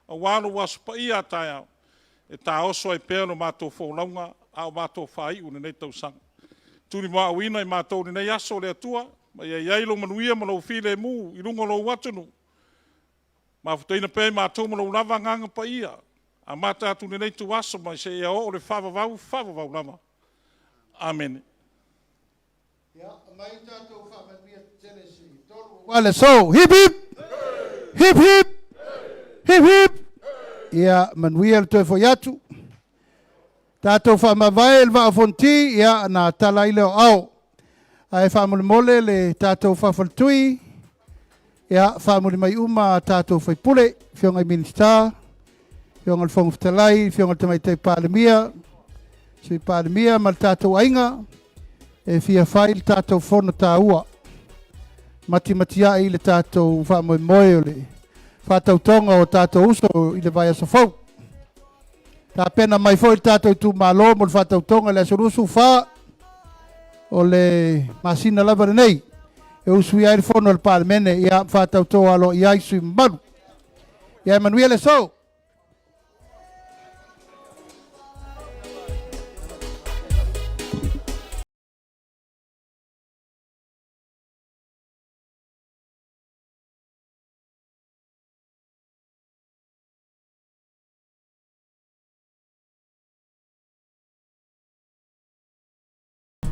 aua lou Aso Paia a taeao, e taoso ai pea le matou folauga a o matou faaiu lenei tausaga. Tulimaua i matou i lenei aso le Atua, ma ia i ai lou manuia ma lou filemu i luga o lou atunuu, mafutaina pea i matou ma lou lava Agaga Paia, amata atu i lenei ituaso ma seia oo i le faavavau, faavavau lava. Amene. Ia, aumai tatou faamanuia tetele se i tolu aua le aso. Hip hip! Hip hip! Hip hip! Ia manuia le toe foi atu. Tatou faamavae le Vaa o Fonoti, ia na tala ai lea o ao. Ae faamolemole le tatou faafaletui, ia faamuli mai uma a tatou faipule, afioga i Minisita, afioga i le Fofoga Fetalai, afioga i le Tamaitai Palemia, Sui Palemia ma le tatou aiga, e fia fai le tatou fono taua. Matimatiai le tatou faamoemoe o le faatautoga o tatou uso i le vaiaso fou. Tapena mai foi le tatou itumalo mo le faatautoga i le aso 24 o le masina lava lenei e usuia ai le fono a le Palemene, ia faatauto aloaia ai sui mamalu. Ia manuia le aso.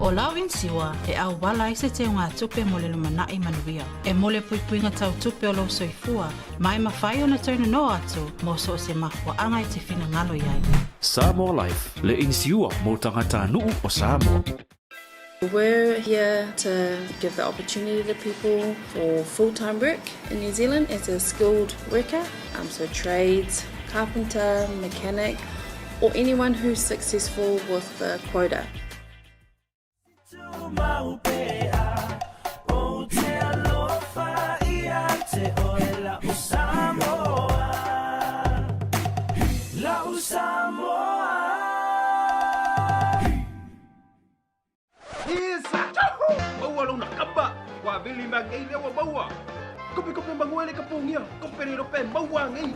O lau inisiua e auala ai se teugatupe mo le lumanai manuia. E mo le puipuiga tau tupe o lou soifua, ma e mafai ona toe nono atu mo so o se mafuaaga e te finagalo i ai. Samoa Life, le inisiua mo tagatanuu o Samoa. We're here to give the opportunity to people for full-time work in New Zealand as a skilled worker, so trades, carpenter, mechanic, or anyone who's successful with the quota. Maua lona kapa, wa vili ma ngei lewa maua. Kope kope manguele ka pungia, kope re rope maua ngei.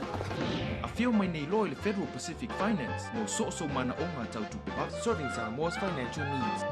Afio mai nei loa i le Federal Pacific Finance mo so so mana o ngā tautupe serving Samoa's financial needs.